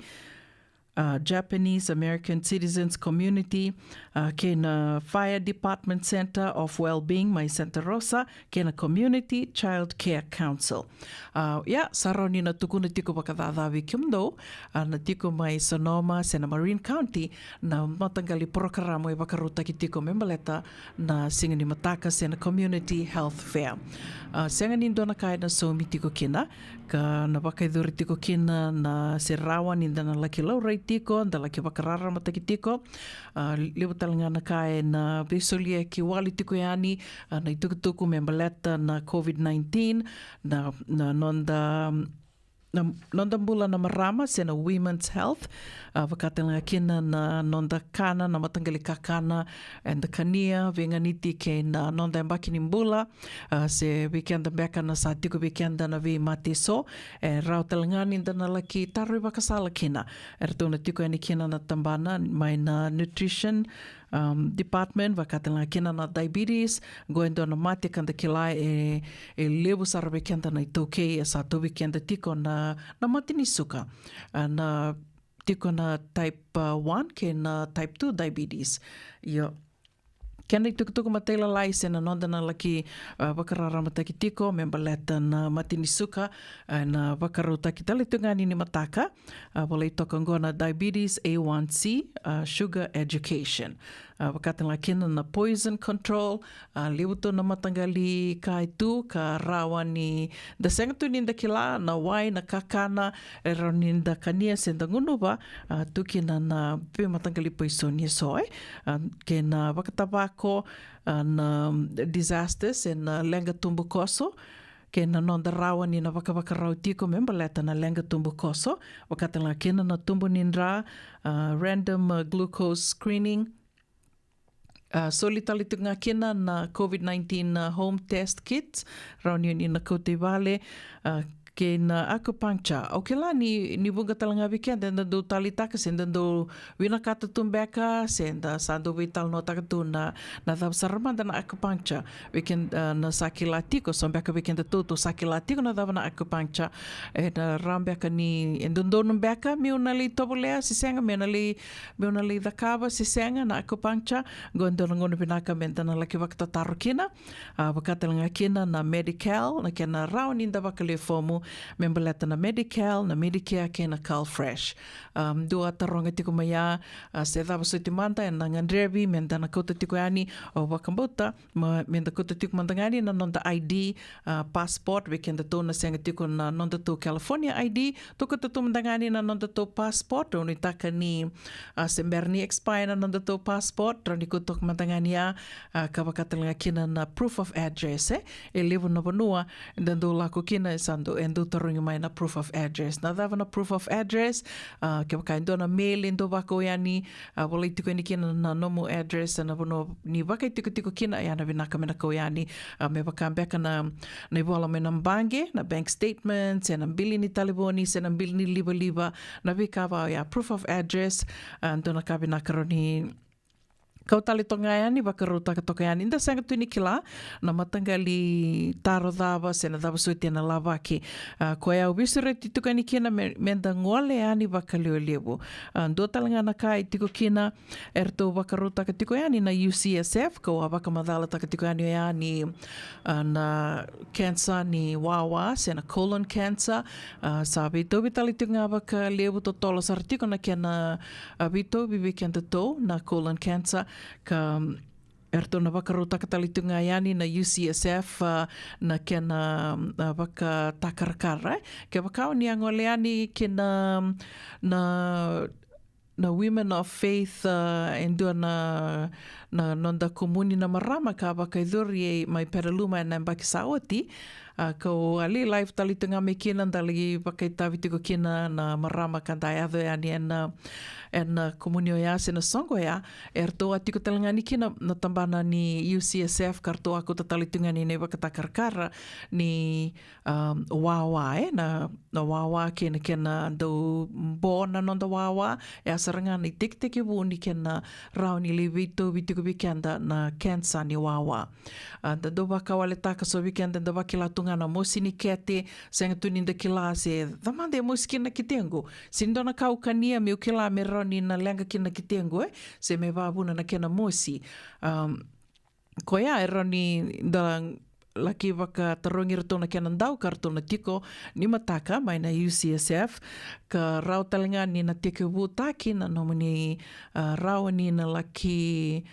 a, Japanese American Citizens Community, a, kei na Fire Department Center of Wellbeing mai Santa Rosa, kei na Community Child Care Council. A, ia, sa rawa ni na tukuna tiko vakacaca vei kemudou, a, na tiko mai Sonoma se na Marin County na mataqali porokaramu e vakarautaki tiko me baleta na siga ni mataka se na Community Health Fair. A, sega ni dua na ka e na saumi tiko kina, ka na vakayacori tiko kina na se rawa ni da na laki laurai tiko, da laki vakararamataki tiko. A, levu tale ga na ka e na veisolia ki wali tiko yani, a, na itukutuku me baleta na COVID nineteen, na, na noda, na noda bula na marama se na women's health, a, vaka tale ga kina na noda kana, na mataqali kakana eda kania, veiganiti kei na noda yabaki ni bula, a, se vei keda beka na sa tiko vei keda na veimate eso, e rawa tale ga ni da na laki taro ivakasala kina. Eratou na tiko yani kina na tabana mai na nutrition, um, department, vaka tale ga kina na diabetes, qo e dua na mate ka da kila e, e levu sara vei keda na iTaukei, e sa tauvi keda tiko na, na mate ni suka, a, na tiko na type, a, one kei na type two diabetes. Io. Kena itukutuku matailalai se na noda na laki, a, vakararamataki tiko me baleta na mate ni suka, a, na vakarautaki tale tu ga ni mataka, a, volai toka qo na diabetes A one C, a, sugar education. A, vaka tale ga kina na poison control, a, levu tu na mataqali ka e tu ka rawa ni da sega tu ni da kila na wai, na kakana e rawa ni da kania se da gunuva, a, tu kina na veimataqali poisoni eso, e. A, kei na vakatavako, a, na disasters e na leqa tubukoso, kei na noda rawa ni na vakavakarau tiko me baleta na leqa tubukoso, vaka tale ga kina na tubu ni dra, a, random, a, glucose screening, a, soli tale tiko ga kina na COVID nineteen, a, home test kits, rawa ni o ni na kauta i vale, a, kei na acupuncture. Au kila ni, ni vuqa tale ga vei keda eda dau taleitaka se da dau vinakata tu beka, se da sa dau veitalanoataka tu na, na cava sara mada na acupuncture. Vei keda, a, na sa kila tiko, so beka vei kedatou tou sa kila tiko na cava na acupuncture. E na rawa beka ni, e dodonu beka meu na lai tovolea se sega, meu na lai, meu na lai cakava se sega na acupuncture. Qo e dua na gauna vinaka me da na laki vakatataro kina. A, vaka tale ga kina na Medi-Cal, na kena rawa ni da vakalewe fomu me baleta na Medi-Cal, na Medicare kei na CalFresh. A, dua taroga tiko mai ya, a, se cava soti mada e na gadrevi me da na kauta tiko yani, au vakabauta, ma, me da kauta tiko mada ga yani na noda I D, a, passport, vei kedatou na sega tiko na nodatou California I D, tou kauta tu mada ga yani na nodatou passport, au nuitaka ni, a, se bera ni expire na nodatou passport, rawa ni kauta mada ga yani ya, a, ka vaka tale ga kina na proof of address, e. E levu na vanua eda dau lako kina e sa dau, e dau tarogi mai na proof of address. Na cava na proof of address? A, kevaka e dua na mail e dau vakau yani, a, volai tiko yani kina na nomu address, na vanua ni vakaitikotiko kina, ya na vinaka me na kau yani. A, me vaka beka na, na ivola mai na baqe, na bank statement, se na bili ni talevoni, se na bili ni livaliva, na veika va oya, proof of address, a, dua na ka vinaka rawa ni kau tale toka ga yani, vakarautaka toka yani. Da sega tu ni kila na mataqali taro cava se na cava soti e na lavaki. A, koya au veisureti tiko yani kina me, me da gole yani vakalevulevu. A, dua tale ga na ka e tiko kina, eratou vakarautaka tiko yani na U C S F, kau a vakamacalataka tiko yani oya ni, a, na cancer ni wawa, se na colon cancer, a, sa veitauvi tale tiko ga vakalevu, totolo sara tiko na kena, a, veitauvi vei kedatou na colon cancer, ka, eratou na vakarautaka tale tiko ga yani na U C S F, a, na kena, a, vakatakarakara, e. Kevaka o ni a gole yani kina, na, na Women of Faith, a, e dua na, na noda komuni na marama ka vakayacori mai Petaluma e na yabaki sa oti. A, kau a lai live tale tu ga mai kina, da lai vakaitavi tiko kina na marama ka da yaco yani e na, e na komuni oya se na soqo oya. Eratou a tiko tale ga ni kina na tabana ni U C S F, ka ratou a kauta tale tu ga ni na ivakatakarakara ni, um, wawa, e, na, na wawa kei na kena dau bo na noda wawa, e a sara ga na itekitekivu ni kena rawa ni lai veitauvi tiko vei keda na cancer ni wawa. A, da dau vakawaletaka so vei keda da vakila tu ga na mosi ni kete, sega tu ni da kila se cava mada e mosi kina na ketequ. Se ni dua na ka au kania meu kila me rawa ni na leqa kina na ketequ, e? Se me vavuna na kena mosi. Um, koya e rawa ni da laki vakatarogi iratou na kena dau ka ratou na tiko ni mataka mai na U C S F, ka rawa tale ga ni na tekivutaki na nomuni, ah, rawa ni na laki,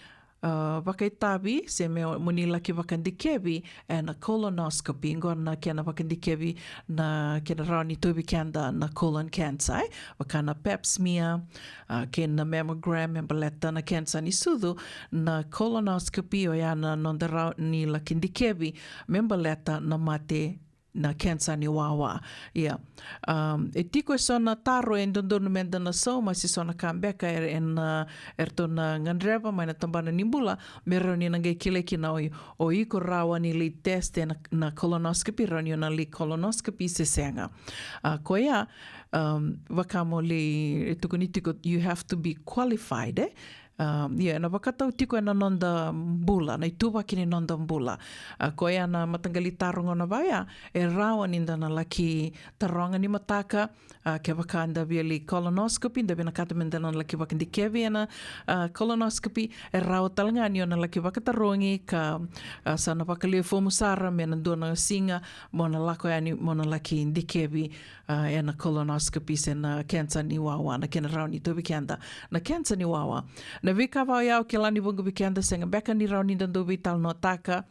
ah, vakaitavi se me, mo ni laki vakadikevi ena colonoscopy, qo na kena vakadikevi na kena rawa ni tauvi keda na colon cancer, e? Vaka na pap smear, ah, kei na mammogram me baleta na cancer ni sucu. Na colonoscopy oya na noda rawa ni laki dikevi me baleta na mate na cancer ni wawa. Ia, um, e tiko e so na taro e dodonu meda na sauma se so na ka beka e, e na, eratou na gadreva mai na tabana ni bula me rawa ni na qai kilai kina o, o iko rawa ni lai test ena, na colonoscopy, rawa ni o na lai colonoscopy se sega. A, koya, um, vaka mo lai, e tukuni tiko, you have to be qualified, e? Um, ia, ena vakatau tiko ena noda bula, na ituvaki ni noda bula. A, koya na mataqali taro gona vaya e rawa ni da na laki taroga ni mataka, a, kevaka da via lai colonoscopy, da vinakata meda na laki vakadikevi ena, a, colonoscopy, e rawa tale ga ni o na laki vakatarogi ka, a, sa na vakalewe fomu sara me na dua na siga mo na lako yani mo na laki dikevi, a, ena colonoscopy se na cancer ni wawa, na kena rawa ni tauvi keda na cancer ni wawa. Na veika vaya au kila ni vuqa vei keda sega beka ni rawa ni da dau veitalanoataka,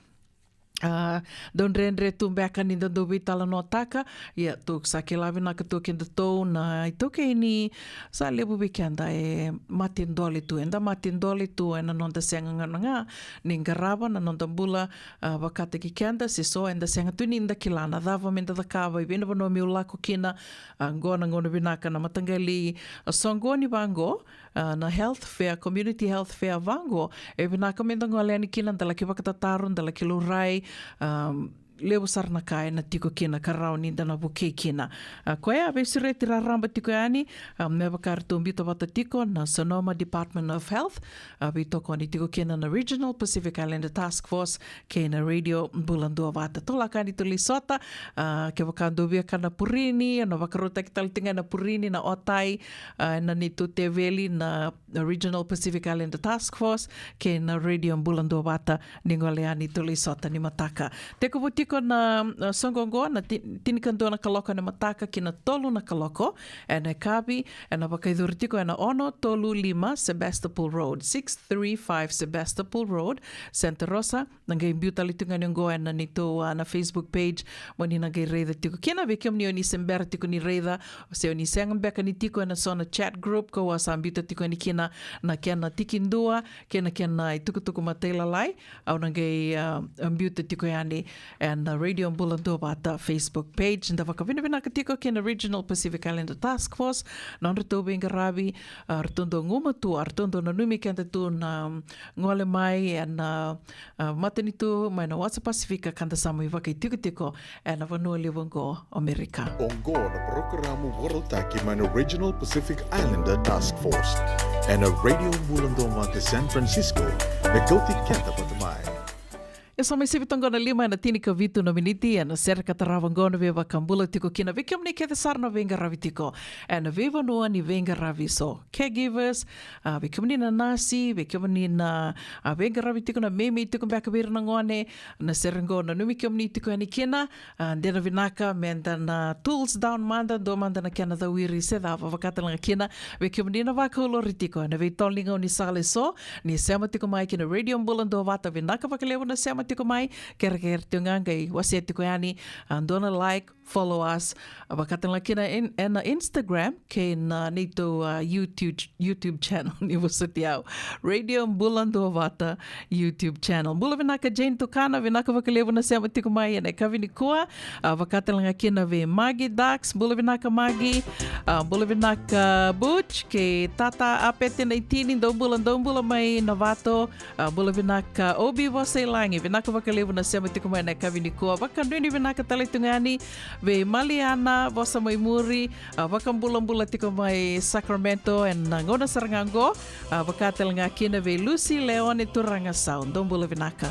a, dau dredre tu beka ni da dau veitalanoataka. Ia, tou sa kila vinaka tu o kedatou na iTaukei ni sa levu vei keda e mate dole tu, eda mate dole tu ena noda sega gona ga ni qarava na noda bula, a, vakataki keda se so eda sega tu ni da kila na cava meda cakava, i vei na vanua meu lako kina. A, qo na gauna vinaka na mataqali, a, soqoni vaqo, a, na health fair, community health fair vaqo, e vinaka meda gole yani kina, da laki vakatataro, da laki laurai, um, levu sara na ka ena tiko kina ka rawa ni da na vukei kina. A, koya veisureti raraba tiko yani, a, me vaka eratou biuta vata tiko na Sonoma Department of Health, a, veitokoni tiko kina na Regional Pacific Islander Task Force kei na Radio Bula Duavata. Tou lako yani tou lai sota, a, kevaka dou via kana purini, na vakarautaki tale tiko ga na purini, na otai, a, na neitou teveli na Regional Pacific Islander Task Force kei na Radio Bula Duavata, ni gole yani tou lai sota ni mataka. Tekivu tiko na, a, soqo oqo na ti-, tinikadua na kaloko ena mataka ki na tolu na kaloko ena yakavi, ena vakaicuru tiko ena ono tolu lima Sebastopol Road, six three five Sebastopol Road, Santa Rosa. Na qai biu tale tiko ga ni oqo ena neitou, a, na Facebook page, mo ni na qai raica tiko kina. Vei kemuni o ni se bera tiko ni raica, se o ni sega beka ni tiko ena so na chat group kau a sa biuta tiko yani kina na kena tikidua kei na kena itukutuku matailalai, au na qai, a, biuta tiko yani ena Radio Bula Duavata Facebook page. Da vakavinavinaka tiko kei na Regional Pacific Islander Task Force, na nodratou veiqaravi, a, ratou dau gumatua, ratou dau nanumi keda tu na, um, gole mai ena, a, matanitu mai na Wasa Pasifika ka da sa mai vakaitikotiko ena vanua levu oqo o Amerika. Oqo na parokaramu vakarautaki mai na Regional Pacific Islander Task Force ena Radio Bula Duavata San Francisco, me kauti keda vata mai. E sa mai sivi toka qo na lima ena tinikavitu na miniti ena sere ka tarava oqo na veivakabula tiko kina vei kemuni kece sara na veiqaravi tiko ena veivanua ni veiqaravi, so caregivers, a, vei kemuni na nasi, vei kemuni na, a, veiqaravi tiko na meimei tiko beka vei ira na gone, na sere oqo nanumi kemuni tiko yani kina, a, de na vinaka meda na tools down mada, dua mada na kena cawiri se cava, vaka tale ga kina vei kemuni na vakaulori tiko ena veitolo ni gaunisala eso, ni sema tiko mai ki na Radio Bula Duavata, vinaka vakalevu na sema tiko mai, kerekere tiko ga qai wasea tiko yani, a, dua na like, follow us, a, vaka tale ga kina in-, ena Instagram kei na neitou, a, YouTube, YouTube channel, ni vosoti au. Radio Bula Duavata YouTube channel. Bula vinaka Jane Tukana, vinaka vakalevu na sema tiko mai ena yakavi nikua. A, vaka tale ga kina vei Magi Dax, bula vinaka Magi. A, bula vinaka Butch, kei Tata Apete na itini, dou bula, dou bula mai Navato. A, bula vinaka Obi Vosailagi, vinaka vakalevu na sema tiko mai ena yakavi nikua. Vakanuinui vinaka tale tu ga yani vei Maliana Vosa mai muri, a, vakabulabula tiko mai Sacramento ena gauna sara ga oqo. A, vaka tale ga kina vei Lucy Leone Turagasau, dou bula vinaka.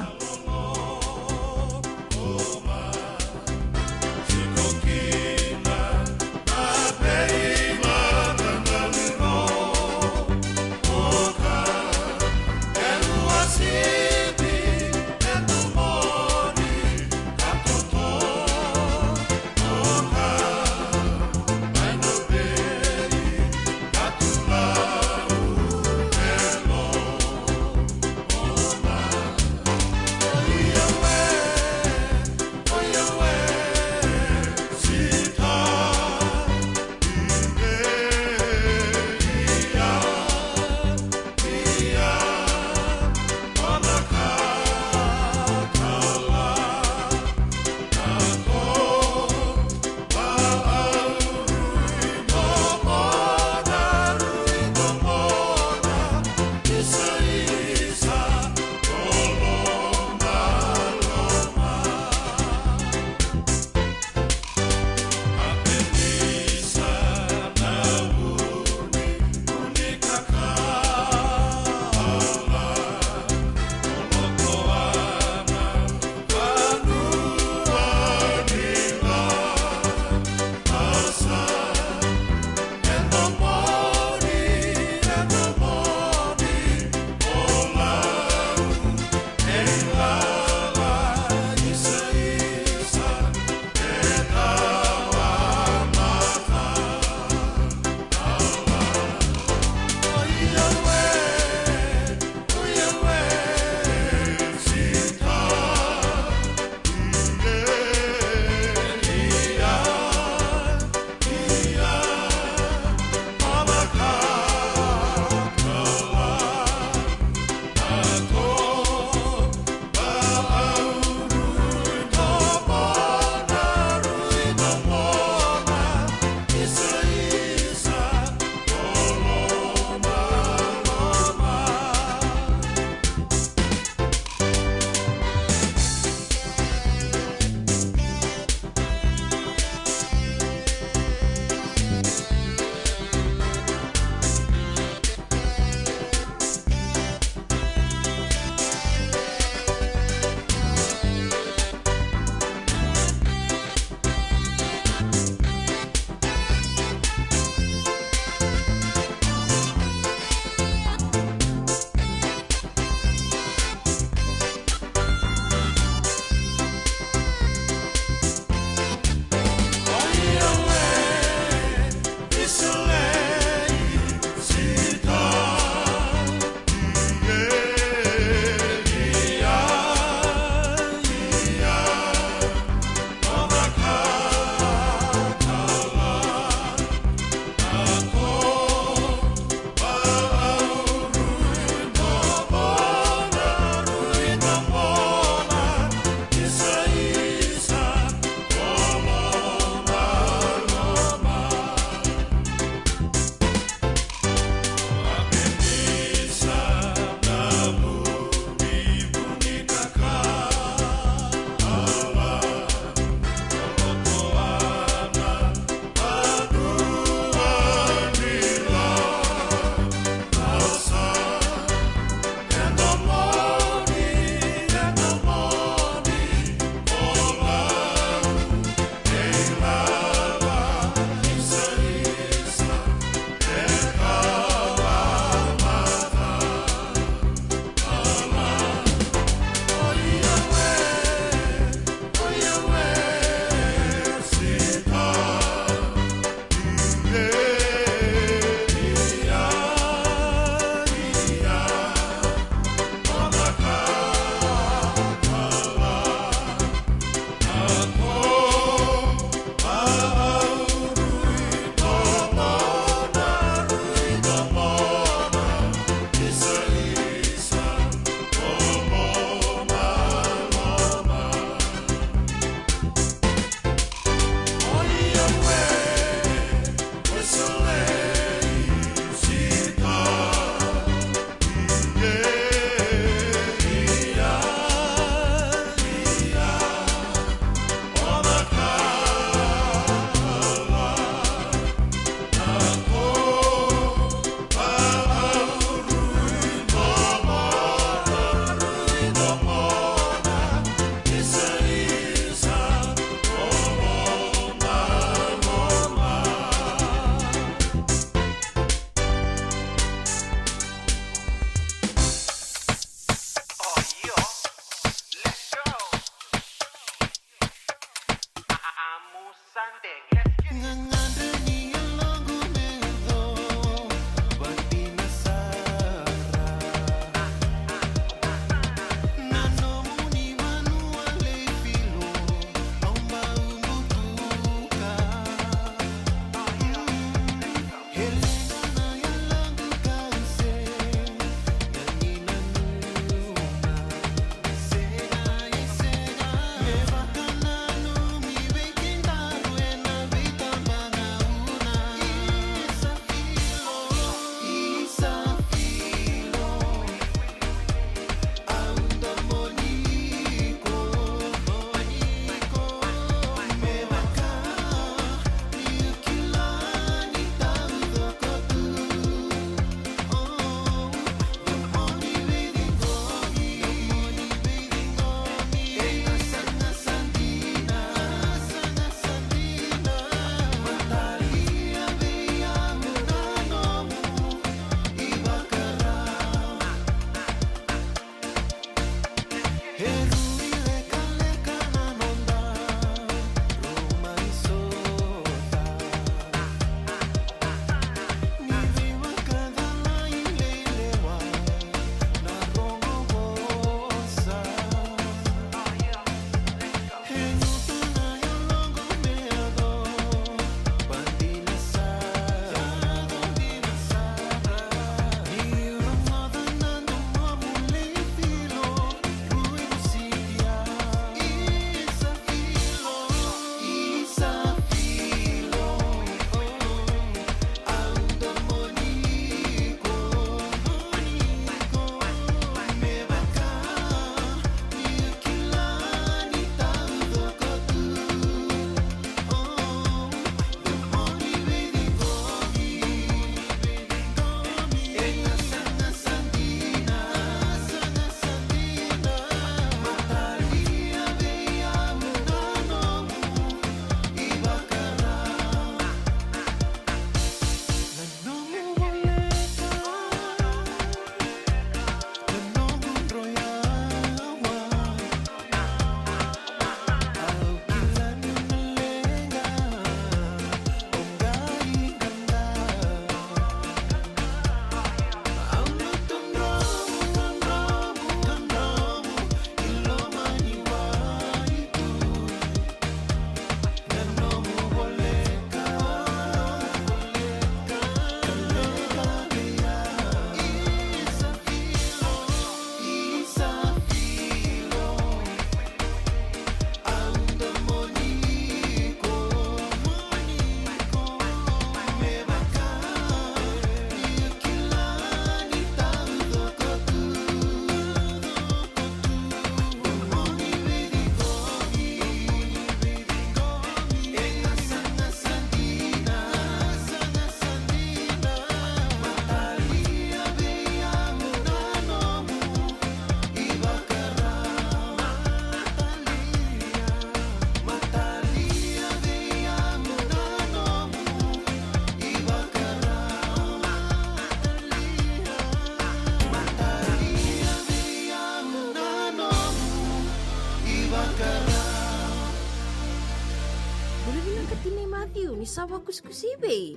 Sa vakusikusi i vei?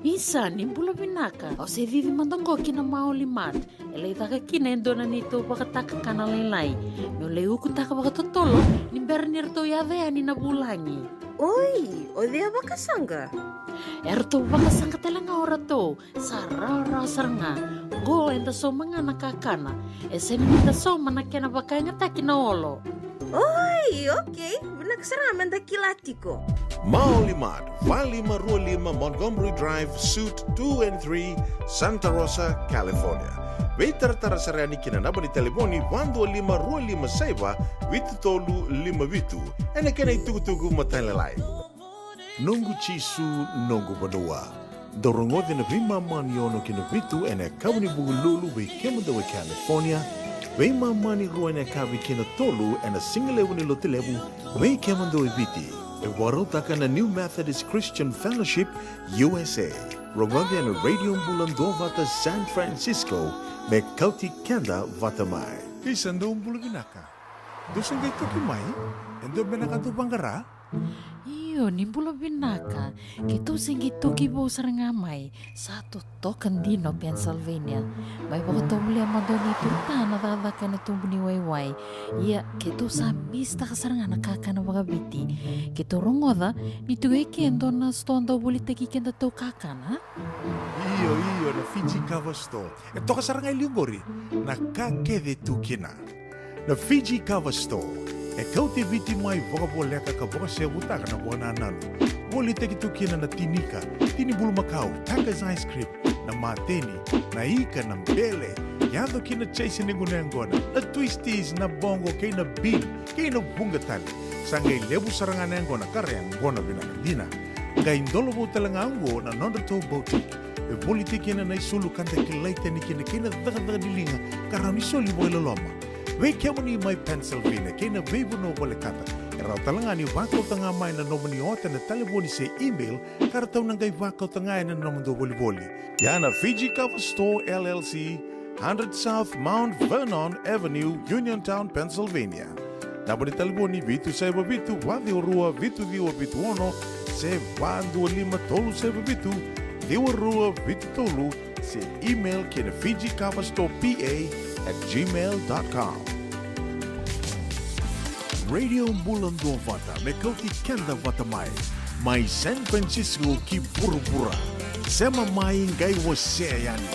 Isa, ni bula vinaka. Au se cici mada qo ki na Maoli Mart. E lai caka kina e dua na neitou vakatakakana lailai. Meu lai ukutaka vakatotolo ni bera ni ratou yaco yani na vulagi. Oi, o cei a vakasaqa? E ratou vakasaqa tale ga o ratou. Sa rawarawa sara ga. Qo eda sauma ga na kakana. E sega ni da sauma na kena vakayagataki na olo. Oi, okei. Vinaka sara ga meda kila tiko. Maoli Mart, va lima rua lima Montgomery Drive, Suite two and three, Santa Rosa, California. Veitaratara sara yani ki na naba ni talevoni va dua lima rua lima saiva vitu tolu lima vitu. Ena kena itukutuku matailalai. Noqu Jisu, noqu vanua. Dau rogoci na veimama ni ono ki na vitu ena yakavi ni Vukelulu vei kemudou e California, veimama ni rua ena yakavi ki na tolu ena sigalevu ni Lotulevu vei kemudou e Viti. E vakarautaka na New Methodist Christian Fellowship, U S A. Rogoci ena Radio Bula Duavata San Francisco, me kauti keda vata mai. Isa, dou bula vinaka. Dou se qai toki mai? E dua beka na ka dou vaqara? Io, ni bula vinaka. Keitou se qai toki vou sara ga mai. Sa totoka dina o Pennsylvania. Mai vakatovolea mada o neitou ta na cakacaka ena tubu ni waiwai. Ia, keitou sa misitaka sara ga na kakana vakaviti. Keitou rogoca ni tu e ke e dua na sitoa dau volitaki kedatou kakana. Io, io, na Fiji Cover Store. E toka sara ga e liu qori na ka kece tu kina. Na Fiji Cover Store e kauti Viti mai vakavoleka ka vakasevutaka na vakanananu. Volitaki tu kina na tinika, tini bulumakau, Tucker's ice cream, na mateni, na ika, na bele, yaco ki na chase ni gunu yaqona, na twisties, na boqo kei na bean, kei na vuqa tale. Sa qai levu sara ga na yaqona ka ra yaqona vinaka dina. Qai dolovou tale ga oqo na nodratou boutique. E volitaki kina na isulu ka da kilai tani kina kei na cakacaka ni liga ka rawa ni soli vakailoloma. Vei kemuni mai Pennsylvania kei na veivanua volekata, e rawa tale ga ni vakauta ga mai na nomuni ota ena talevoni se email ka ratou na qai vakauta ga ena nomudou volivoli. Ia na Fiji Cover Store L L C, hundred South Mount Vernon Avenue, Uniontown, Pennsylvania. Naba ni talevoni vitu saiva vitu, va ciwa rua, vitu ciwa vitu ono, se va dua lima tolu saiva vitu, ciwa rua vitu tolu, se email ki na Fiji Cover Store P A at gmail dot com. Radio Bula Duavata, me kauti keda vata mai. Mai San Francisco ki vuravura. Sema mai qai wasea yani.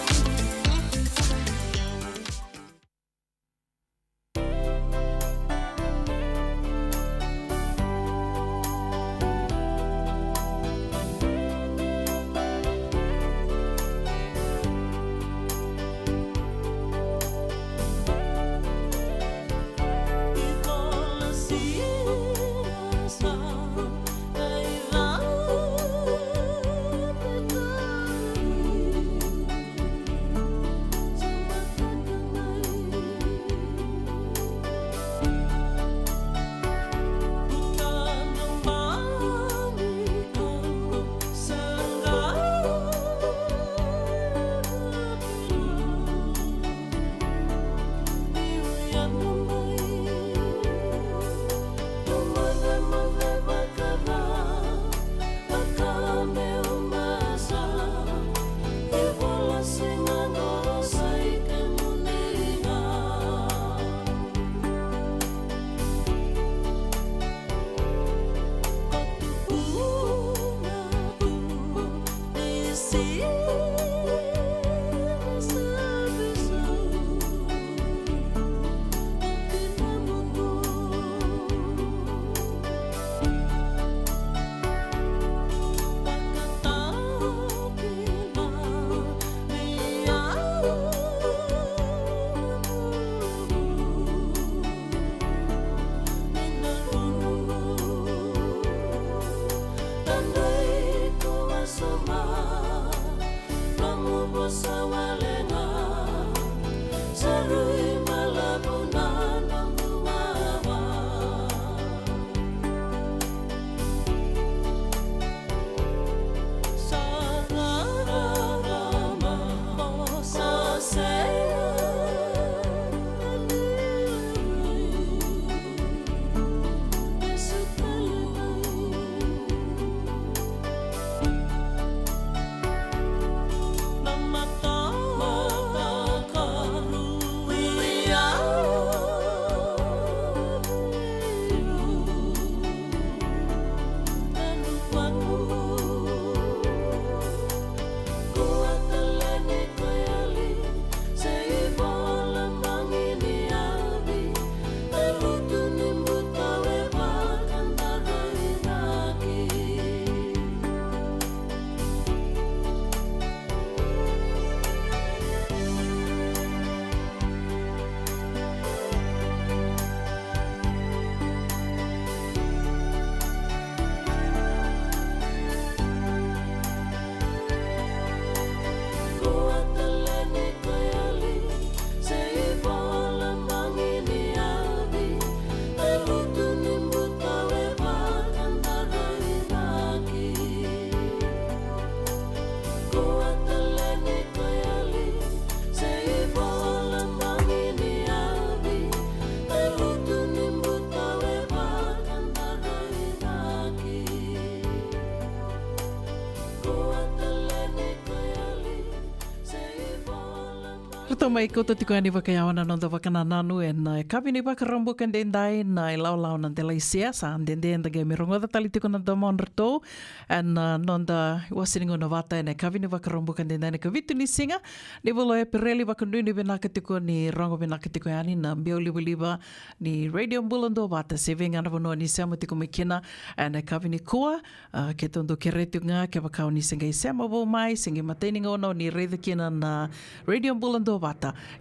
Ratou mai kauta tiko yani vakayawa na noda vakanananu ena, e, yakavi ni Vakaraubuka edaidai na ilawalawa na Delaisia. Sa dede eda qai mai rogoca tale tiko na domodratou ena, e, noda iwase ni gauna vata ena yakavi ni Vakaraubuka edaidai na ikavitu ni siga ni vula o Epereli. Vakanuinui vinaka tiko ni rogo vinaka tiko yani na biau livaliva ni Radio Bula Duavata se vei ga na vanua ni sema tiko mai kina ena yakavi nikua. A, keitou dau kerea tiko ga kevaka o ni se qai sema vou mai, se qai matai ni gauna o ni raica kina na Radio Bula Duavata.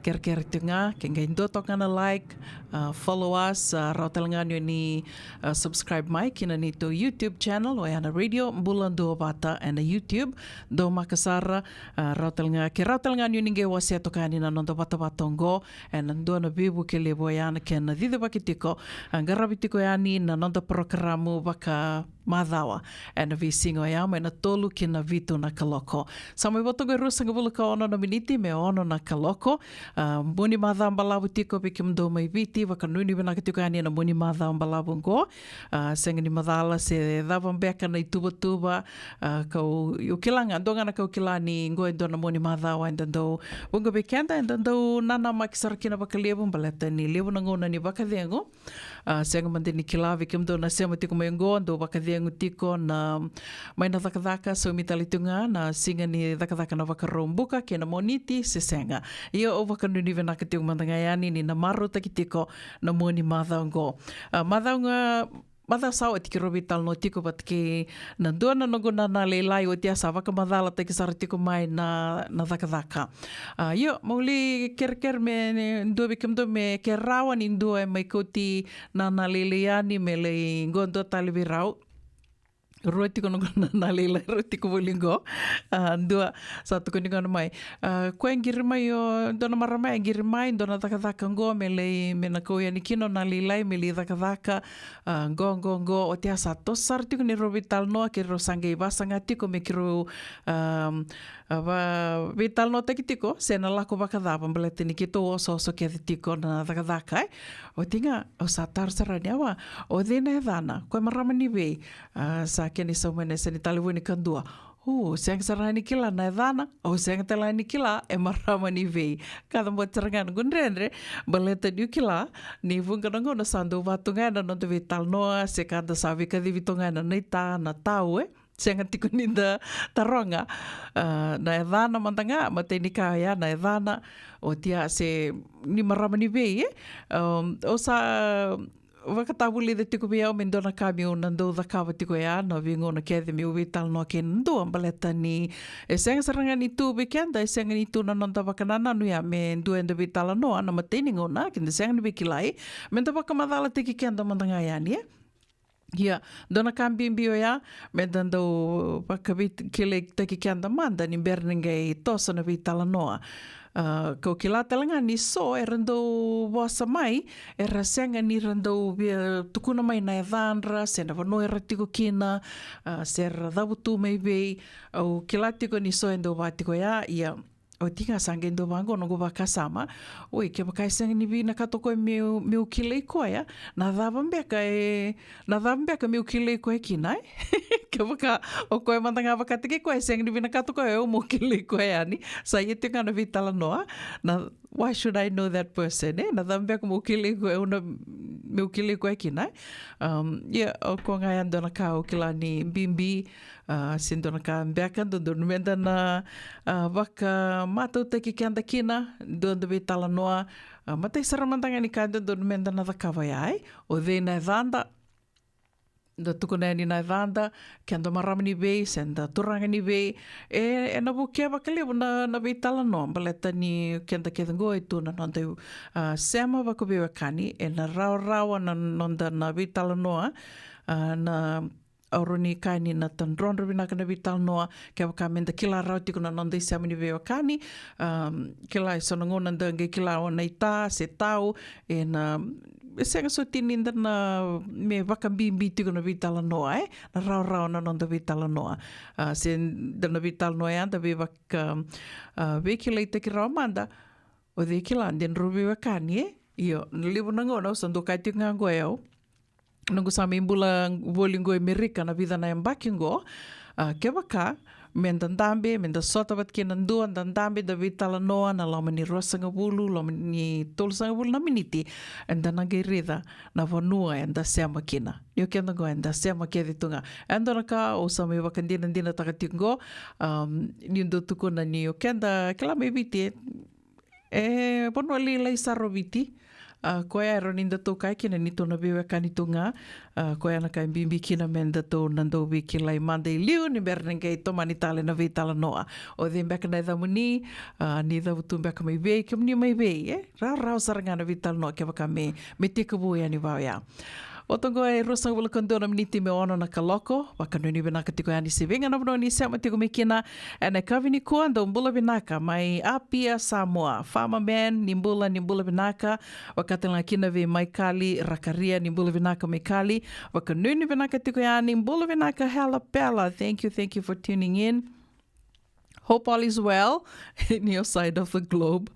Kerekere tiko ga ke qai dua toka ga na like, a, follow us, a, rawa tale ga ni o ni, a, subscribe mai kina neitou YouTube channel, oya na Radio Bula Duavata ena YouTube. Dou maka sara, a, rawa tale ga, ke rawa tale ga ni o ni qai wasea toka yani na noda vatavata oqo ena dua na veivuke levu, oya na kena cicivaki tiko, a, qaravi tiko yani na noda parokaramu vaka macawa ena veisiga oya mai na tolu ki na vitu na kaloko. Sa mai vo toka e ruasagavulu ka ono na miniti me ono na kaloko. A, mua ni macawa balavu tiko vei kemudou mai Viti, vakanuinui vinaka tiko yani ena mua ni macawa balavu oqo. A, sega ni macala se cava beka na ituvatuva, a, kau, au kila ga, dua ga na kau kila ni qo e dua na mua ni macawa eda dau, vuqa vei keda eda dau nanamaki sara kina vakalevu baleta ni levu na gauna ni vakacegu. A, sega mada ni kila vei kemudou na sema tiko mai oqo, dou vakacegu tiko na, mai na cakacaka, saumi tale tiko ga na siga ni cakacaka na Vakaraubuka kei na Moniti se sega. Ia au vakanuinui vinaka tiko mada ga yani ni na marautaki tiko na mua ni macawa oqo. A, macawa ga, macawa sa oti keirau veitalanoa tiko vata kei na dua na noqu nana lailai, oti a sa vakamacalataki sara tiko mai na, na cakacaka. A, io, meu lai kerekere me, dua vei kemudou me ke rawa ni dua e mai kauti nana lailai yani me lai qo dua tale vei rau. Rua tiko noqu nana lailai, rua tiko voli qo. A, dua, sa tukuni gona mai. A, koya e qiri mai o, dua na marama e qiri mai, dua na cakacaka qo me lai, me na kau yani kina o nana lailai, me lai cakacaka. A, qo, qo, qo, oti a sa toso sara tiko ni rau veitalanoa, keirau sa qai vasaga tiko me keirau, a, a, va, veitalanoataki tiko se na lako vakacava, baleta ni keitou osooso kece tiko na cakacaka, e. Oti ga, au sa taro sara yani, a, o cei na yacana, koya e marama ni vei? A, sa kena isau mai na yasa ni talevoni kadua. O, sega sara ga ni kila na yacana, au sega tale ga ni kila e marama ni vei. Ka caboti sara ga noqu dredre, baleta niu kila ni vuqa na gauna sa dau va tu ga ena noda veitalanoa, se ka da sa veikacivi tu ga ena naita, na tau, e. Sega tiko ni da taroga, a, na yacana mada ga, matai ni ka oya na yacana, oti a se ni marama ni vei, e. Am, au sa vakatavulica tiko vei au me dua na ka meu na dau cakava tiko ya na veigauna kece meu veitalanoa kei na dua, baleta ni e sega sara ga ni tu vei keda, e sega ni tu na noda vakanananu ya me dua eda veitalanoa na matai ni gauna, keda sega ni veikilai, me da vakamacalataki keda mada ga yani, e. Ia, dua na ka bibi oya me da dau vakaveikilaitaki keda mada ni bera ni qai toso na veitalanoa. A, kau kila tale ga ni so era dau vosa mai, era sega ni ra dau via tukuna mai na yacadra, se na vanua era tiko kina, a, se ra cavutu mai vei. Au kila tiko ni so e dau va tiko ya, ia, oti ga sa qai dau vaqo noqu vakasama. Oi, kevaka e sega ni vinakata o koya meu, meu kilai koya, na cava beka e, na cava beka meu kilai koya kina, e? Kevaka o koya mada ga vakataki koya e sega ni vinakata o koya meu kilai koya yani, sa ia tiko ga na veitalanoa. Na, why should I know that person, e? Na cava beka meu kilai koya, au na, meu kilai koya kina, e? Um, ia, o koya ga ya dua na ka au kila ni bibi, a, se dua na ka beka dodonu me da na, a, vakamatautaki keda kina, dua da veitalanoa, a, matai sara mada ga ni ka dodonu me da na cakava ya, e? O cei na yacada, da tukuna yani na yacada, keda marama ni vei, se da turaga ni vei, e, ena vukea vakalevu na, na veitalanoa, baleta ni keda kece qo e tu na noda, a, sema vakaveiwekani, ena rawarawa na noda na veitalanoa, a, na Au rawa ni kaya ni na tadrodro vinaka na veitalanoa kevaka me da kila rawa tiko na noda isema ni veiwekani. Am, kila e so na gauna da qai kila o na ita se tau, e na, e sega soti ni da na me vakabibi tiko na veitalanoa, e na rawarawa na noda veitalanoa. A, se da na veitalanoa ya da veivaka, a, veikilaitaki rawa mada. O cei kila de drau veiwekani, e? Io, na levu na gauna au sa dau kaya tiko ga qo e au. Noqu sa mai bula voli qo e Merika na vica na yabaki qo, a, kevaka me da dabe, me da sota vata kei na dua, da dabe, da veitalanoa na loma ni ruasagavulu, loma ni tolusagavulu na miniti, eda na qai raica na vanua eda sema kina. Ni o keda qo eda sema kece tu ga. E dua na ka au sa mai vakadinadinataka tiko qo, um, ni dau tukuna ni o keda kila mai Viti, e vanua lailai sara o Viti. A, koya e rawa ni datou kaya kina ni tou na veiwekani tu ga. A, koya na ka e bibi kina me datou na dau veikilai mada i liu ni bera ni qai tomani tale na veitalanoa. O cei beka na yacamuni, a, ni cavutu beka mai vei, kemuni mai vei, e? Rawarawa sara ga na veitalanoa kevaka me, me tekivu yani vau ya. Oti qo e ruasagavulu ka dua na miniti me ono na kaloko. Vakanuinui vinaka tiko yani se vei ga na vanua ni sema tiko mai kina ena yakavi nikua. Dou bula vinaka mai Apia, Samoa. Farmer Man, ni bula, ni bula vinaka. Vakatalega kina vei Maikali Rakaria, ni bula vinaka Maikali. Vakanuinui vinaka tiko yani, bula vinaka Hela Pela. Thank you, thank you for tuning in. Hope all is well in your side of the globe.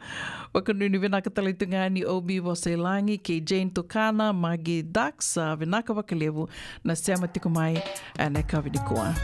Vakanuinui vinaka tale tu ga yani Obi Vosailagi kei Jane Tukana, Magi Dax, a, vinaka vakalevu na sema tiko mai ena yakavi nikua.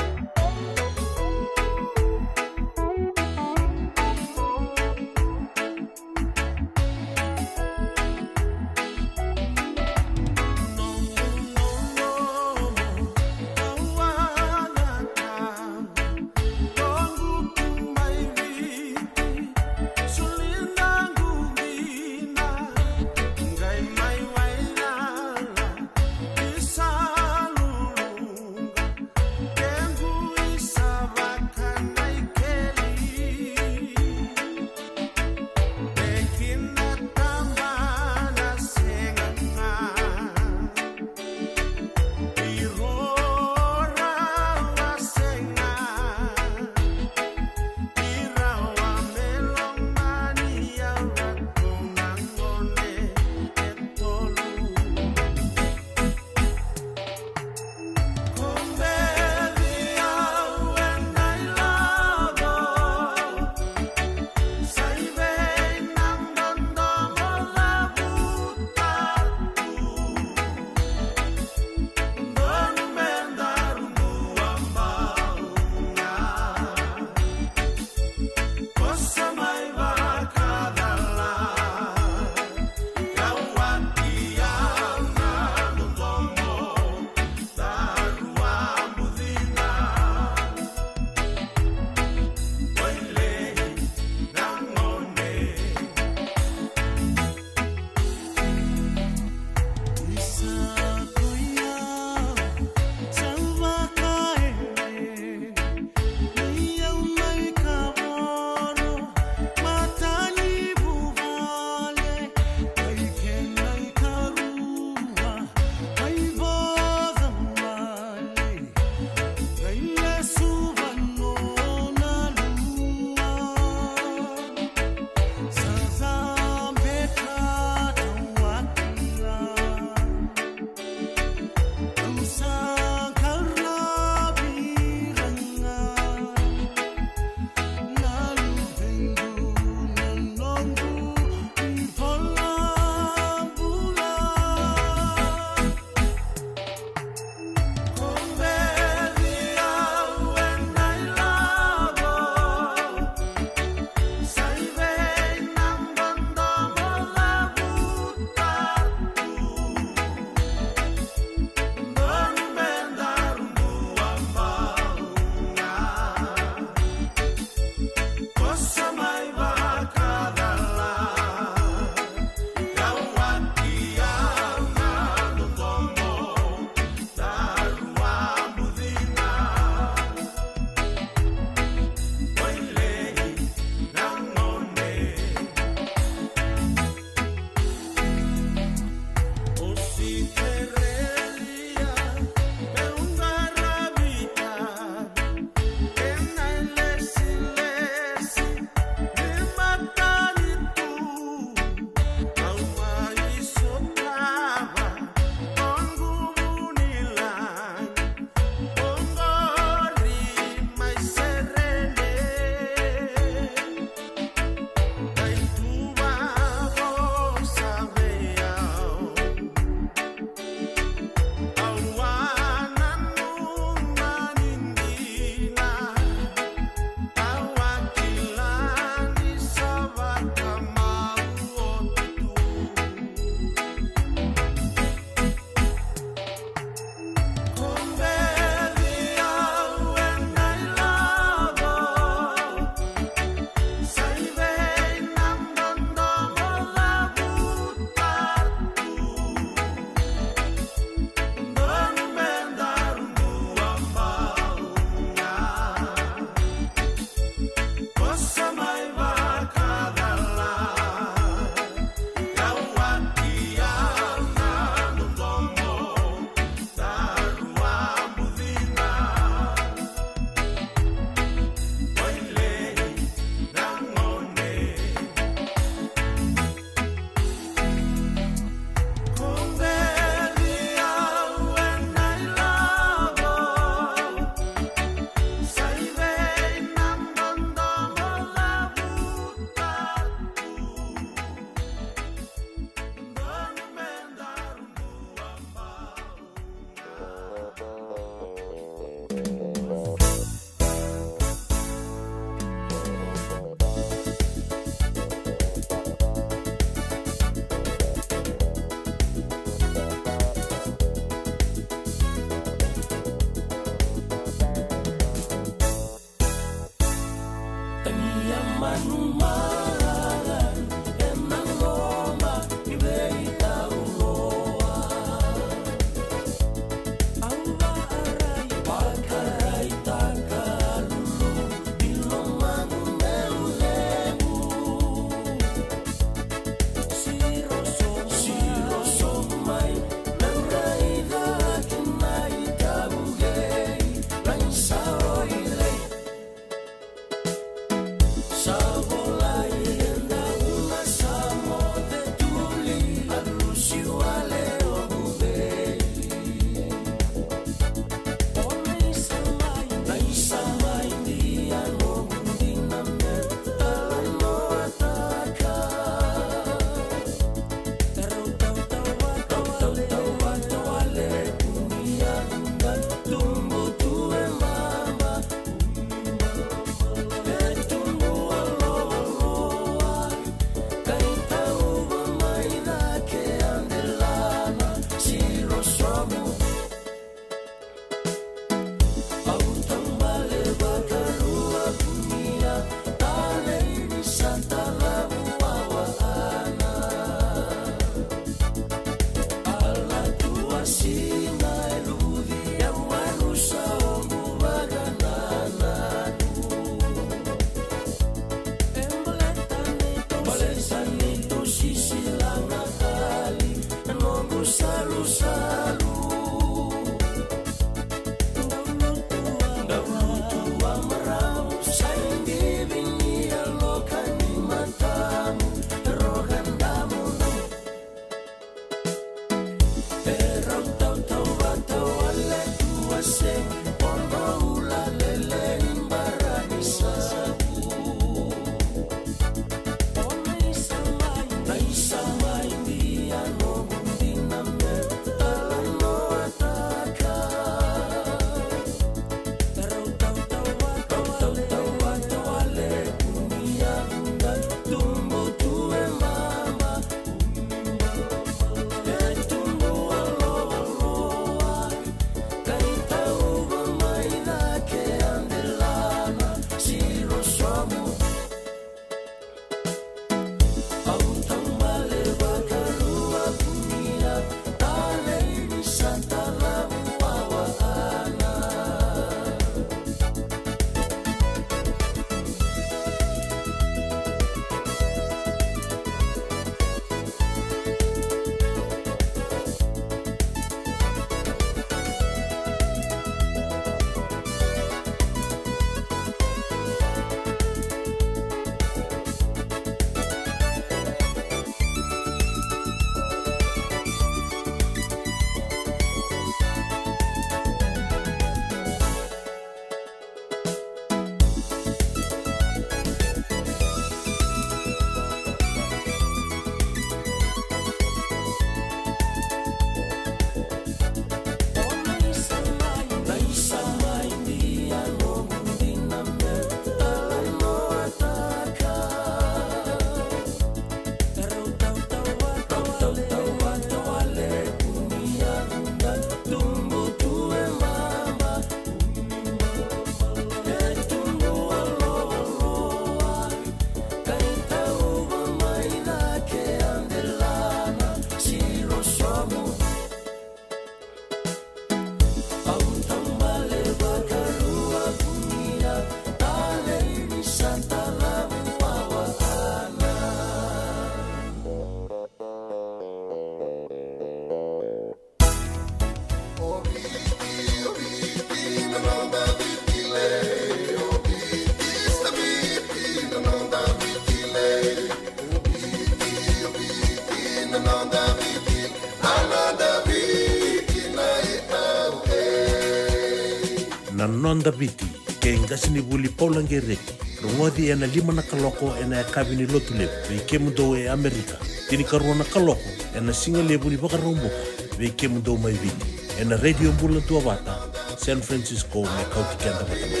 Na Noda Viti, kei qasenivuli Paula Qereti, rogoci ena lima na kaloko ena yakavi ni Lotulevu vei kemudou e Amerika, tinikarua na kaloko ena sigalevu ni Vakaraubuka vei kemudou mai Viti, ena Radio Bula Duavata, San Francisco, me kauti keda vata mai.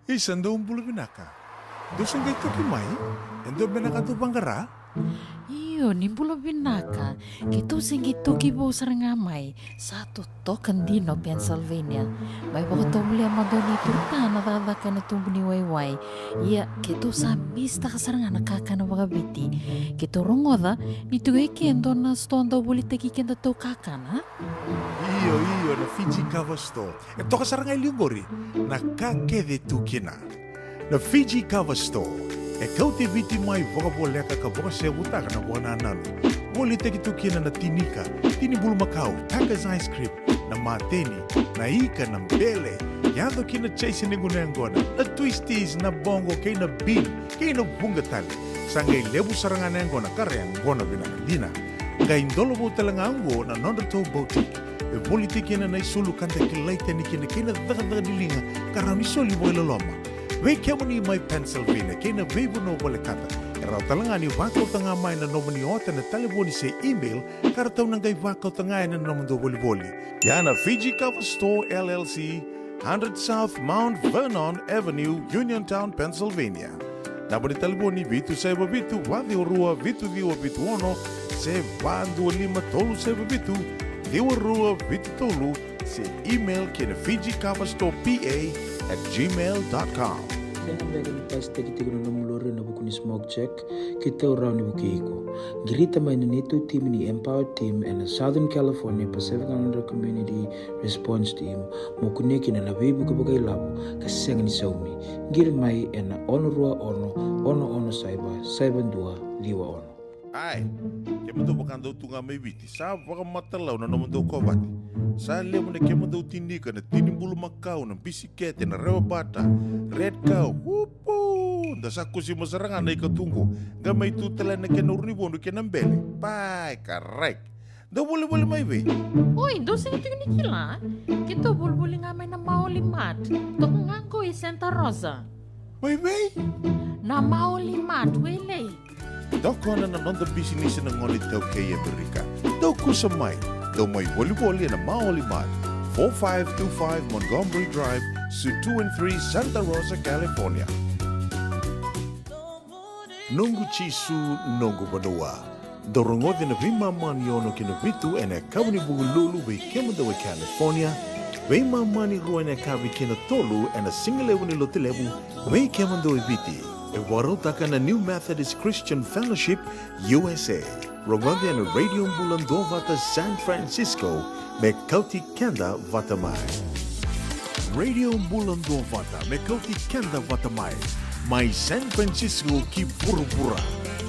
Isa, dou bula vinaka. Dou se qai toki mai? E dua beka na ka dou vaqara? Io, ni bula vinaka. Keitou se qai toki vou sara ga mai. Sa totoka dina o Pennsylvania. Mai vakatovolea mada o neitou ta na cakacaka ena tubu ni waiwai. Ia, keitou sa misitaka sara ga na kakana vakaviti. Keitou rogoca ni tu e ke dua na sitoa dau volitaki kedatou kakana. Io, io, na Fiji Kava Store. E toka sara ga e liu qori na ka kece tu kina. Na Fiji Kava Store e kauti Viti mai vakavoleka ka vakasevutaka na vakanananu. Volitaki tu kina na tinika, tini bulumakau, Tiger's ice cream, na mateni, na ika, na bele, yaco kina chase ni gunu yaqona, na twisties, na boqo kei na bean, kei na vuqa tale. Sa qai levu sara ga na yaqona ka ra yaqona vinaka dina. Qai dolovou tale ga oqo na nodratou boutique. E volitaki kina na isulu ka da kilai tani kina kei na cakacaka ni liga ka rawa ni soli vakailoloma. Vei kemuni mai Pennsylvania kei na veivanua volekata, e rawa tale ga ni vakauta ga mai na nomuni ota ena talevoni se email ka ratou na qai vakauta ga ena nomudou volivoli. Ia na Fiji Kava Store L L C, hundred South Mount Vernon Avenue, Uniontown, Pennsylvania. Naba ni talevoni vitu saiva vitu, va ciwa rua, vitu ciwa vitu ono, se va dua lima tolu saiva vitu, ciwa rua vitu tolu, se email ki na Fiji Kava Store P A at gmail dot com. Kena beka ni pasitaki tiko na nomu lori ena vuku ni smoke check, keitou rawa ni vukei iko. Qirita mai na neitou timi ni Empower Team ena Southern California Pacific Islander Community Response Team, mo kunea kina na veivuke vakailavo ka sega ni saumi. Qiri mai ena ono rua ono, ono ono saiva, saiva dua ciwa ono. Ai, kemudou vakadau tu ga mai Viti, sa vakamatalau na nomudou kovate. Sa levu na kemudou tinika, na tini bulumakau, na bisikete, na rewa bata, red cow, upu! Da sa kusima sara ga na ika tu qo, qai mai tu tale na kena urunivodu kei na bele. Pai, karai. Dou volivoli mai vei? Oi, dou sega tiko ni kila. Keitou volivoli ga mai na Maoli Mart. Toka ga qo i Santa Rosa. Mai vei? Na Maoli Mart, Wailei. Tokona na noda bisinisi na gone iTaukei e Amerika. Dou kusa mai. Dou mai volivoli ena Maoli Mart, four five two five Montgomery Drive, Suite two and three, Santa Rosa, California. Noqu Jisu, noqu vanua. Dou rogoci na veimama ni ono ki na vitu ena yakavi ni Vukelulu vei kemudou e California, veimama ni rua ena yakavi ki na tolu ena sigalevu ni Lotulevu vei kemudou e Viti. E vakarautaka na New Methodist Christian Fellowship U S A. Rogoci ena Radio Bula Duavata San Francisco me kauti keda vata mai. Radio Bula Duavata me kauti keda vata mai, mai San Francisco ki vuravura.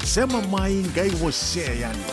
Sema mai, qai wasea yani.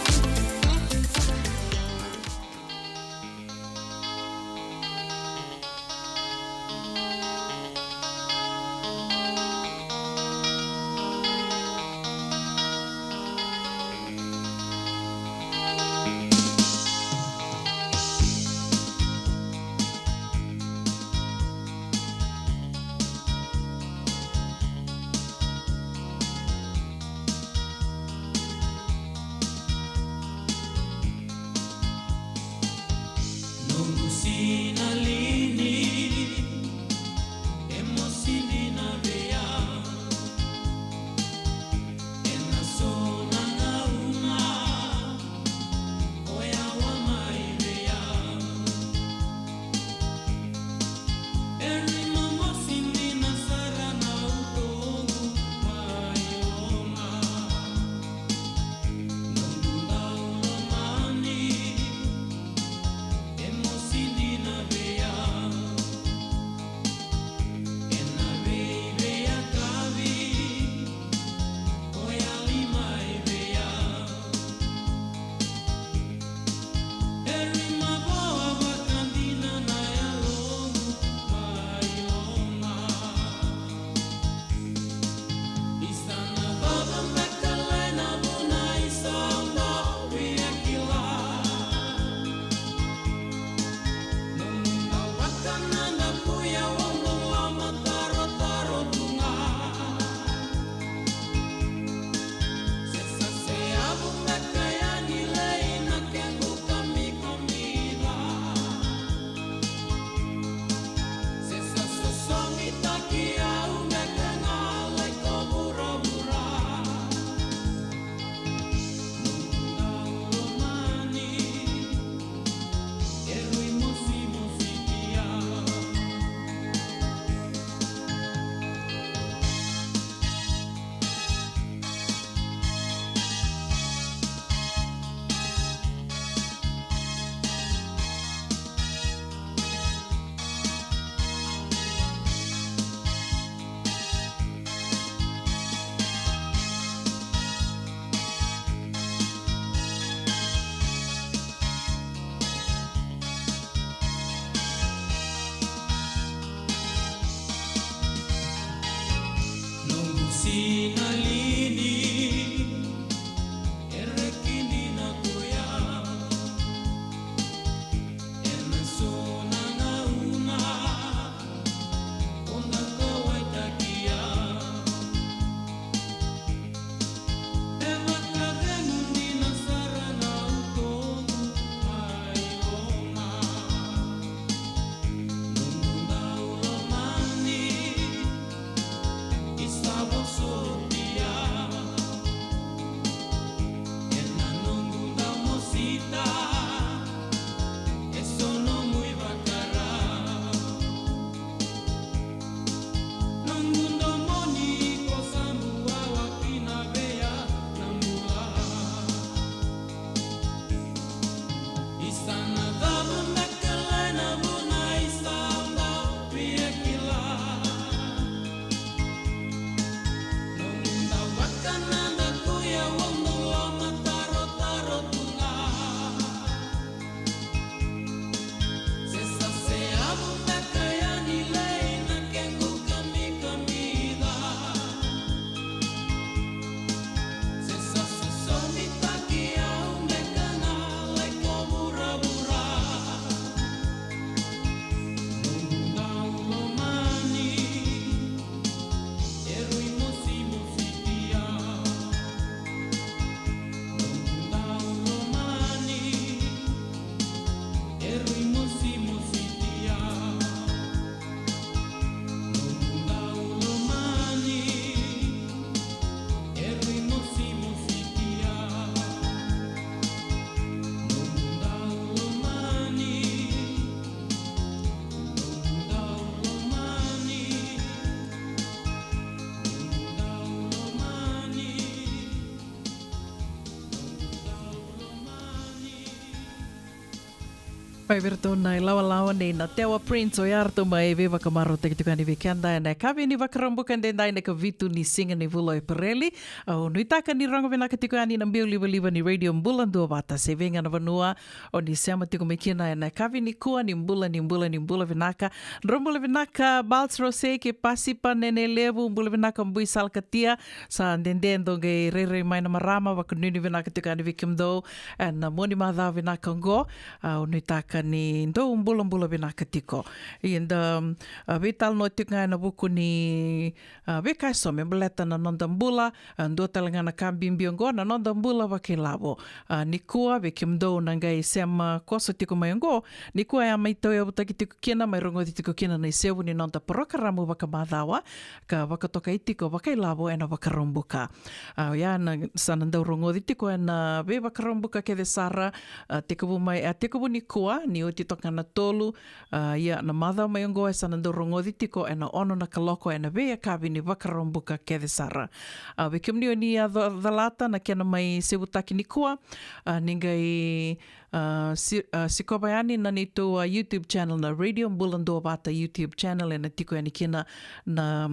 Vei iratou na ilawalawa nei Natewa Prince, o ya ratou mai veivakamarautaki tiko yani vei keda ena yakavi ni Vakaraubuka edaidai, na ikavitu ni siga ni vula o Epereli. Au nuitaka ni rogo vinaka tiko yani na biau livaliva ni Radio Bula Duavata se vei ga na vanua o ni sema tiko mai kina ena yakavi nikua. Ni bula, ni bula, ni bula vinaka. Drau bula vinaka Bals Rosei kei Pasipa Nene Levu, bula vinaka Bui Salakatia. Sa dede dou qai rairai mai na marama, vakanuinui vinaka tiko yani vei kemudou ena mua ni macawa vinaka oqo. Au nuitaka ni dou bulabula vinaka tiko. Ia da, a, veitalanoa tiko ga ena vuku ni, a, veika eso me baleta na noda bula. A, dua tale ga na ka bibi oqo, na noda bula vakailavo. A, nikua vei kemudou na qai sema koso tiko mai oqo, nikua e a mai tauyavutaki tiko kina, mai rogoci tiko kina na isevu ni noda parokaramu vakamacawa ka vakatokai tiko vakailavo ena Vakaraubuka. A, oya na sa na dau rogoci tiko ena veivakaraubuka kece sara, a, tekivu mai, a, tekivu nikua, ni oti toka na tolu, a, ia na macawa mai oqo e sa na dau rogoci tiko ena ono na kaloko ena veiyakavi ni Vakaraubuka kece sara. A, vei kemuni o ni a co-, calata na kena mai sevutaki nikua, a, ni qai, a, si-, a, sikova yani na neitou, a, YouTube channel, na Radio Bula Duavata YouTube channel, ena tiko yani kina na,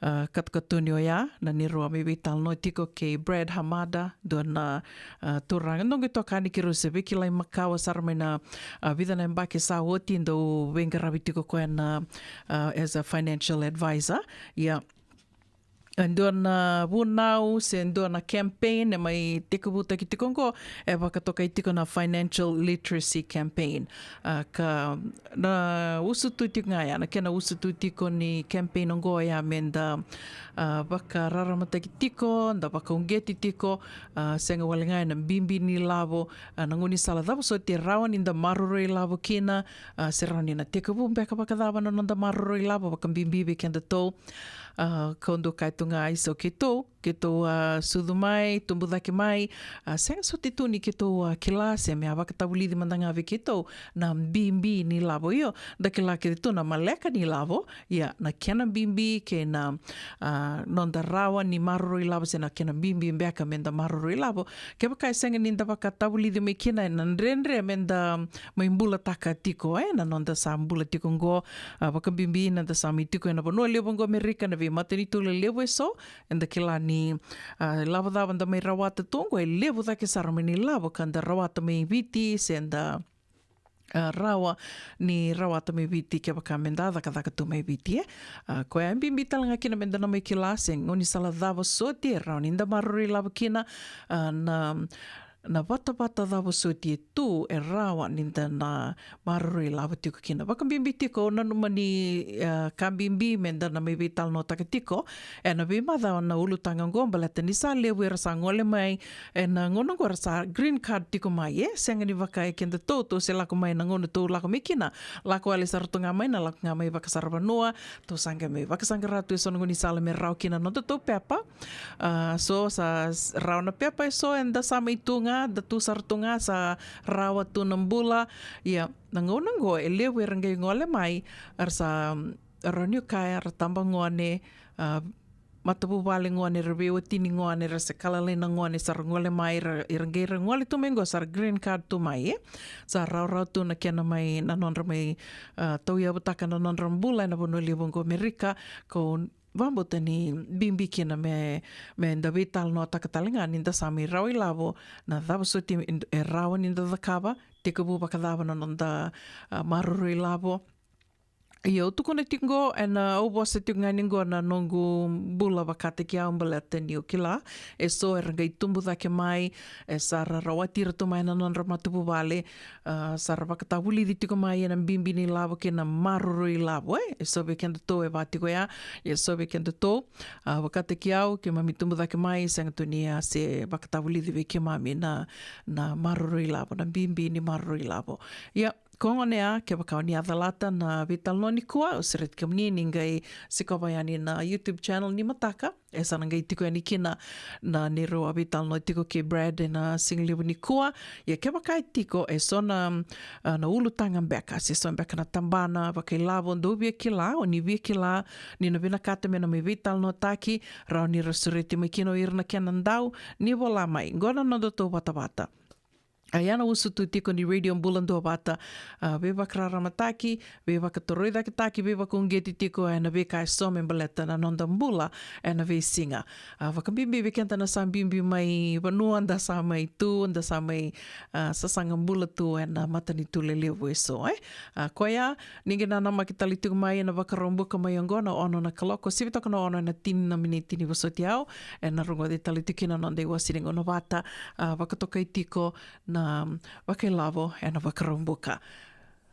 a, katukatuni oya, na neirau a mai veitalanoa tiko kei Brad Hamada, dua na, a, turaga. Noqu itokani keirau se veikilai makawa sara mai na, a, vica na yabaki sa oti, dau veiqaravi tiko koya na, a, as a financial advisor. Ia, e dua na vunau se dua na campaign e mai tekivutaki tiko oqo, e vakatokai tiko na financial literacy campaign. A, ka na usutu tiko ga ya, na kena usutu tiko ni campaign oqo ya me da, a, vakararamataki tiko, da vakauqeti tiko, a, sega wale ga ena bibi ni lavo, a, na gaunisala cava soti e rawa ni da maroroi lavo kina, a, se rawa ni na tekivu beka vakacava na noda maroroi lavo, vakabibi vei kedatou. A, kau dau kaya tu ga, isa, o keitou, keitou a sucu mai, tubu cake mai, a, sega soti tu ni keitou a kila se me a vakatavulici mada ga vei keitou na bibi ni lavo. Io, da kila kece tu na maleka ni lavo, ia na kena bibi kei na, a, noda rawa ni maroroi lavo se na kena bibi beka me da maroroi lavo. Kevaka e sega ni da vakatavulici mai kina, ena dredre me da mai bulataka tiko, e, na noda sa bula tiko oqo, a, vakabibi na da sa mai tiko ena vanua levu oqo Amerika, na veimatanitu lelevu eso, eda kila ni, a, lavo cava da mai rawata tu oqo, e levu cake sara mai ni lavo ka da rawata mai Viti, se da, a, rawa ni rawata mai Viti kevaka me da cakacaka tu mai Viti, e. A, koya e bibi tale ga kina me da na mai kila se gaunisala cava soti e rawa ni da maroroi lavo kina, a, na, na vatavata cava soti e tu e rawa ni da na maroroi lavo tiko kina. Vakabibi tiko, au nanuma ni, e, ka bibi me da na mai veitalanoataka tiko ena veimacawa na ulutaga oqo, baleta ni sa levu era sa gole mai ena gauna oqo, era sa green card tiko mai, e. Sega ni vaka e kedatou, tou se lako mai na gauna tou lako mai kina, lako wale sara tu ga mai na lako ga mai vakasara vanua, tou sa qai mai vakasaqara tu eso na gaunisala me rawa kina na nodatou pepa. A, so sa s-, rawa na pepa eso, eda sa mai tu ga, da tu sara tu ga, sa rawa tu na bula. Ia, na gauna oqo e levu era qai gole mai, era sa, mm, rawa niu kaya, era tabagone, a, matavuvale gone, era veiwatini gone, era se ka lalai na gone, sa ra gole mai, ra, era qai ra gole tu mai oqo, sa ra green card tu mai, e. Sa rawarawa tu na kena mai, na nodra mai, a, tauyavutaka na nodra bula ena vanua levu oqo Amerika, kau vakabauta ni bibi kina me, me da veitalanoataka tale ga ni da sa mai rawa ilavo, na cava soti e rawa ni da cakava, tekivu vakacava na noda, a, maroroi lavo. Ia, au tukuna tiko oqo, ena, au vosa tiko ga ni oqo na noqu bula vakataki au, baleta niu kila eso era qai tubu cake mai, e sa ra rawati ira tu mai na nodra matavuvale, a, sa ra vakatavulici tiko mai ena bibi ni lavo kei na maroroi lavo, e. Eso vei kedatou e va tiko ya, ia eso vei kedatou, a, vakataki au, keimami tubu cake mai, sega tu ni a se vakatavulici vei keimami na, na maroroi lavo, na bibi ni maroroi lavo. Ia, ko gone ya, kevaka o ni a calata na veitalanoa nikua, au sureti kemuni ni qai sikova yani na YouTube channel ni mataka. E sa na qai tiko yani kina na neirau a veitalanoa tiko kei Brad ena siga levu nikua. Ia kevaka e tiko eso na, a, na ulutaga beka, se so beka na tabana vakailavo dou via kila, o ni via kila ni na vinakata me na mai veitalanoataki, rawa ni ra sureti mai kina o ira na kena dau ni vola mai. Qo na nodatou vatavata. A, ia na usutu tiko ni Radio Bula Duavata, a, veivakararamataki, veivakatoroicaketaki, veivakauqeti tiko ena veika eso me baleta na noda bula ena veisiga. A, vakabibi vei keda na sa bibi mai vanua da sa mai tu, da sa mai, a, sasaga bula tu ena matanitu lelevu eso, e? A, koya, ni qai nanamaki tale tiko mai ena Vakaraubuka mai oqo na ono na kaloko, sivi toka na ono ena tini na miniti ni vosoti au, ena rogoci tale tiko kina na noda iwasi ni gauna vata, a, vakatokai tiko na Vakailavo ena Vakaraubuka.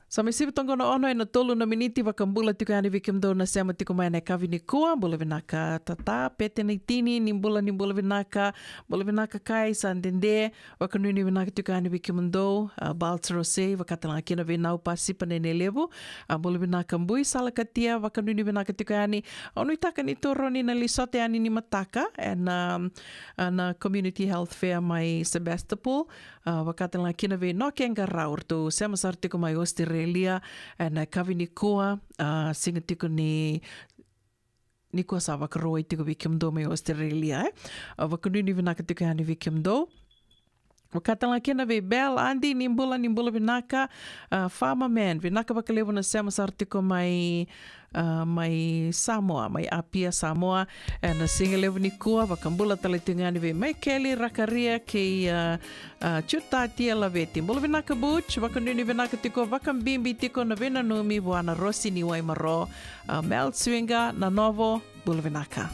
Sa mai sivi toka na ono ena tolu na miniti. Vakabula tiko yani vei kemudou na sema tiko mai ena yakavi nikua. Bula vinaka tata, Pete Naitini, ni bula, ni bula vinaka. Bula vinaka Kai, sa dede. Vakanuinui vinaka tiko yani vei kemudou, a, Balts Rose, vaka tale ga kina vei Nau Pasipa Nenelevu. A, bula vinaka Bui Salakatia, vakanuinui vinaka tiko yani. Au nuitaka ni tu rawa ni na lai sota yani ni mataka ena, a, na Community Health Fair mai Sebastopol. A, vaka tale ga kina vei Noke Qarau, ratou sema sara tiko mai Australia ena yakavi nikua, a, siga tiko ni, nikua sa Vakarauwai tiko vei kemudou mai Australia, e? A, vakanuinui vinaka tiko yani vei kemudou. Vaka tale ga kina vei Bel, Adi, ni bula, ni bula vinaka, a, Farmer Man, vinaka vakalevu na sema sara tiko mai, a, mai Samoa, mai Apia, Samoa, ena siga levu nikua. Vakabula tale tiko yani vei Maikeli Rakaria kei, a, a, Jutati Laveti. Bula vinaka Butch, vakanuinui vinaka tiko, vakabibi tiko na veinanumi vua na Rosi ni Waimaro, a, Mel Swinga, na Novo, bula vinaka.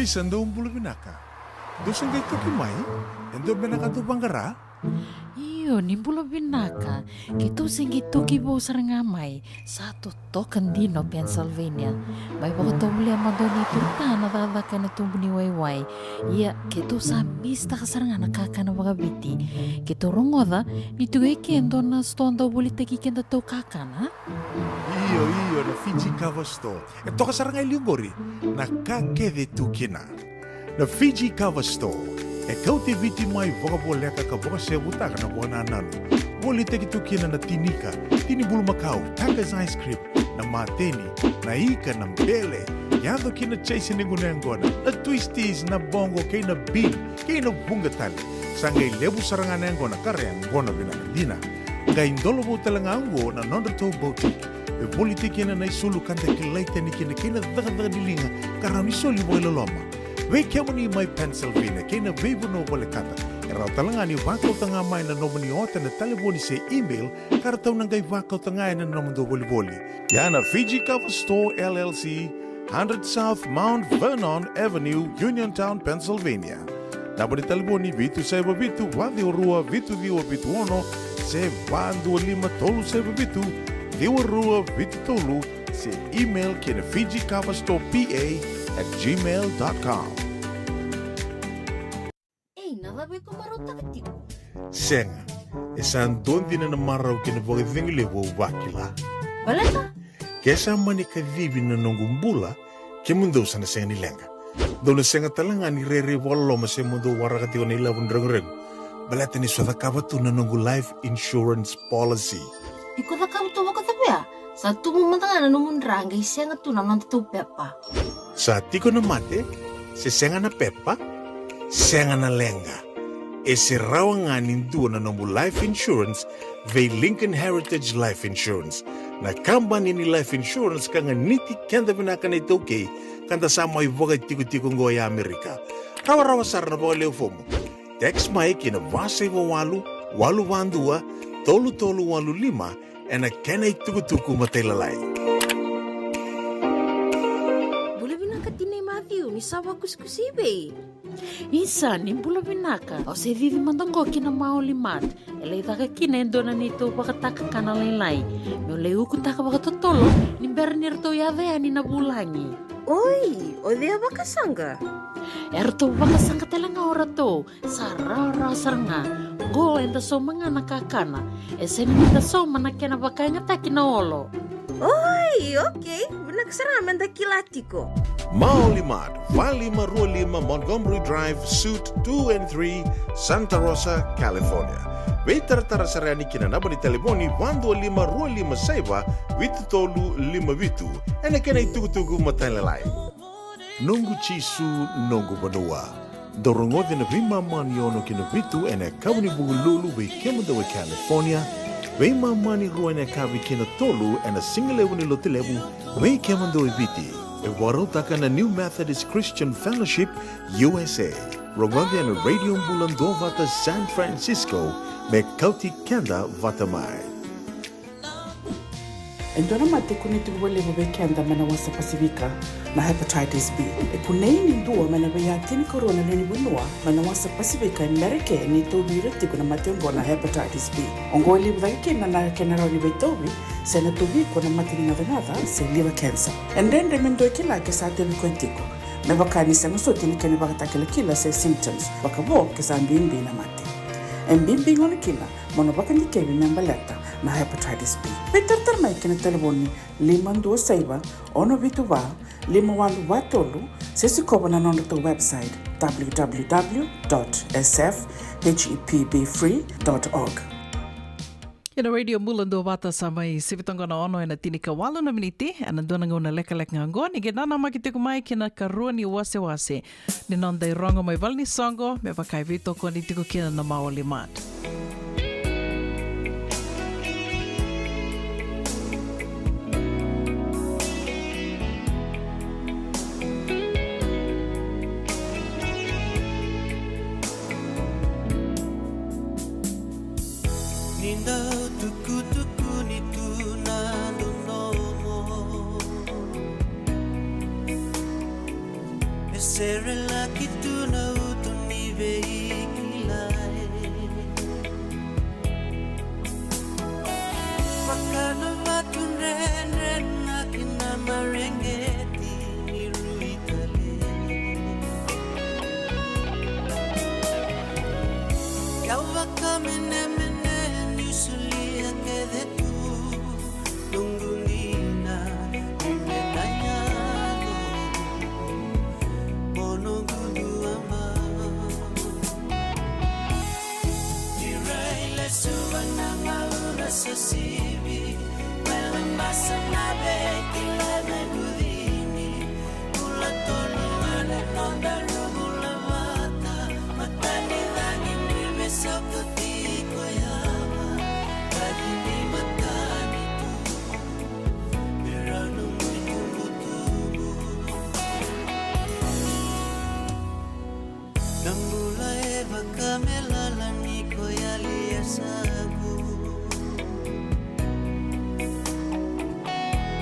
Sa dou bula vinaka. Dou sa qai toki mai? E dua beka na ka dou vaqara? Io, ni bula vinaka. Keitou sa qai toki vou sara ga mai. Sa totoka dina o Pennsylvania. Mai vakatovolea mada o Nei Turutana cakacaka ena tubu ni waiwai. Ia, keitou sa misitaka sara ga na kakana vakaviti. Keitou rogoca ni tiko e ke e dua na sitoa dau volitaki kedatou kakana. Io, io, na Fiji Cover Store. E toka sara ga e liu qori na ka kece e tu kina. Na Fiji Cover Store e kauti Viti mai vakavoleka ka vakasevutaka na vakanananu. Volitaki tu kina na tini ika, tini bulumakau, Taka's ice cream, na mateni, na ika, na bele, yaco kina Jason ni gunu yaqona, na twisties, na boqo kei na bean, kei na vuqa tale. Sa qai levu sara ga na yaqona ka ra yaqona vinaka dina. Qai dolovou tale ga oqo na nodratou boutique. E volitaki kina na isulu ka da kilai tani kina kei na cakacaka ni liga ka rawa ni soli vakailoloma. Vei kemuni mai Pennsylvania kei na veivanua volekata, e rawa tale ga ni vakauta ga mai na nomuni ota ena talevoni se email ka ratou na qai vakauta ga ena nomudou volivoli. Ia na Fiji Cover Store L L C, hundred South Mount Vernon Avenue, Uniontown, Pennsylvania. Naba ni talevoni vitu saiva vitu, va ciwa rua, vitu ciwa vitu ono, se va dua lima tolu saiva vitu, ciwa rua vitu tolu, se email ki na Fiji Cover Store P A at gmail dot com. Ei, na cava iko marautaka tiko? Sega, e sa dua dina na marau kei na vakacegu levu au vakila. Baleta? Ke sa mani kacivi na noqu bula, kemudou sa na sega ni leqa. Dou na sega tale ga ni rairai vakaloloma se mo dou waraka tiko na ilavo ni reguregu. Baleta ni sa cakava tu na noqu life insurance policy. Iko cakava tu vakacava ya? Sa tubu mada ga na nomu dra qai sega tu na nodatou pepa. Sa tiko na mate, se sega na pepa, sega na leqa. E se rawa ga ni dua na nomu life insurance vei Lincoln Heritage Life Insurance, na kabani ni life insurance ka ganiti keda vinaka na iTaukei, ka da sa mai vakatikotiko oqo e Amerika. Rawarawa sara na vakalewe fomu. Text mai ki na va saiva walu, walu va dua, tolu tolu walu lima, ena kena itukutuku matailalai. Bula vinaka tinai Matthew, ni sa vakusikusi vei? Isa, ni bula vinaka. Au se cici mada oqo ki na Maoli Mart. E lai caka kina e dua na neitou vakatakakana lailai. Meu lai ukutaka vakatotolo ni bera ni ratou yaco yani na vulagi. Oi, o cei a vakasaqa? E ratou vakasaqa tale ga o ratou. Sa rawarawa sara ga. Oqo eda sauma ga na kakana. E sega ni da sauma na kena vakayagataki na olo. Oi, okei. Vinaka sara ga meda kila tiko. Maoli Mart, va lima rua lima Montgomery Drive, Suite two and three, Santa Rosa, California. Veitaratara sara yani ki na naba ni talevoni va dua lima rua lima saiva vitu tolu lima vitu. Ena kena itukutuku matailalai. Noqu Jisu, noqu vanua. Dou rogoca na veimama ni ono ki na vitu ena yakavi ni Vukelulu vei kemudou e California, veimama ni rua ena yakavi ki na tolu ena sigalevu ni Lotulevu vei kemudou e Viti. E vakarautaka na New Methodist Christian Fellowship U S A. Rogoca ena Radio Bula Duavata San Francisco me kauti keda vata mai. E dua na mate e kunei tiko vakalevu vei keda mai na wasa Pasifika, na hepatitis B. E kunei ni dua mai na veiya tinikarua na lewe ni vanua mai na wasa Pasifika e Merika ni tauvi ira tiko na mate oqo na hepatitis B. Oqo e levu cake kina na kena rawa ni veitauvi se na tauvi iko na mate ni gacagaca se liver cancer. E dredre me dua e kila ke sa tauvi koya tiko, me vaka ni sega soti na kena ivakatakilakila se symptoms, vakavo ke sa bibi na mate. E bibi gona kina mo na vakadikevi me baleta na hepatitis B. Veitaratara mai ki na talevoni lima dua saiva, ono vitu va, lima walu va tolu, se sikova na nodratou website, w w w dot s f h e p b free dot org. Ena Radio Bula Duavata sa mai sivi toka na ono ena tinikawalu na miniti, ena dua na gauna lekaleka ga oqo, ni qai nanamaki tiko mai ki na ikarua ni wasewase ni noda irogo mai valenisoqo, me vaka e veitokoni tiko kina na Maoli Mart. Ni dau tukutukuni tu na nonomo. E sere Sivi, vela masa na veki lana gudini. Bula tolu ane noda rumu lavata. Matani cagi ni me soko tiko yava. Kaci ni matani tu. Verano muito butubu. Na bula e vaka me lala ni ko yali e sagu.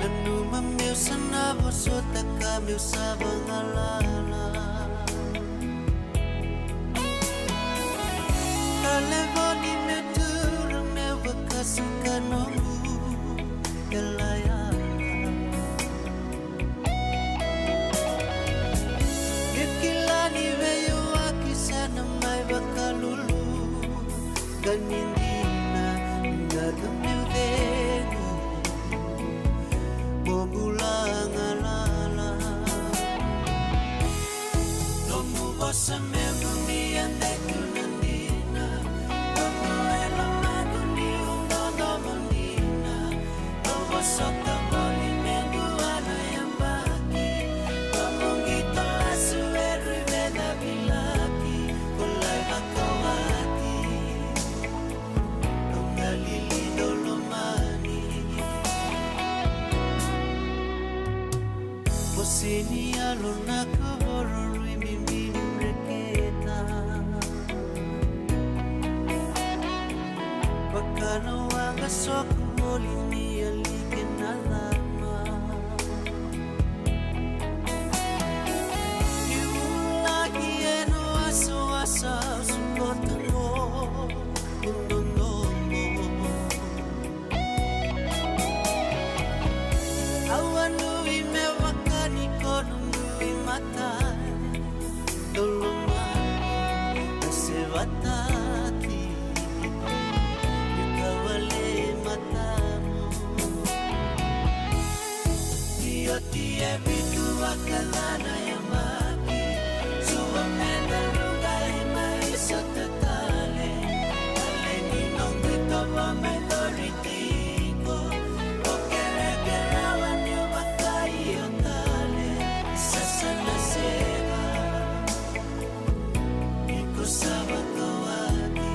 Nanuma meu sa na vosota ka meu sa vagalala. Talevoni meu tura meu vakasuka nomu. Kela yala. Ke kila ni veiwaki sa na mai vakalulu. Ka ni dina na ka meu cegu. Mo bula galala. Nomu vosa me vuni a daitu na dina. Nomu ela magu ni udodo vanina. Novo sota voli me dua na yabaki. Nomu qito lasu e rui me davilaki. Kulai vakawati. Nomu galili dolomani. Mosini alo na kavoro rui mimini reketa. Vakana waqa soku moli ni alike na lama. Ni ulaki eno aso asa sukota mo. Kundonomo. Awa nui me vaka ni konu nui mata. Doloma na se vataki. Ni kawale matamu. Ni oti e vitu vaka lana yabaki. Suva me daruga e mai sota tale. Tale ni noqu itovo me dori. Tiko, o kerekere rawa ni o vakaio tale, sasa na sega, iko sa vakawati.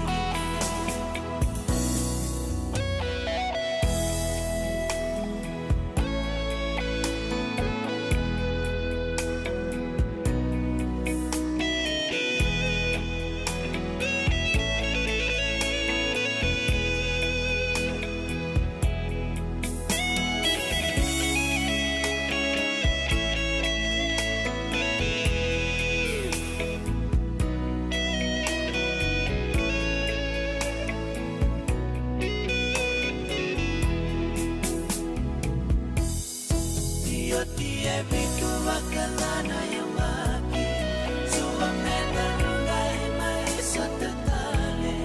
Ni oti e vitu vaka lana yabaki. Suva me daruga e mai sota tale.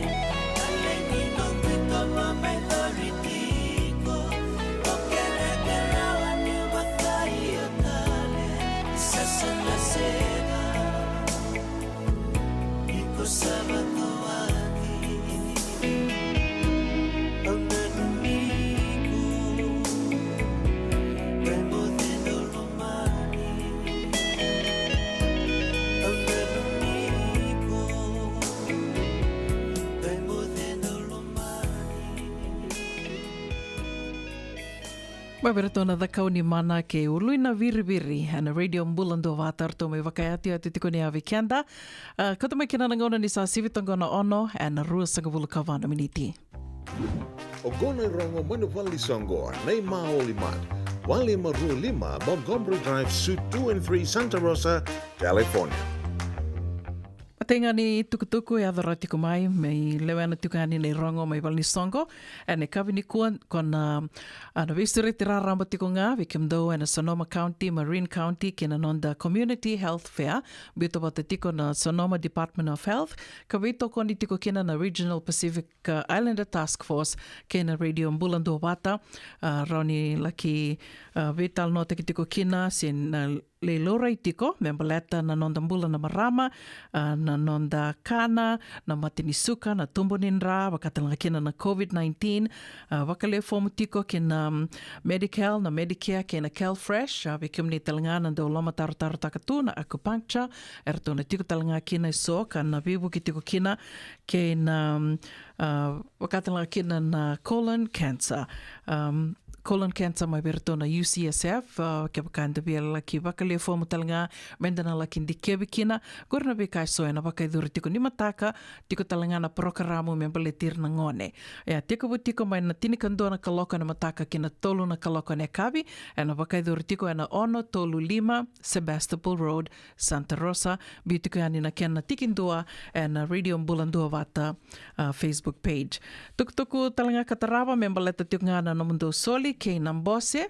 Tale ni noqu itovo me dori tiko. O kerekere rawa ni vakaio tale. Sasa na sega. Iko sa vakawati. Au nanumi iko. Mai moce dolomani. Au nanumi iko. Mai moce dolomani. Mai vei ratou na Cakau ni Mana kei Ului na Viriviri ena Radio Bula Duavata, ratou mai vakayatuyatu tiko ni a vei keda. A, kauta mai kina na gauna ni sa sivi toka na ono ena ruasagavulu ka va na miniti. Oqo na irogo mai na vale ni soqo, Nei Maoli Mart, walu lima rua lima Montgomery Drive, Suite two and three, Santa Rosa, California. Matai ga ni tukutuku e yaco rawa tiko mai, me lewena tiko yani na irogo mai vale ni soqo. Ena yakavi nikua, ko na, a, na veisureti raraba tiko ga vei kemudou ena Sonoma County, Marin County, kei na noda Community Health Fair. Biuta vata tiko na Sonoma Department of Health, ka veitokoni tiko kina na Regional Pacific, a, Islander Task Force, kei na Radio Bula Duavata. A, rawa ni laki, a, veitalanoataki tiko kina, se na lai laurai tiko me baleta na noda bula na marama, a, na noda kana, na mate ni suka, na tubu ni dra, vakatalega kina na COVID nineteen. A, vakalewe fomu tiko kina, um, Medi-Cal, na Medicare kei na CalFresh. A, vei kemuni talega na dau lomatarotarotaka tu na acupuncture, eratou na tiko talega kina eso ka na veivuke tiko kina kei na, um, a, vakatalega kina na colon cancer. Um, colon cancer mai vei iratou na U C S F, a, kevaka eda via laki vakalewe fomu talega me da na laki dikevi kina. Qori na veika eso ena vakayacori tiko ni mataka, tiko talega na parokaramu me baleti ira na gone. E a tekivu tiko mai na tinikadua na kaloko ena mataka ki na tolu na kaloko ena yakavi, ena vakayacori tiko ena ono tolu lima Sebastopol Road, Santa Rosa. Biu tiko yani na kena tikidua ena Radio Bula Duavata, a, Facebook page. Tukutuku talega ka tarava me baleta tiko ga na nomudou soli kei na bose.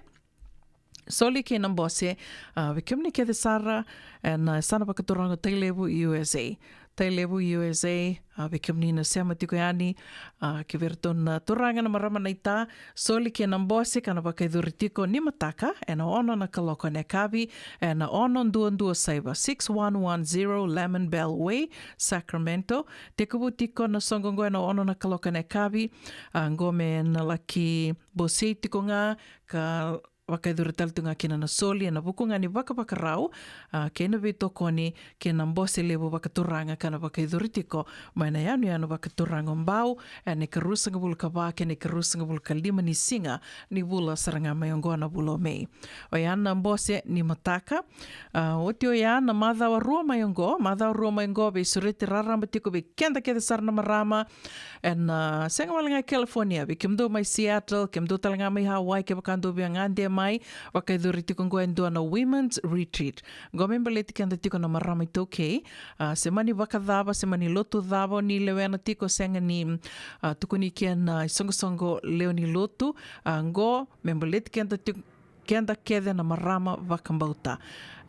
Soli kei na bose, a, vei kemuni kece sara ena, a, yasana vakaturaga Tailevu U S A. Tailevu U S A, a, vei kemuni na sema tiko yani, a, kei vei iratou na turaga na marama naita. Soli kei na bose ka na vakayacori tiko ni mataka ena ono na kaloko ena yakavi, ena ono dua dua saiva, six one one zero Lemon Bell Way, Sacramento. Tekivu tiko na soqo qo ena ono na kaloko ena yakavi, a, qo me na laki bosei tiko ga ka vakayacori tale tu ga kina na soli ena vuku ga ni vakavakarau, a, kei na veitokoni kei na bose levu vakaturaga ka na vakayacori tiko mai na yanuyanu vakaturaga o Bau ena ikaruasagavulu ka va kei na ikaruasagavulu ka lima ni siga ni vula sara ga mai oqo na vula o Mei. Oya na bose ni mataka. A, oti oya na macawa rua mai oqo, macawa rua mai oqo veisureti raraba tiko vei keda kece sara na marama, ena, a, sega wale ga i California, vei kemudou mai Seattle, kemudou talega mai Hawaii, kevaka dou via gade mai, vakayacori tiko oqo e dua na Women's Retreat. Oqo me baleti keda tiko na marama iTaukei, a, se mani vakacava, se mani lotu cava o ni lewena tiko, sega ni, a, tukuni kina isoqosoqo lewe ni lotu, a, oqo me baleti keda tiko keda kece na marama vakabauta.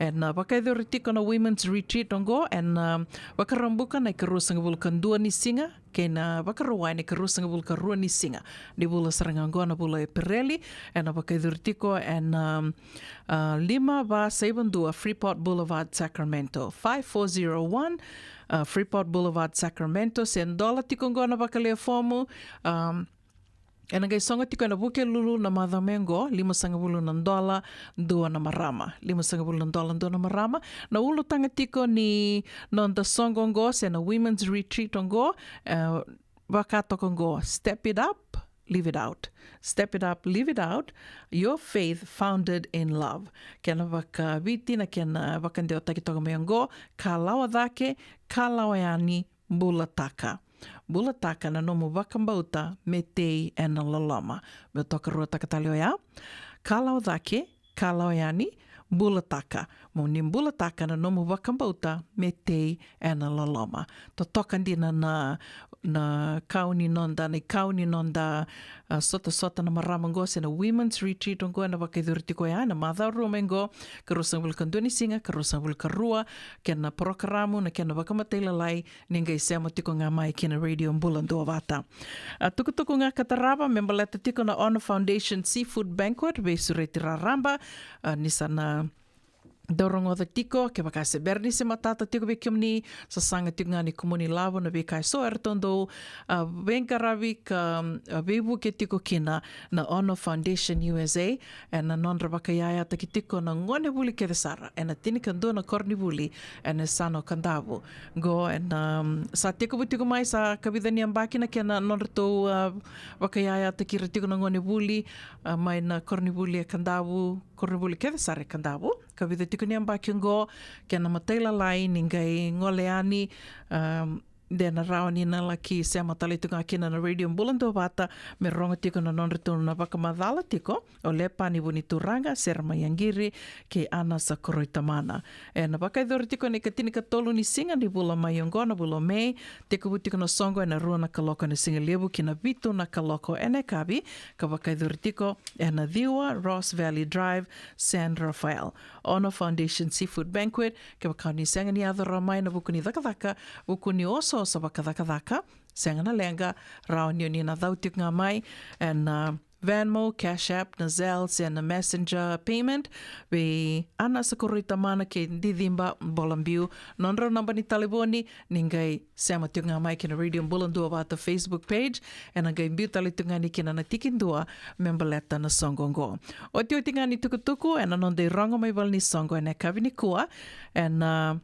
Ena, a, vakayacori tiko na Women's Retreat oqo ena, a, Vakaraubuka na ikaruasagavulu ka dua ni siga kei na Vakarauwai na ikaruasagavulu ka rua ni siga ni vula sara ga oqo na vula o Epereli. Ena, a, vakayacori tiko ena, a, a, lima va saiva dua Freeport Boulevard, Sacramento, five four zero one, a, Freeport Boulevard, Sacramento. Se dola tiko oqo na vakalewe fomu, a, ena qai sogo tiko ena Vukelulu na macawa mai oqo, limasagavulu na dola dua na marama. Limasagavulu na dola dua na marama. Na ulutaga tiko ni noda sogo oqo se na Women's Retreat oqo, e, vaka toka oqo, step it up, live it out. Step it up, live it out. Your faith founded in love. Kena vakaviti na kena vakadewataki toka mai oqo, ka lawa cake, ka lawa yani, bulataka. Bulataka na nomu vakabauta me tei ena loloma. Meu tokaruataka tale oya. Ka lawa cake, ka lawa yani, bulataka. Mo ni bulataka na nomu vakabauta me tei ena loloma. Totoka dina na, na kau ni noda, na ikau ni noda, a, sotasota na marama oqo se na Women's Retreat oqo ena vakayacori tiko oya ena macawa rua mai oqo, ikaruasagavulu ka dua ni siga, ikaruasagavulu ka rua, kena parokaramu, na kena vakamatailalai, ni qai sema tiko ga mai ki na Radio Bula Duavata. A, tukutuku ga ka tarava me baleta tiko na Ono Foundation Seafood Banquet, veisureti raraba, a, ni sa na dau rogoca tiko, kevaka se bera ni se matata tiko vei kemuni, sasaga tiko ga ni kumuni lavo na veika eso eratou dau, a, veiqaravi ka, a, veivuke tiko kina na Ono Foundation U S A, ena nodra vakayayataki tiko na gonevuli kece sara ena tinikadua na koronivuli ena yasana o Kadavu. Qo ena, um, sa tekivu tiko mai, sa kavica ni yabaki na kena nodratou, a, vakayayataki ira tiko na gonevuli, a, mai na koronivuli e Kadavu, koronivuli kece sara e Kadavu. Kavica tiko ni yabaki oqo, kena matailalai ni qai gole yani, um, de na rawa ni na laki sema tale tiko ga kina na Radio Bula Duavata, me rogo tiko na nodratou na vakamacala tiko o Lepani Vunituraga, Sera Mai Yaqiri, kei Ana Sakoroitamana. Ena vakayacori tiko ena ikatinikatolu ni siga ni vula mai oqo na vula o Mei, tekivu tiko na soqo ena rua na kaloko ena sigalevu ki na vitu na kaloko ena yakavi, ka vakayacori tiko ena ciwa Ross Valley Drive, San Rafael. Ono Foundation Seafood Banquet, kevaka ni sega ni yaco rawa mai ena vuku ni cakacaka, vuku ni osooso vakacakacaka, sega na leqa, rawa ni o ni na cau tiko ga mai ena, a, Venmo, Cash App, na Zelle, se na Messenger payment, vei Ana Sakurui Tamana kei Diciba Bolabiu. Nodrau naba ni talevoni, ni qai sema tiko ga mai ki na Radio Bula Duavata Facebook page, ena qai biu tale tiko ga ni kina na tiki dua me baleta na soqo oqo. Otioti ga ni tukutuku, ena noda irogo mai valenisoqo ena yakavi nikua, ena, ah,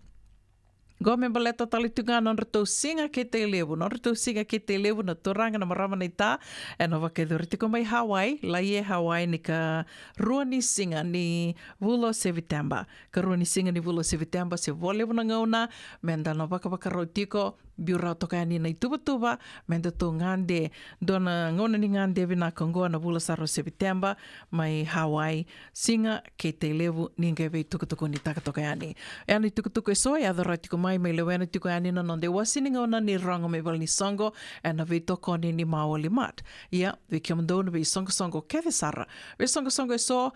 qo me baleta tale tiko ga nodratou Siga Kei Tailevu, nodratou Siga Kei Tailevu na turaga na marama naita, ena vakayacori tiko mai Hawaii, Laie, Hawaii, ni karua ni siga ni vula o Seviteba. Karua ni siga ni vula o Seviteba, se vo levu na gauna, meda na vakavakarau tiko, biu rawa toka yani na ituvatuva, meda tou gade, dua na gauna ni gade vinaka oqo na vula sara o Seviteba, mai Hawaii, Siga Kei Tailevu, ni qai veitukutukunitaka toka yani. Ena itukutuku eso, e yaco rawa tiko mai, mai lewena tiko yani na noda iwasi ni gauna ni rogo mai valenisoqo, ena veitokoni ni Maoli Mart. Ia, vei kemudou na veisoqosoqo kece sara. Veisoqosoqo eso,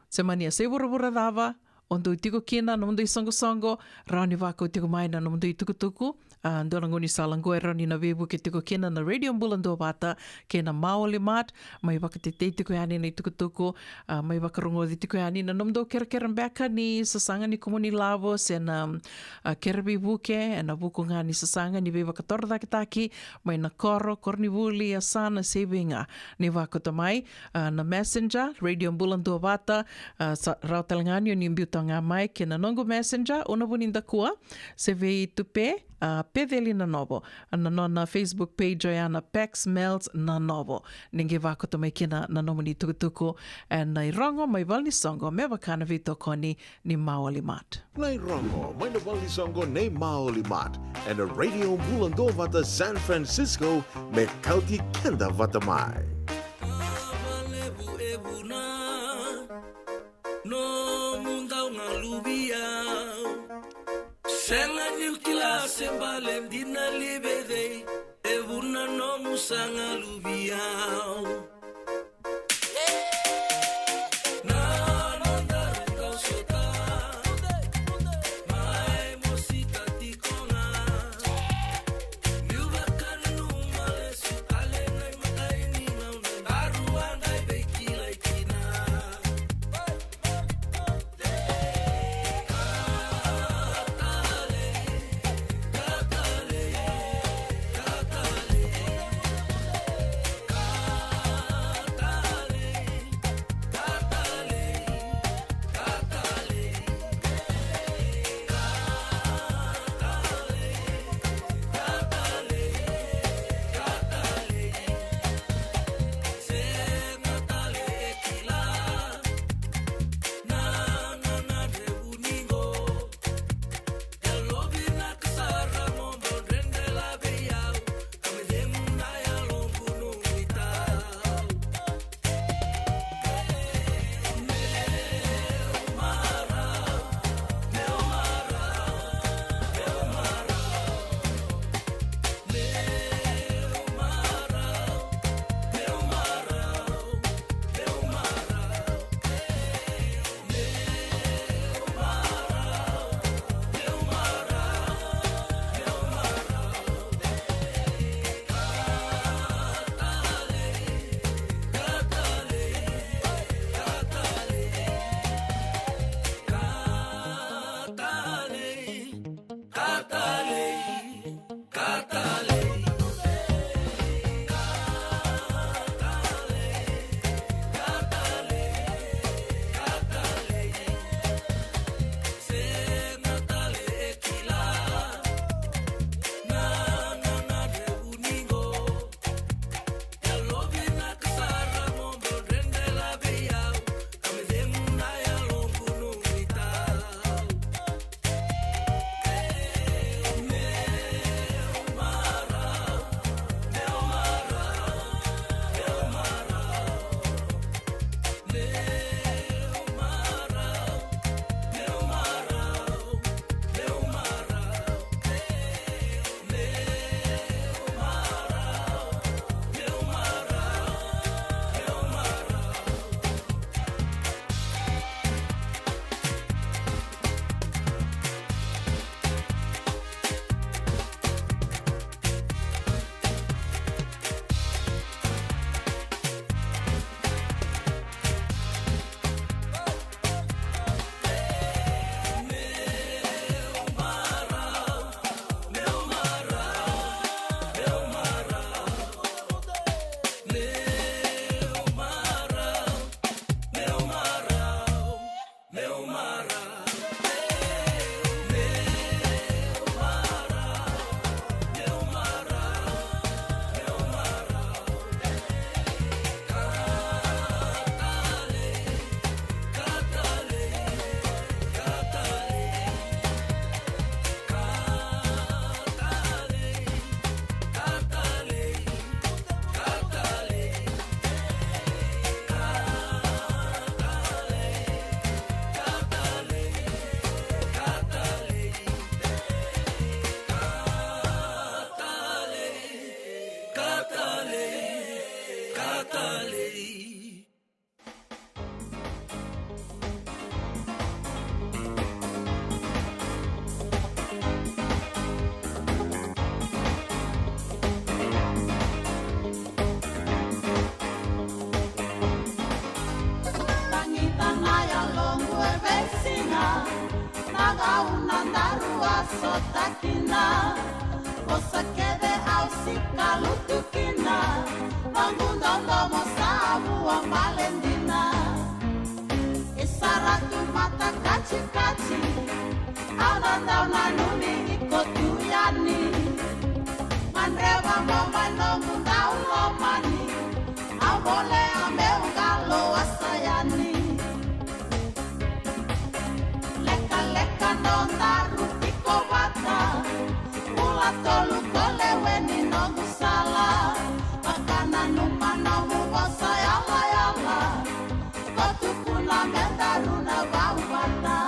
se mani a sa i vuravura cava, o dou tiko kina, nomudou isoqosoqo, rawa ni vakau tiko mai na nomudou itukutuku, ah, dua na gaunisala qo e rawa ni na veivuke tiko kina na Radio Bula Duavata, kei na Maoli Mart, mai vakatetei tiko yani na itukutuku, ah, mai vakarogoci tiko yani na nomudou kerekere beka ni sasaga ni kumuni lavo, se na, ah, kere veivuke, ena vuku ga ni sasaga ni veivakatorocaketaki, mai na koro, koronivuli, yasana, se i vei ga. Ni vakauta mai, ah, na Messenger, Radio Bula Duavata, ah, sa rawa tale ga ni o ni biuta ga mai, kei na noqu Messenger, Una Vunidakua, se vei Tupe, ah, Peceli Nanovo, na nona Facebook page oya na Pax Melts Nanovo. Ni qai vakauta mai kina na nomuni tukutuku, ena irogo mai valenisoqo, me vaka na veitokoni ni Maoli Mart. Na irogo mai na valenisoqo nei Maoli Mart, ena Radio Bula Duavata San Francisco, me kauti keda vata mai. Nomu dau galuvi au. Sega niu kila se bale dina li vei cei, e vuna nomu sa galuvi au. Na nodaru kau sota, mai mosita tiko ga. Niu vakananuma lesu tale na imatai ni gauna, daru a qai veikilai kina. Vosa kece au sika lutu kina, noqu dodomo sa vua bale dina. E sara tu mata kacikaci, au na dau nanumi iko tu yani. Gadreva mo mai noqu dau lomani, au bolea meu qalo a sa yani. Lekaleka nodaru tiko vata, bula tolu ko lewe ni noqu sala. Vakananuma nomu vosa yalayala, ko tukuna me daru na vauvata.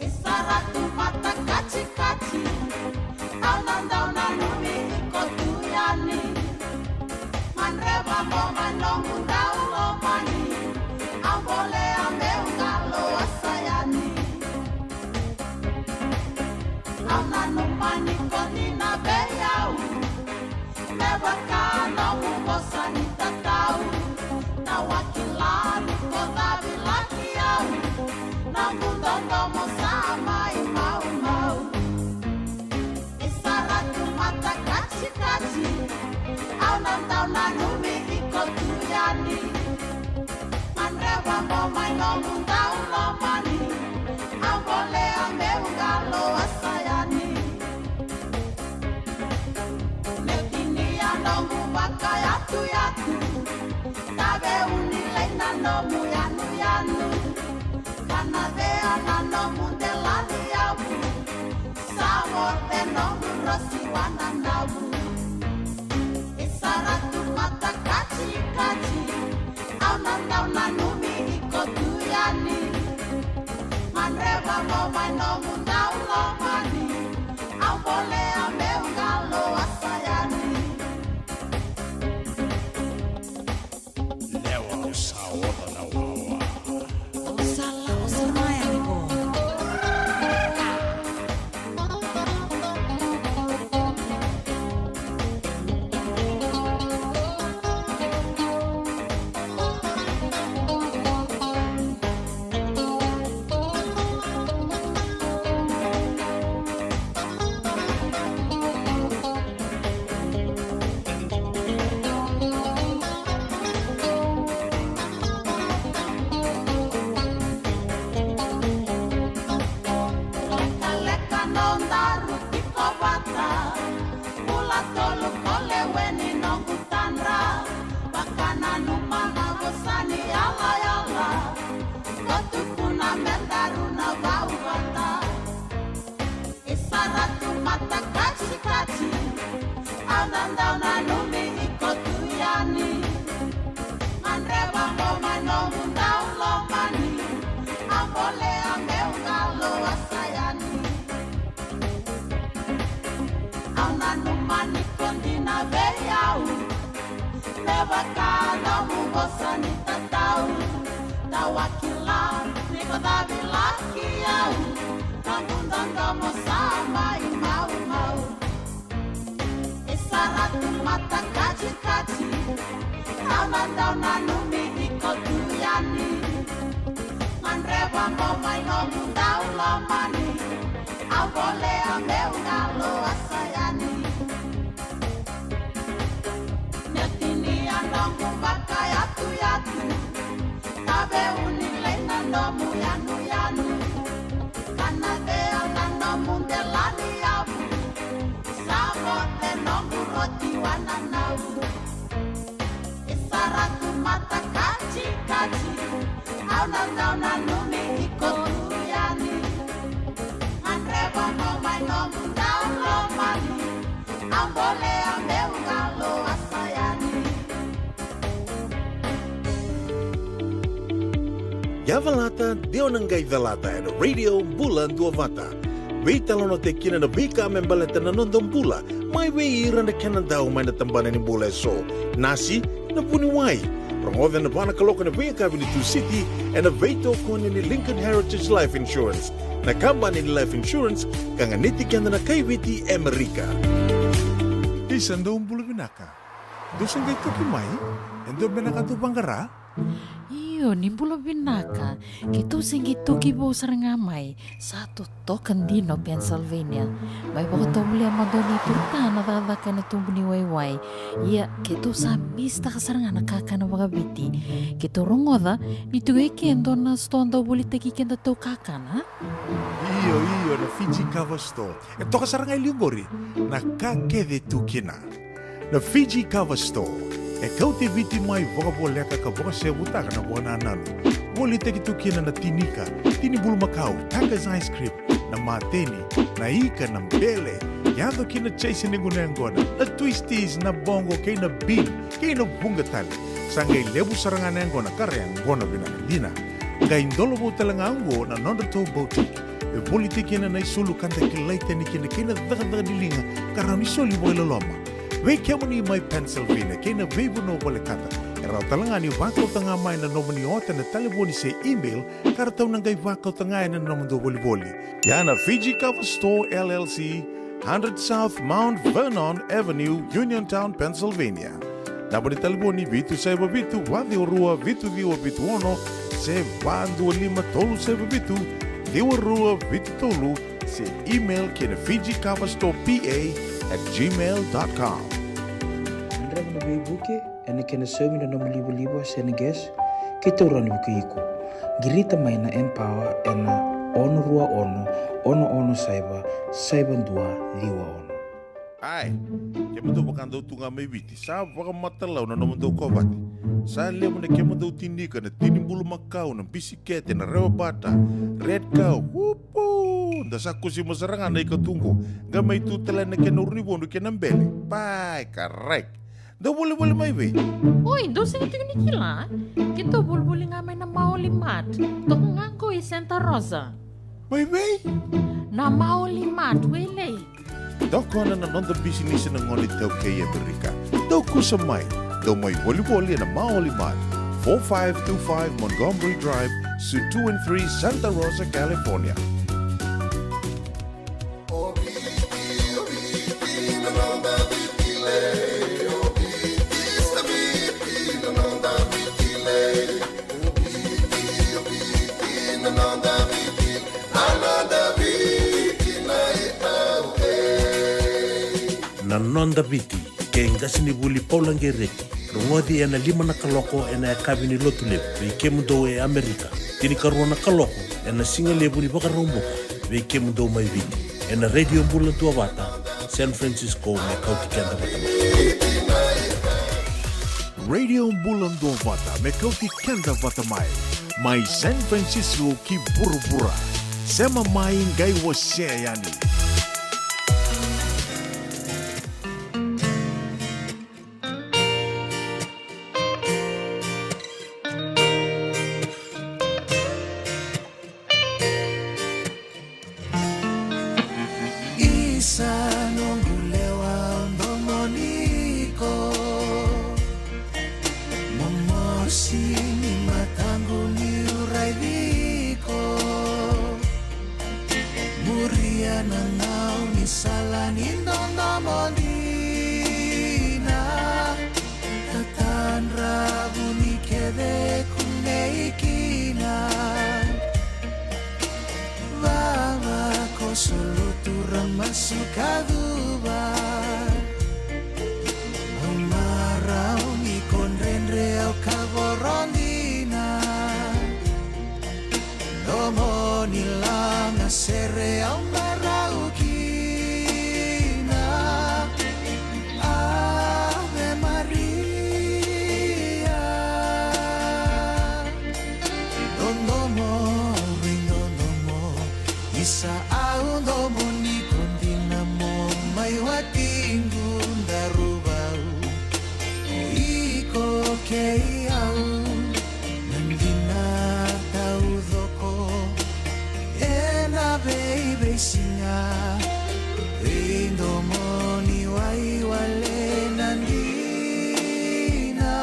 E sara tu mata kacikaci, au na dau nanumi iko tu yani. Gadreva mo mai noqu dau lomani, au bolea meu qalo a sa yani. Au nanuma ni ko dina vei au, me vaka nomu vosa ni tatau. Tawakila ni ko cavi laki au, noqu dodomo sa mai maumau. E sara tu mata kacikaci, au na dau nanumi iko tu yani. Gadreva mo mai noqu dau lomani, au bolea meu qalo a sa yani. Meu tinia noqu vakayatuyatu, tave uni lai na nomu yanuyanu. Kana vea na nomu delani yavu, sa vote noqu rosi wananavu. E sara tu mata kacikaci, au na dau nanumi iko tu yani. Gadreva mo mai nomu dau lomani, au bolea meu qalo a sa yani. Lewa au sa oca na wawa. Au sa la, au sa maya ni vo. Lekaleka nodaru tiko vata, bula tolu ko lewe ni noqu tadra. Vakananuma na vosa ni yalayala, ko tukuna me daru na vauvata. E sara tu mata kacikaci, au na dau nanumi iko tu yani. Gadreva mo mai nomu dau lomani, au bolea meu qalo a sa yani. Au nanuma ni ko dina vei au, me vaka nomu vosa ni tatau. Tawakila ni ko cavi laki au, noqu dodomo sa mai maumau. E sara tu mata kacikaci, au na dau nanumi iko tu yani. Gadreva mo mai noqu dau lomani, au bolea meu qalo a sa yani. Meu tinia noqu vakayatuyatu, tave uni lai na nomu yanuyanu. Kana vea na nomu delani yavu, sa vote noqu roti wananavu. E sara tu mata kacikaci, au na dau nanumi iko tu yani. Gadreva mo mai nomu dau lomani, au bolea meu qalo a sa yani. Yavalata, de o na qai calata ena Radio Bula Duavata. Veitalanoataki kina na veika me baleta na noda bula, mai vei ira na kena dau mai na tabana ni bula eso. Nasi, na vuniwai. Rogoca ena va na kaloko ena veiyakavi ni Tusiti, ena veitokoni ni Lincoln Heritage Life Insurance, na kabani ni life insurance ka ganiti keda na kai Viti e Amerika. Isa, dou bula vinaka. Dou se qai toki mai, e dua beka na ka dou vaqara? Io, ni bula vinaka. Keitou se qai toki vou sara ga mai. Sa totoka dina o Pennsylvania. Mai vakatovolea mada ni tuta na cakacaka ena tubu ni waiwai. Ia, keitou sa misitaka sara ga na kakana vakaviti. Keitou rogoca ni tu e ke dua na sitoa dau volitaki keda tau kakana. Io, io, na Fiji Kava Store. E toka sara ga e liu qori na ka kece tu kina. Na Fiji Kava Store e kauti Viti mai vakavoleka ka vakasevutaka na vakanananu. Volitaki tu kina na tinika, tini bulumakau, Taka's ice cream, na mateni, na ika, na bele, yaco kina chase ni gunu yaqona, na twisties, na bogo, kei na bean, kei na vuqa tale. Sa qai levu sara ga na yaqona ka ra yaqona vinaka dina. Qai dola vou tale ga oqo na nodratou boutique. E volitaki kina na isulu ka da kilai tani kina kei na cakacaka ni liga ka rawa ni soli vakailoloma. Vei kemuni mai Pennsylvania kei na veivanua volekata, e rawa tale ga ni vakauta ga mai na nomuni ota ena talevoni se email ka ratou na qai vakauta ga ena nomudou volivoli. Ia na Fiji Kava Store L L C, hundred South Mount Vernon Avenue, Uniontown, Pennsylvania. Naba ni talevoni vitu saiva vitu, va ciwa rua, vitu ciwa vitu ono, se va dua lima tolu saiva vitu, ciwa rua vitu tolu, se email ki na Fiji Kava Store P A at gmail dot com. Draiva na veivuke, ena kena saumi na nomu livaliva se na gas, keitou rawa ni vukei iko. Qirita mai na Empower ena ono rua ono, ono ono saiva, saiva dua ciwa ono. Ai, kemudou vakadau tu ga mai Viti, sa vakamatalau na nomudou kovate. Sa levu na kemudou tinika, na tini bulumakau, na bisikete, na rewa bata, red cow, upu, da sa kusima sara ga na ika tu qo. Qai mai tu tale na kena urunivodu kei na bele. Pai, karai. Dou volivoli mai vei? Oi, dou sega tiko ni kila. Keitou volivoli ga mai na Maoli Mart. Toka ga qo i Santa Rosa. Mai vei? Na Maoli Mart, Wailei. Tokona na noda bisinisi na gone iTaukei e Amerika. Dou kusa mai. Dou mai volivoli ena Maoli Mart, four five two five Montgomery Drive, Suite two and three, Santa Rosa, California. Na Noda Viti, kei qasenivuli Paula Qereti, rogoci ena lima na kaloko ena yakavi ni Lotulevu vei kemudou e Amerika, tinikarua na kaloko ena sigalevu ni Vakaraubuka vei kemudou mai Viti, ena Radio Bula Duavata, San Francisco, me kauti keda vata mai. Radio Bula Duavata, me kauti keda vata mai. Mai San Francisco ki vuravura. Sema mai, qai wasea yani. Isa noqu lewa, au domoni iko. Momosi ni mataqu niu raici iko. Muria na gaunisala ni dodomo dina. Tatadra vuni kece kunei kina. Vava ko solotu ra masu ka cuva. Au marau ni ko dredre, au kavoro dina. Domo ni lagasere au marau kina. Ave Maria. Dodomo, veidodomo, isa au domoni iko dina, mo mai watiqu daru vou. Iko kei au na dina taucoko ena veiveisiga. Veidomo ni waiwale na dina.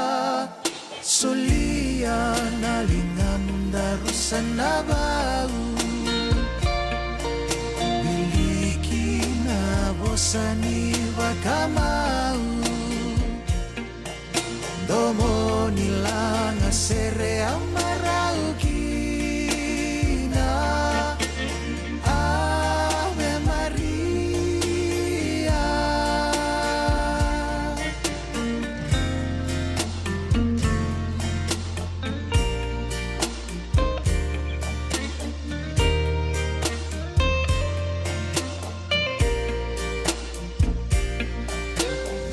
Solia na ligamu daru sa na vau. Wiliki na vosa ni vakamau. Domo ni lagasere au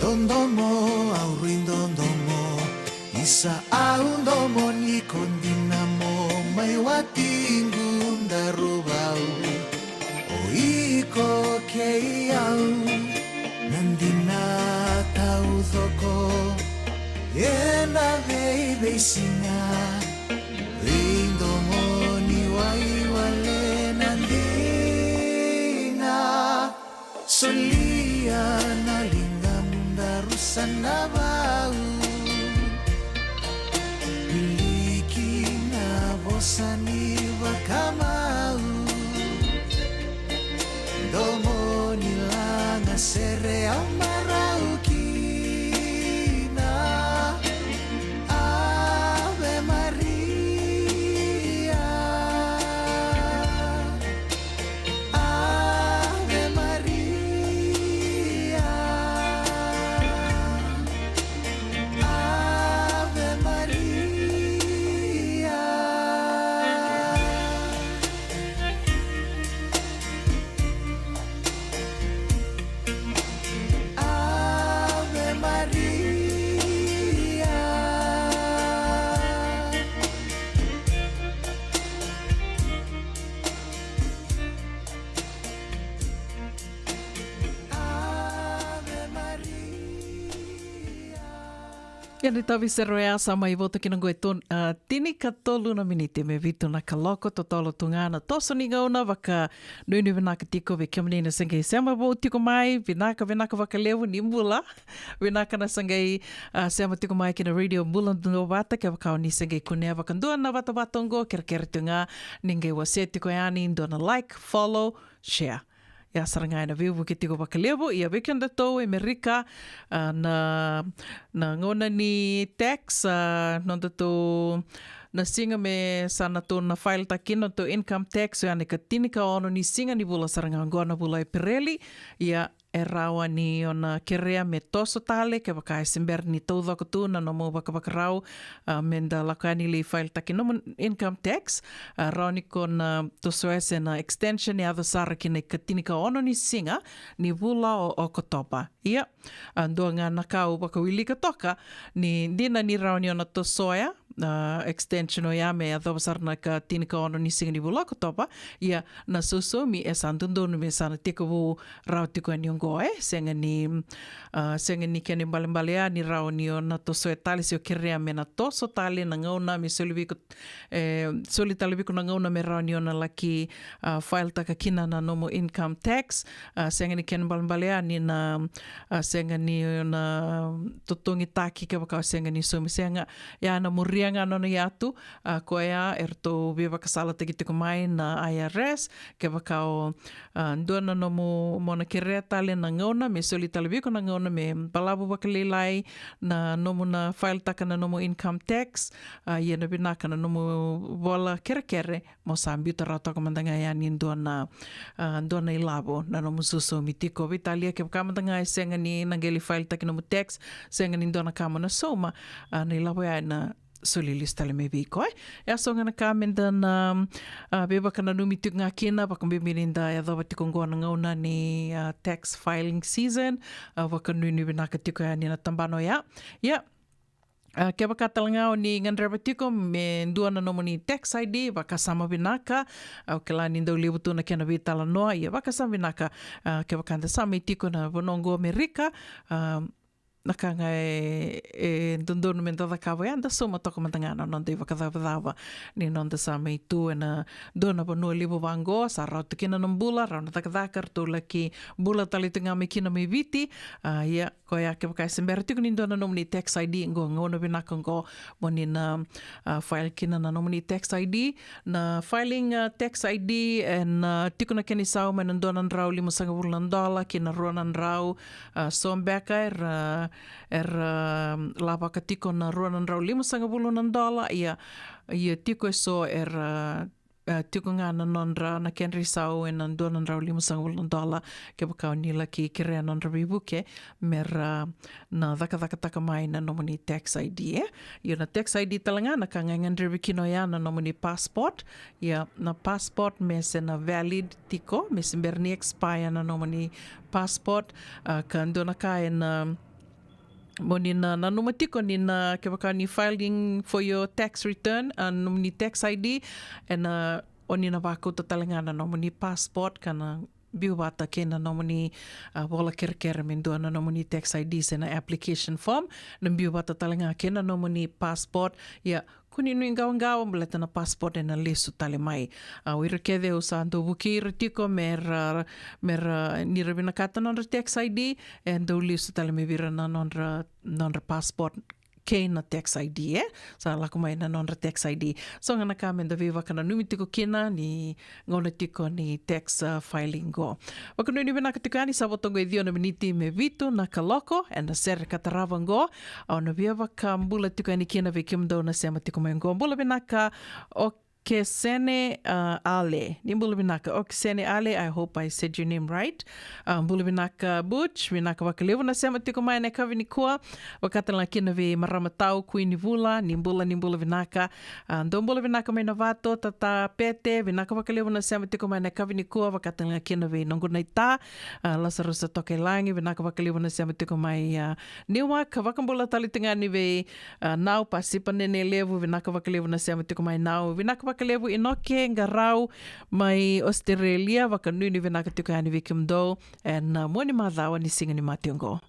Dodomo, au rui dodomo. Isa au domo ni ko dina mo mai watiqu daru vau. O iko kei au na dina taucoko. Ena veiveisinga veidomoni waiwale na dina. Solia na ligamu daru sa na vau. Wiliki na vosa ni vakamau. Domoni laga sere au marau kina. Ave Maria. Ave Maria. Ave Maria. Ave Maria. Ave Maria. Ia ni tavi sero ya sa mai voto kina qo e ton-, a, tinikatolu na miniti me vitu na kaloko, totolo tu ga na toso ni gauna vaka nuinui vinaka tiko vei kemuni na se qai sema vou tiko mai, vinaka, vinaka vakalevu ni bula. Vinaka na se qai, a, sema tiko mai ki na Radio Bula Duavata, kevaka o ni se qai kunea vakadua na vatavata oqo, kerekere tiko ga ni qai wasea tiko yani dua na like, follow, share. Ia sara ga ena veivuke tiko vakalevu, ia vei kedatou e Amerika, a, na, na gauna ni tax, a, nodatou na siga me sa na tou na file taki nodatou income tax, oya na ikatinikaono ni siga ni vula sara ga oqo na vula Epereli, ia e rawa ni o na kerea me toso tale, kevaka e se bera ni taucoko tu na nomu vakavakarau, a, me da lako yani lai file taki nomu income tax, a, rawa ni ko na tosoya se na extension e yaco sara ki na ikatinikaono ni siga ni vula o Okotova. Ia, a, dua ga na ka au vakawilika toka, ni dina ni rawa ni o na tosoya, a, extension oya me yacova sara na ikatinikaono ni siga ni vula Okotova, ia na sausaumi e sa dodonu me sa na tekivu rawa tiko yani oqo, e, sega ni, a, sega ni kena ibalebale ya ni rawa ni o na tosoya tale se o kerea me na toso tale na gauna me soli vei iko, e, soli tale vei iko na gauna me rawa ni o na laki, a, file taka kina na nomu income tax, a, sega ni kena ibalebale ya ni na, a, sega ni o na totogitaki kevaka o sega ni saumi, sega. Ya na muria ga nona iyatu, a, koya eratou veivakasalataki tiko mai na I R S, kevaka o, a, dua na nomu mo na kerea tale na gauna, me soli tale vei iko na gauna me balavu vakalailai na nomu na file taka na nomu income tax, a, ia na vinaka na nomu vola kerekere, mo sa biuta rawa toka mada ga yani dua na, a, dua na ilavo na nomu sausaumi tiko. Veitalia kevaka mada ga e sega ni na qai lai file taki nomu tax, sega ni dua na ka mo na sauma, a, na ilavo ya ena soli lesu tale mai vei iko, e. E a so ga na ka me da na, a, veivakananumi tiko ga kina, vakabibi ni da yacova tiko oqo na gauna ni, a, tax filing season, a, vakanuinui vinaka tiko yani na tabana oya. Ia, a, kevaka tale ga o ni gadreva tiko me dua na nomuni tax I D, vakasama vinaka, a, au kila ni dau levu tu na kena veitalanoa, ia vakasama vinaka, a, kevaka da sa mai tiko na vanua oqo Amerika, a, na ka ga e, e dodonu me da cakava ya, da sauma toka mada ga na noda ivakacavacava ni noda sa mai tu ena dua na vanua levu vaqo, sa rawa tu kina na bula, rawa na cakacaka, ratou laki bula tale tu ga mai kina mai Viti. A, ia, koya kevaka e se bera tiko ni dua na nomuni tax I D, qo gauna vinaka qo mo ni na, a, file kina na nomuni tax I D. Na filing, a, tax I D, ena, a, tiko na kena isau mai na dua na drau limasagavulu na dola ki na rua na drau, a, so beka era, era, a, lavaka tiko na rua na drau limasagavulu na dola, ia, ia tiko e so era, a, tiko ga na nodra na kedra isau ena dua na drau limasagavulu na dola, kevaka o ni laki kerea nodra veivuke me ra na cakacakataka mai na nomuni tax I D, e. Ia na tax I D tale ga na ka ga e gadrevi kina oya na nomuni passport. Ia na passport me se na valid tiko, me se bera ni expire na nomuni passport, a, ka dua na ka ena, mo ni na nanuma tiko ni na, kevaka ni filing for your tax return, a, nomuni tax I D, ena, o ni na vakauta tale ga na nomuni passport ka na biu vata kei na nomuni, a, vola kerekere me dua na nomuni tax I D se na application form, na biu vata tale ga kei na nomuni passport. Ia, kua ni nuiqawaqawa baleta na passport ena lesu tale mai. A, o ira kece au sa dau vukei ira tiko me ra, me ra, ni ra vinakata nodra tax I D, e dau lesu tale mai vei ira na nodra, nodra passport kei na tax I D, e? Sa lako mai na nodra tax I D. So ga na ka me da veivakananumi tiko kina ni gauna tiko ni tax, a, filing qo. Vakanuinui vinaka tiko yani, sa vo toka e ciwa na miniti me vitu na kaloko ena sere ka tarava qo. Au na via vakabula tiko yani kina vei kemudou na sema tiko mai qo. Bula vinaka, o Kesene, a, Ale. Ni bula vinaka, o Kesene Ale, I hope I said your name right. A, bula vinaka, Butch, vinaka vakalevu na sema tiko mai ena yakavi nikua. Vakatalega kina vei Marama Tau, Kui ni Vula, ni bula, ni bula vinaka. A, dou bula vinaka mai Navato, Tata Pete, vinaka vakalevu na sema tiko mai ena yakavi nikua, vakatalega kina vei noqu naita, a, Lasarusa Tokailagi, vinaka vakalevu na sema tiko mai, a, Newark, vakabula tale tiko ga yani vei, a, Nau Pasipa Nene Levu, vinaka vakalevu na sema tiko mai Nau, vinaka vakalevu Inoke Qarau mai Australia, vakanuinui vinaka tiko yani vei kemudou, ena, a, mua ni macawa ni siga ni mate oqo.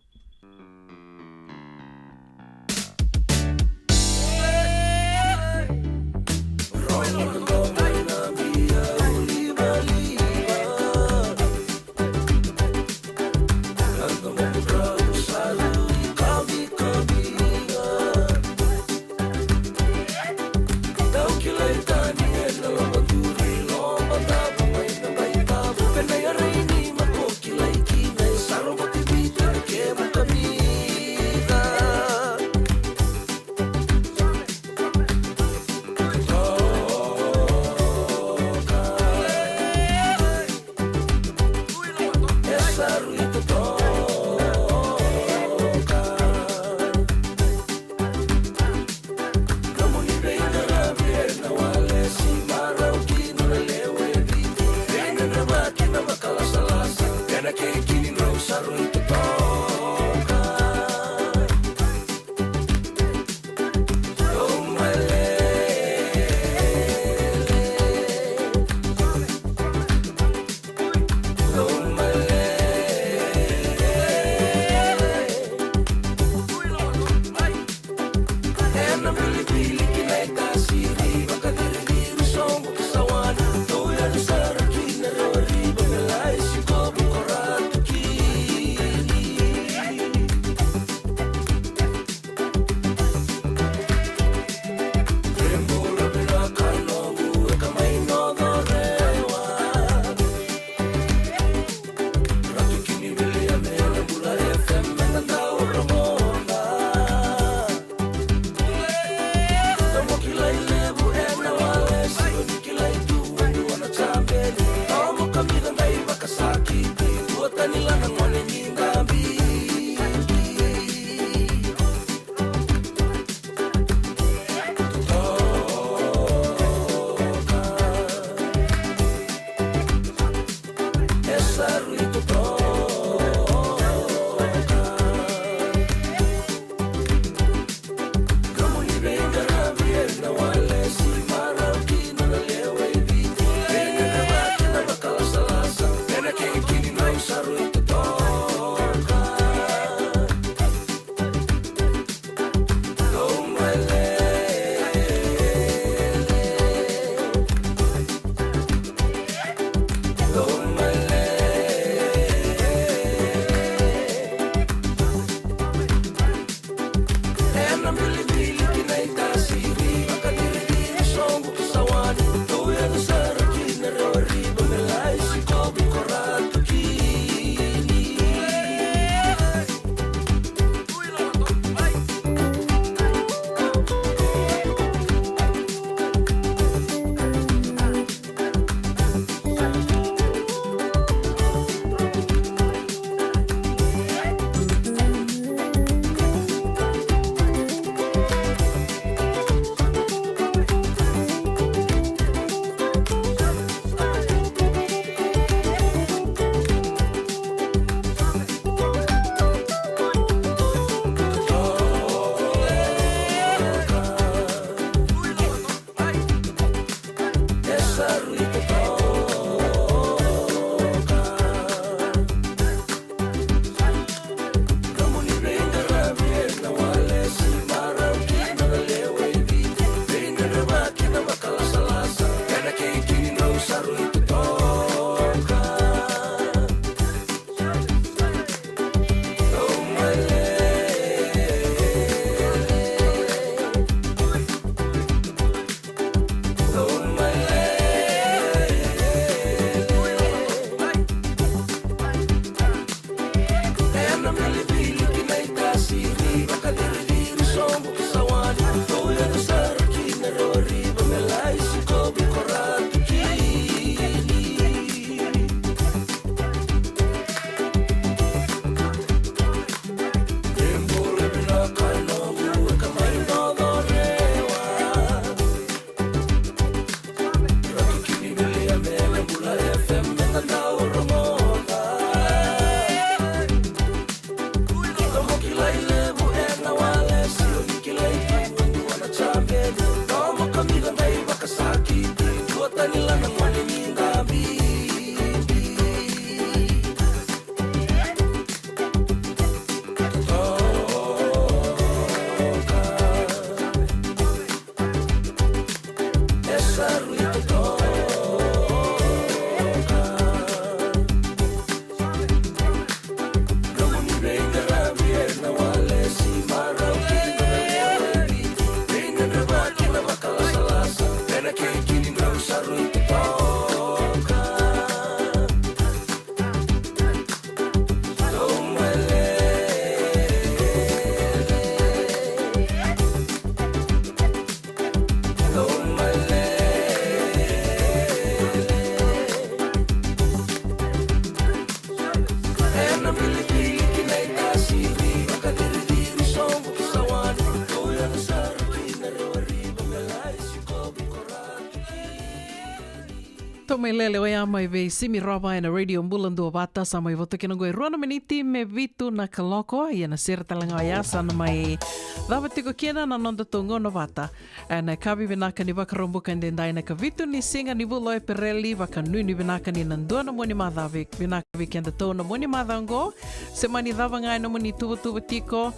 Mai lele oya mai vei Simi Rova ena Radio Bula Duavata, sa mai voto kina oqo e rua na miniti me vitu na kaloko, ia na sere tale ga oya sa na mai cava tiko kina na nodatou gauna vata. Ena yakavi vinaka ni Vakaraubuka edaidai na ikavitu ni siga ni vula o Epereli, vakanuinui vinaka ni na dua na mua ni macawa, vinaka vei kedatou na mua ni macawa oqo, se mani cava ga e nomuni tuvatuva tiko,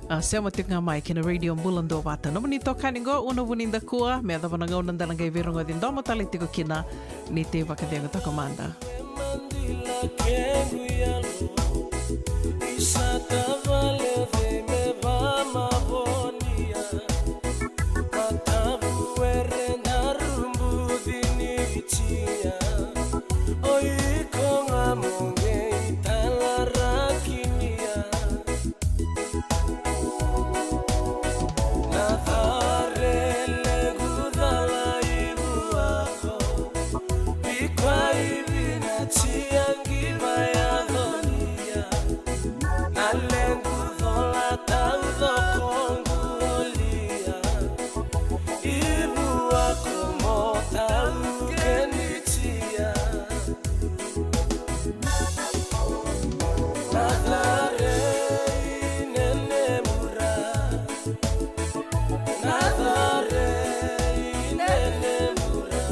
a, sema tiko ga mai kina Radio Bula Duavata. Nomuni itokani oqo, Una Vunidakua, me yacova na gauna da na qai veirogoci domo tale tiko kina, ni tei vakacegu toka mada. Na care lequ cala i vuako, vikoya i vina tia qi vaiaconia. Na lequ cola taucoko qu olia, i vuako mo taukeni tia. Na care i nenemu ra, na care i nenemu ra,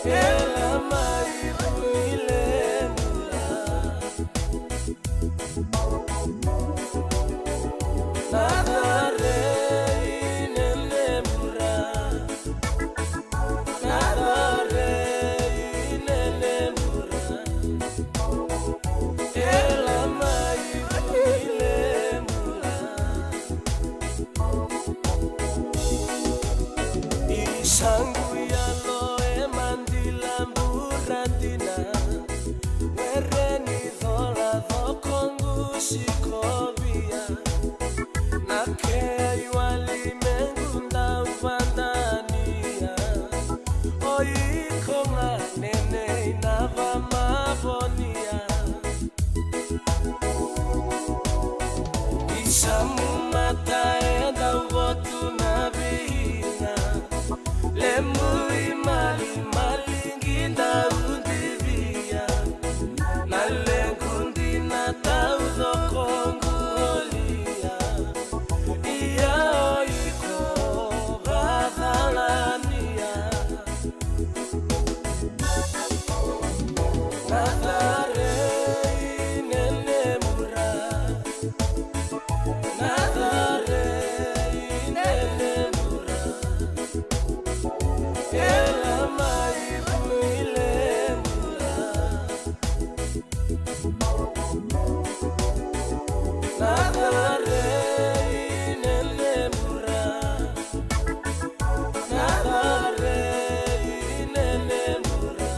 e la mai vu i lemu ra. Na care i nenemu ra, na care i nenemu ra, e la mai vu i lemu ra. I saqu yalo e madila bura dina, were ni cola coko qu sikovia. Na kei wali mequ dau vadania, o iko ga nenei na vamavonia. I samu mata e dau votu na viina, lemu i malimali qi dau divia. Na lequ dina taucoko qu olia, ia o iko vacalania. Na care i nenemu ra, na care i nenemu ra, e la mai vu i lemu ra. Na care i nenemu ra, na care i nenemu ra,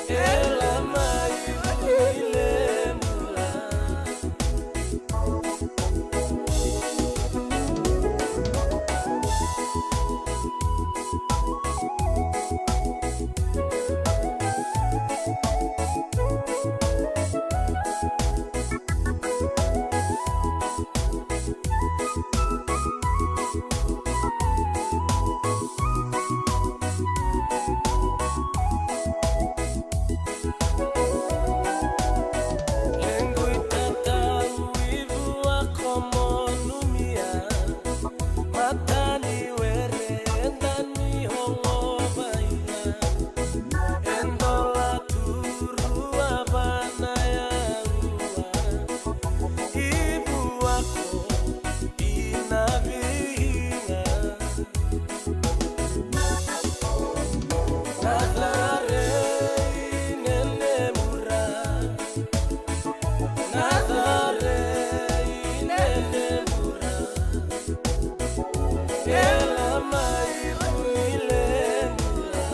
e la mai vu i lemu ra. Lequ itatau i vuako mo numia, mata ni were e dani oqo vaina. E dola tu rua va na yaua, i vuako i na viina. Na care i nenemu ra, na care i nenemu ra, e la mai vu i lemu ra.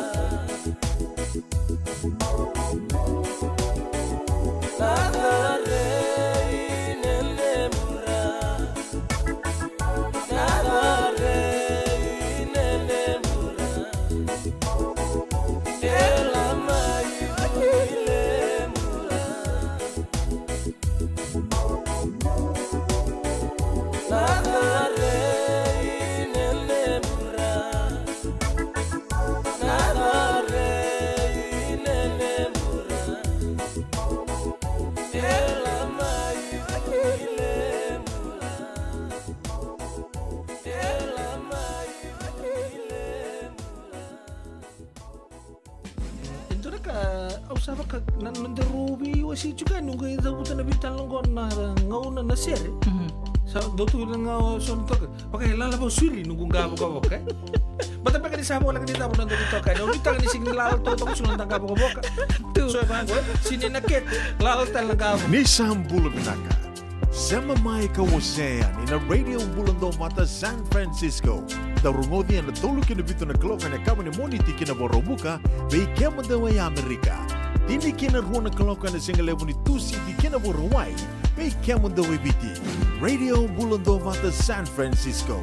Na care i nenemu ra, na care i nenemu ra, e la mai vu i lemu ra. Na care i nenemu ra, Vaka na nodaru veiwasei tiko yani, noqu cavuta na veitalanoa qo na gauna na sere. Sa dau tu na gauna so na toka. Vaka e lala vau suri noqu qavokavoka. Bata beka ni sa vola ka ni cava na dau toka yani. Au nuitaka ni sega ni lala totoka so na qavokavoka. So e vaqo, sini na kete, lala tale na qavo. Ni sa bula vinaka. Sema mai ka wasea yani na Radio Bula Dovata San Francisco. Dau rogoci ena tolu ki na vitu na kaloko ena yakavi ni Moniti ki na Vakaraubuka, vei kemudou e Amerika. Tini ki na rua na kaloko ena sigalevu ni Tusiti ki na Vakarauwai, vei kemudou e Viti. Radio Bula Dovata San Francisco.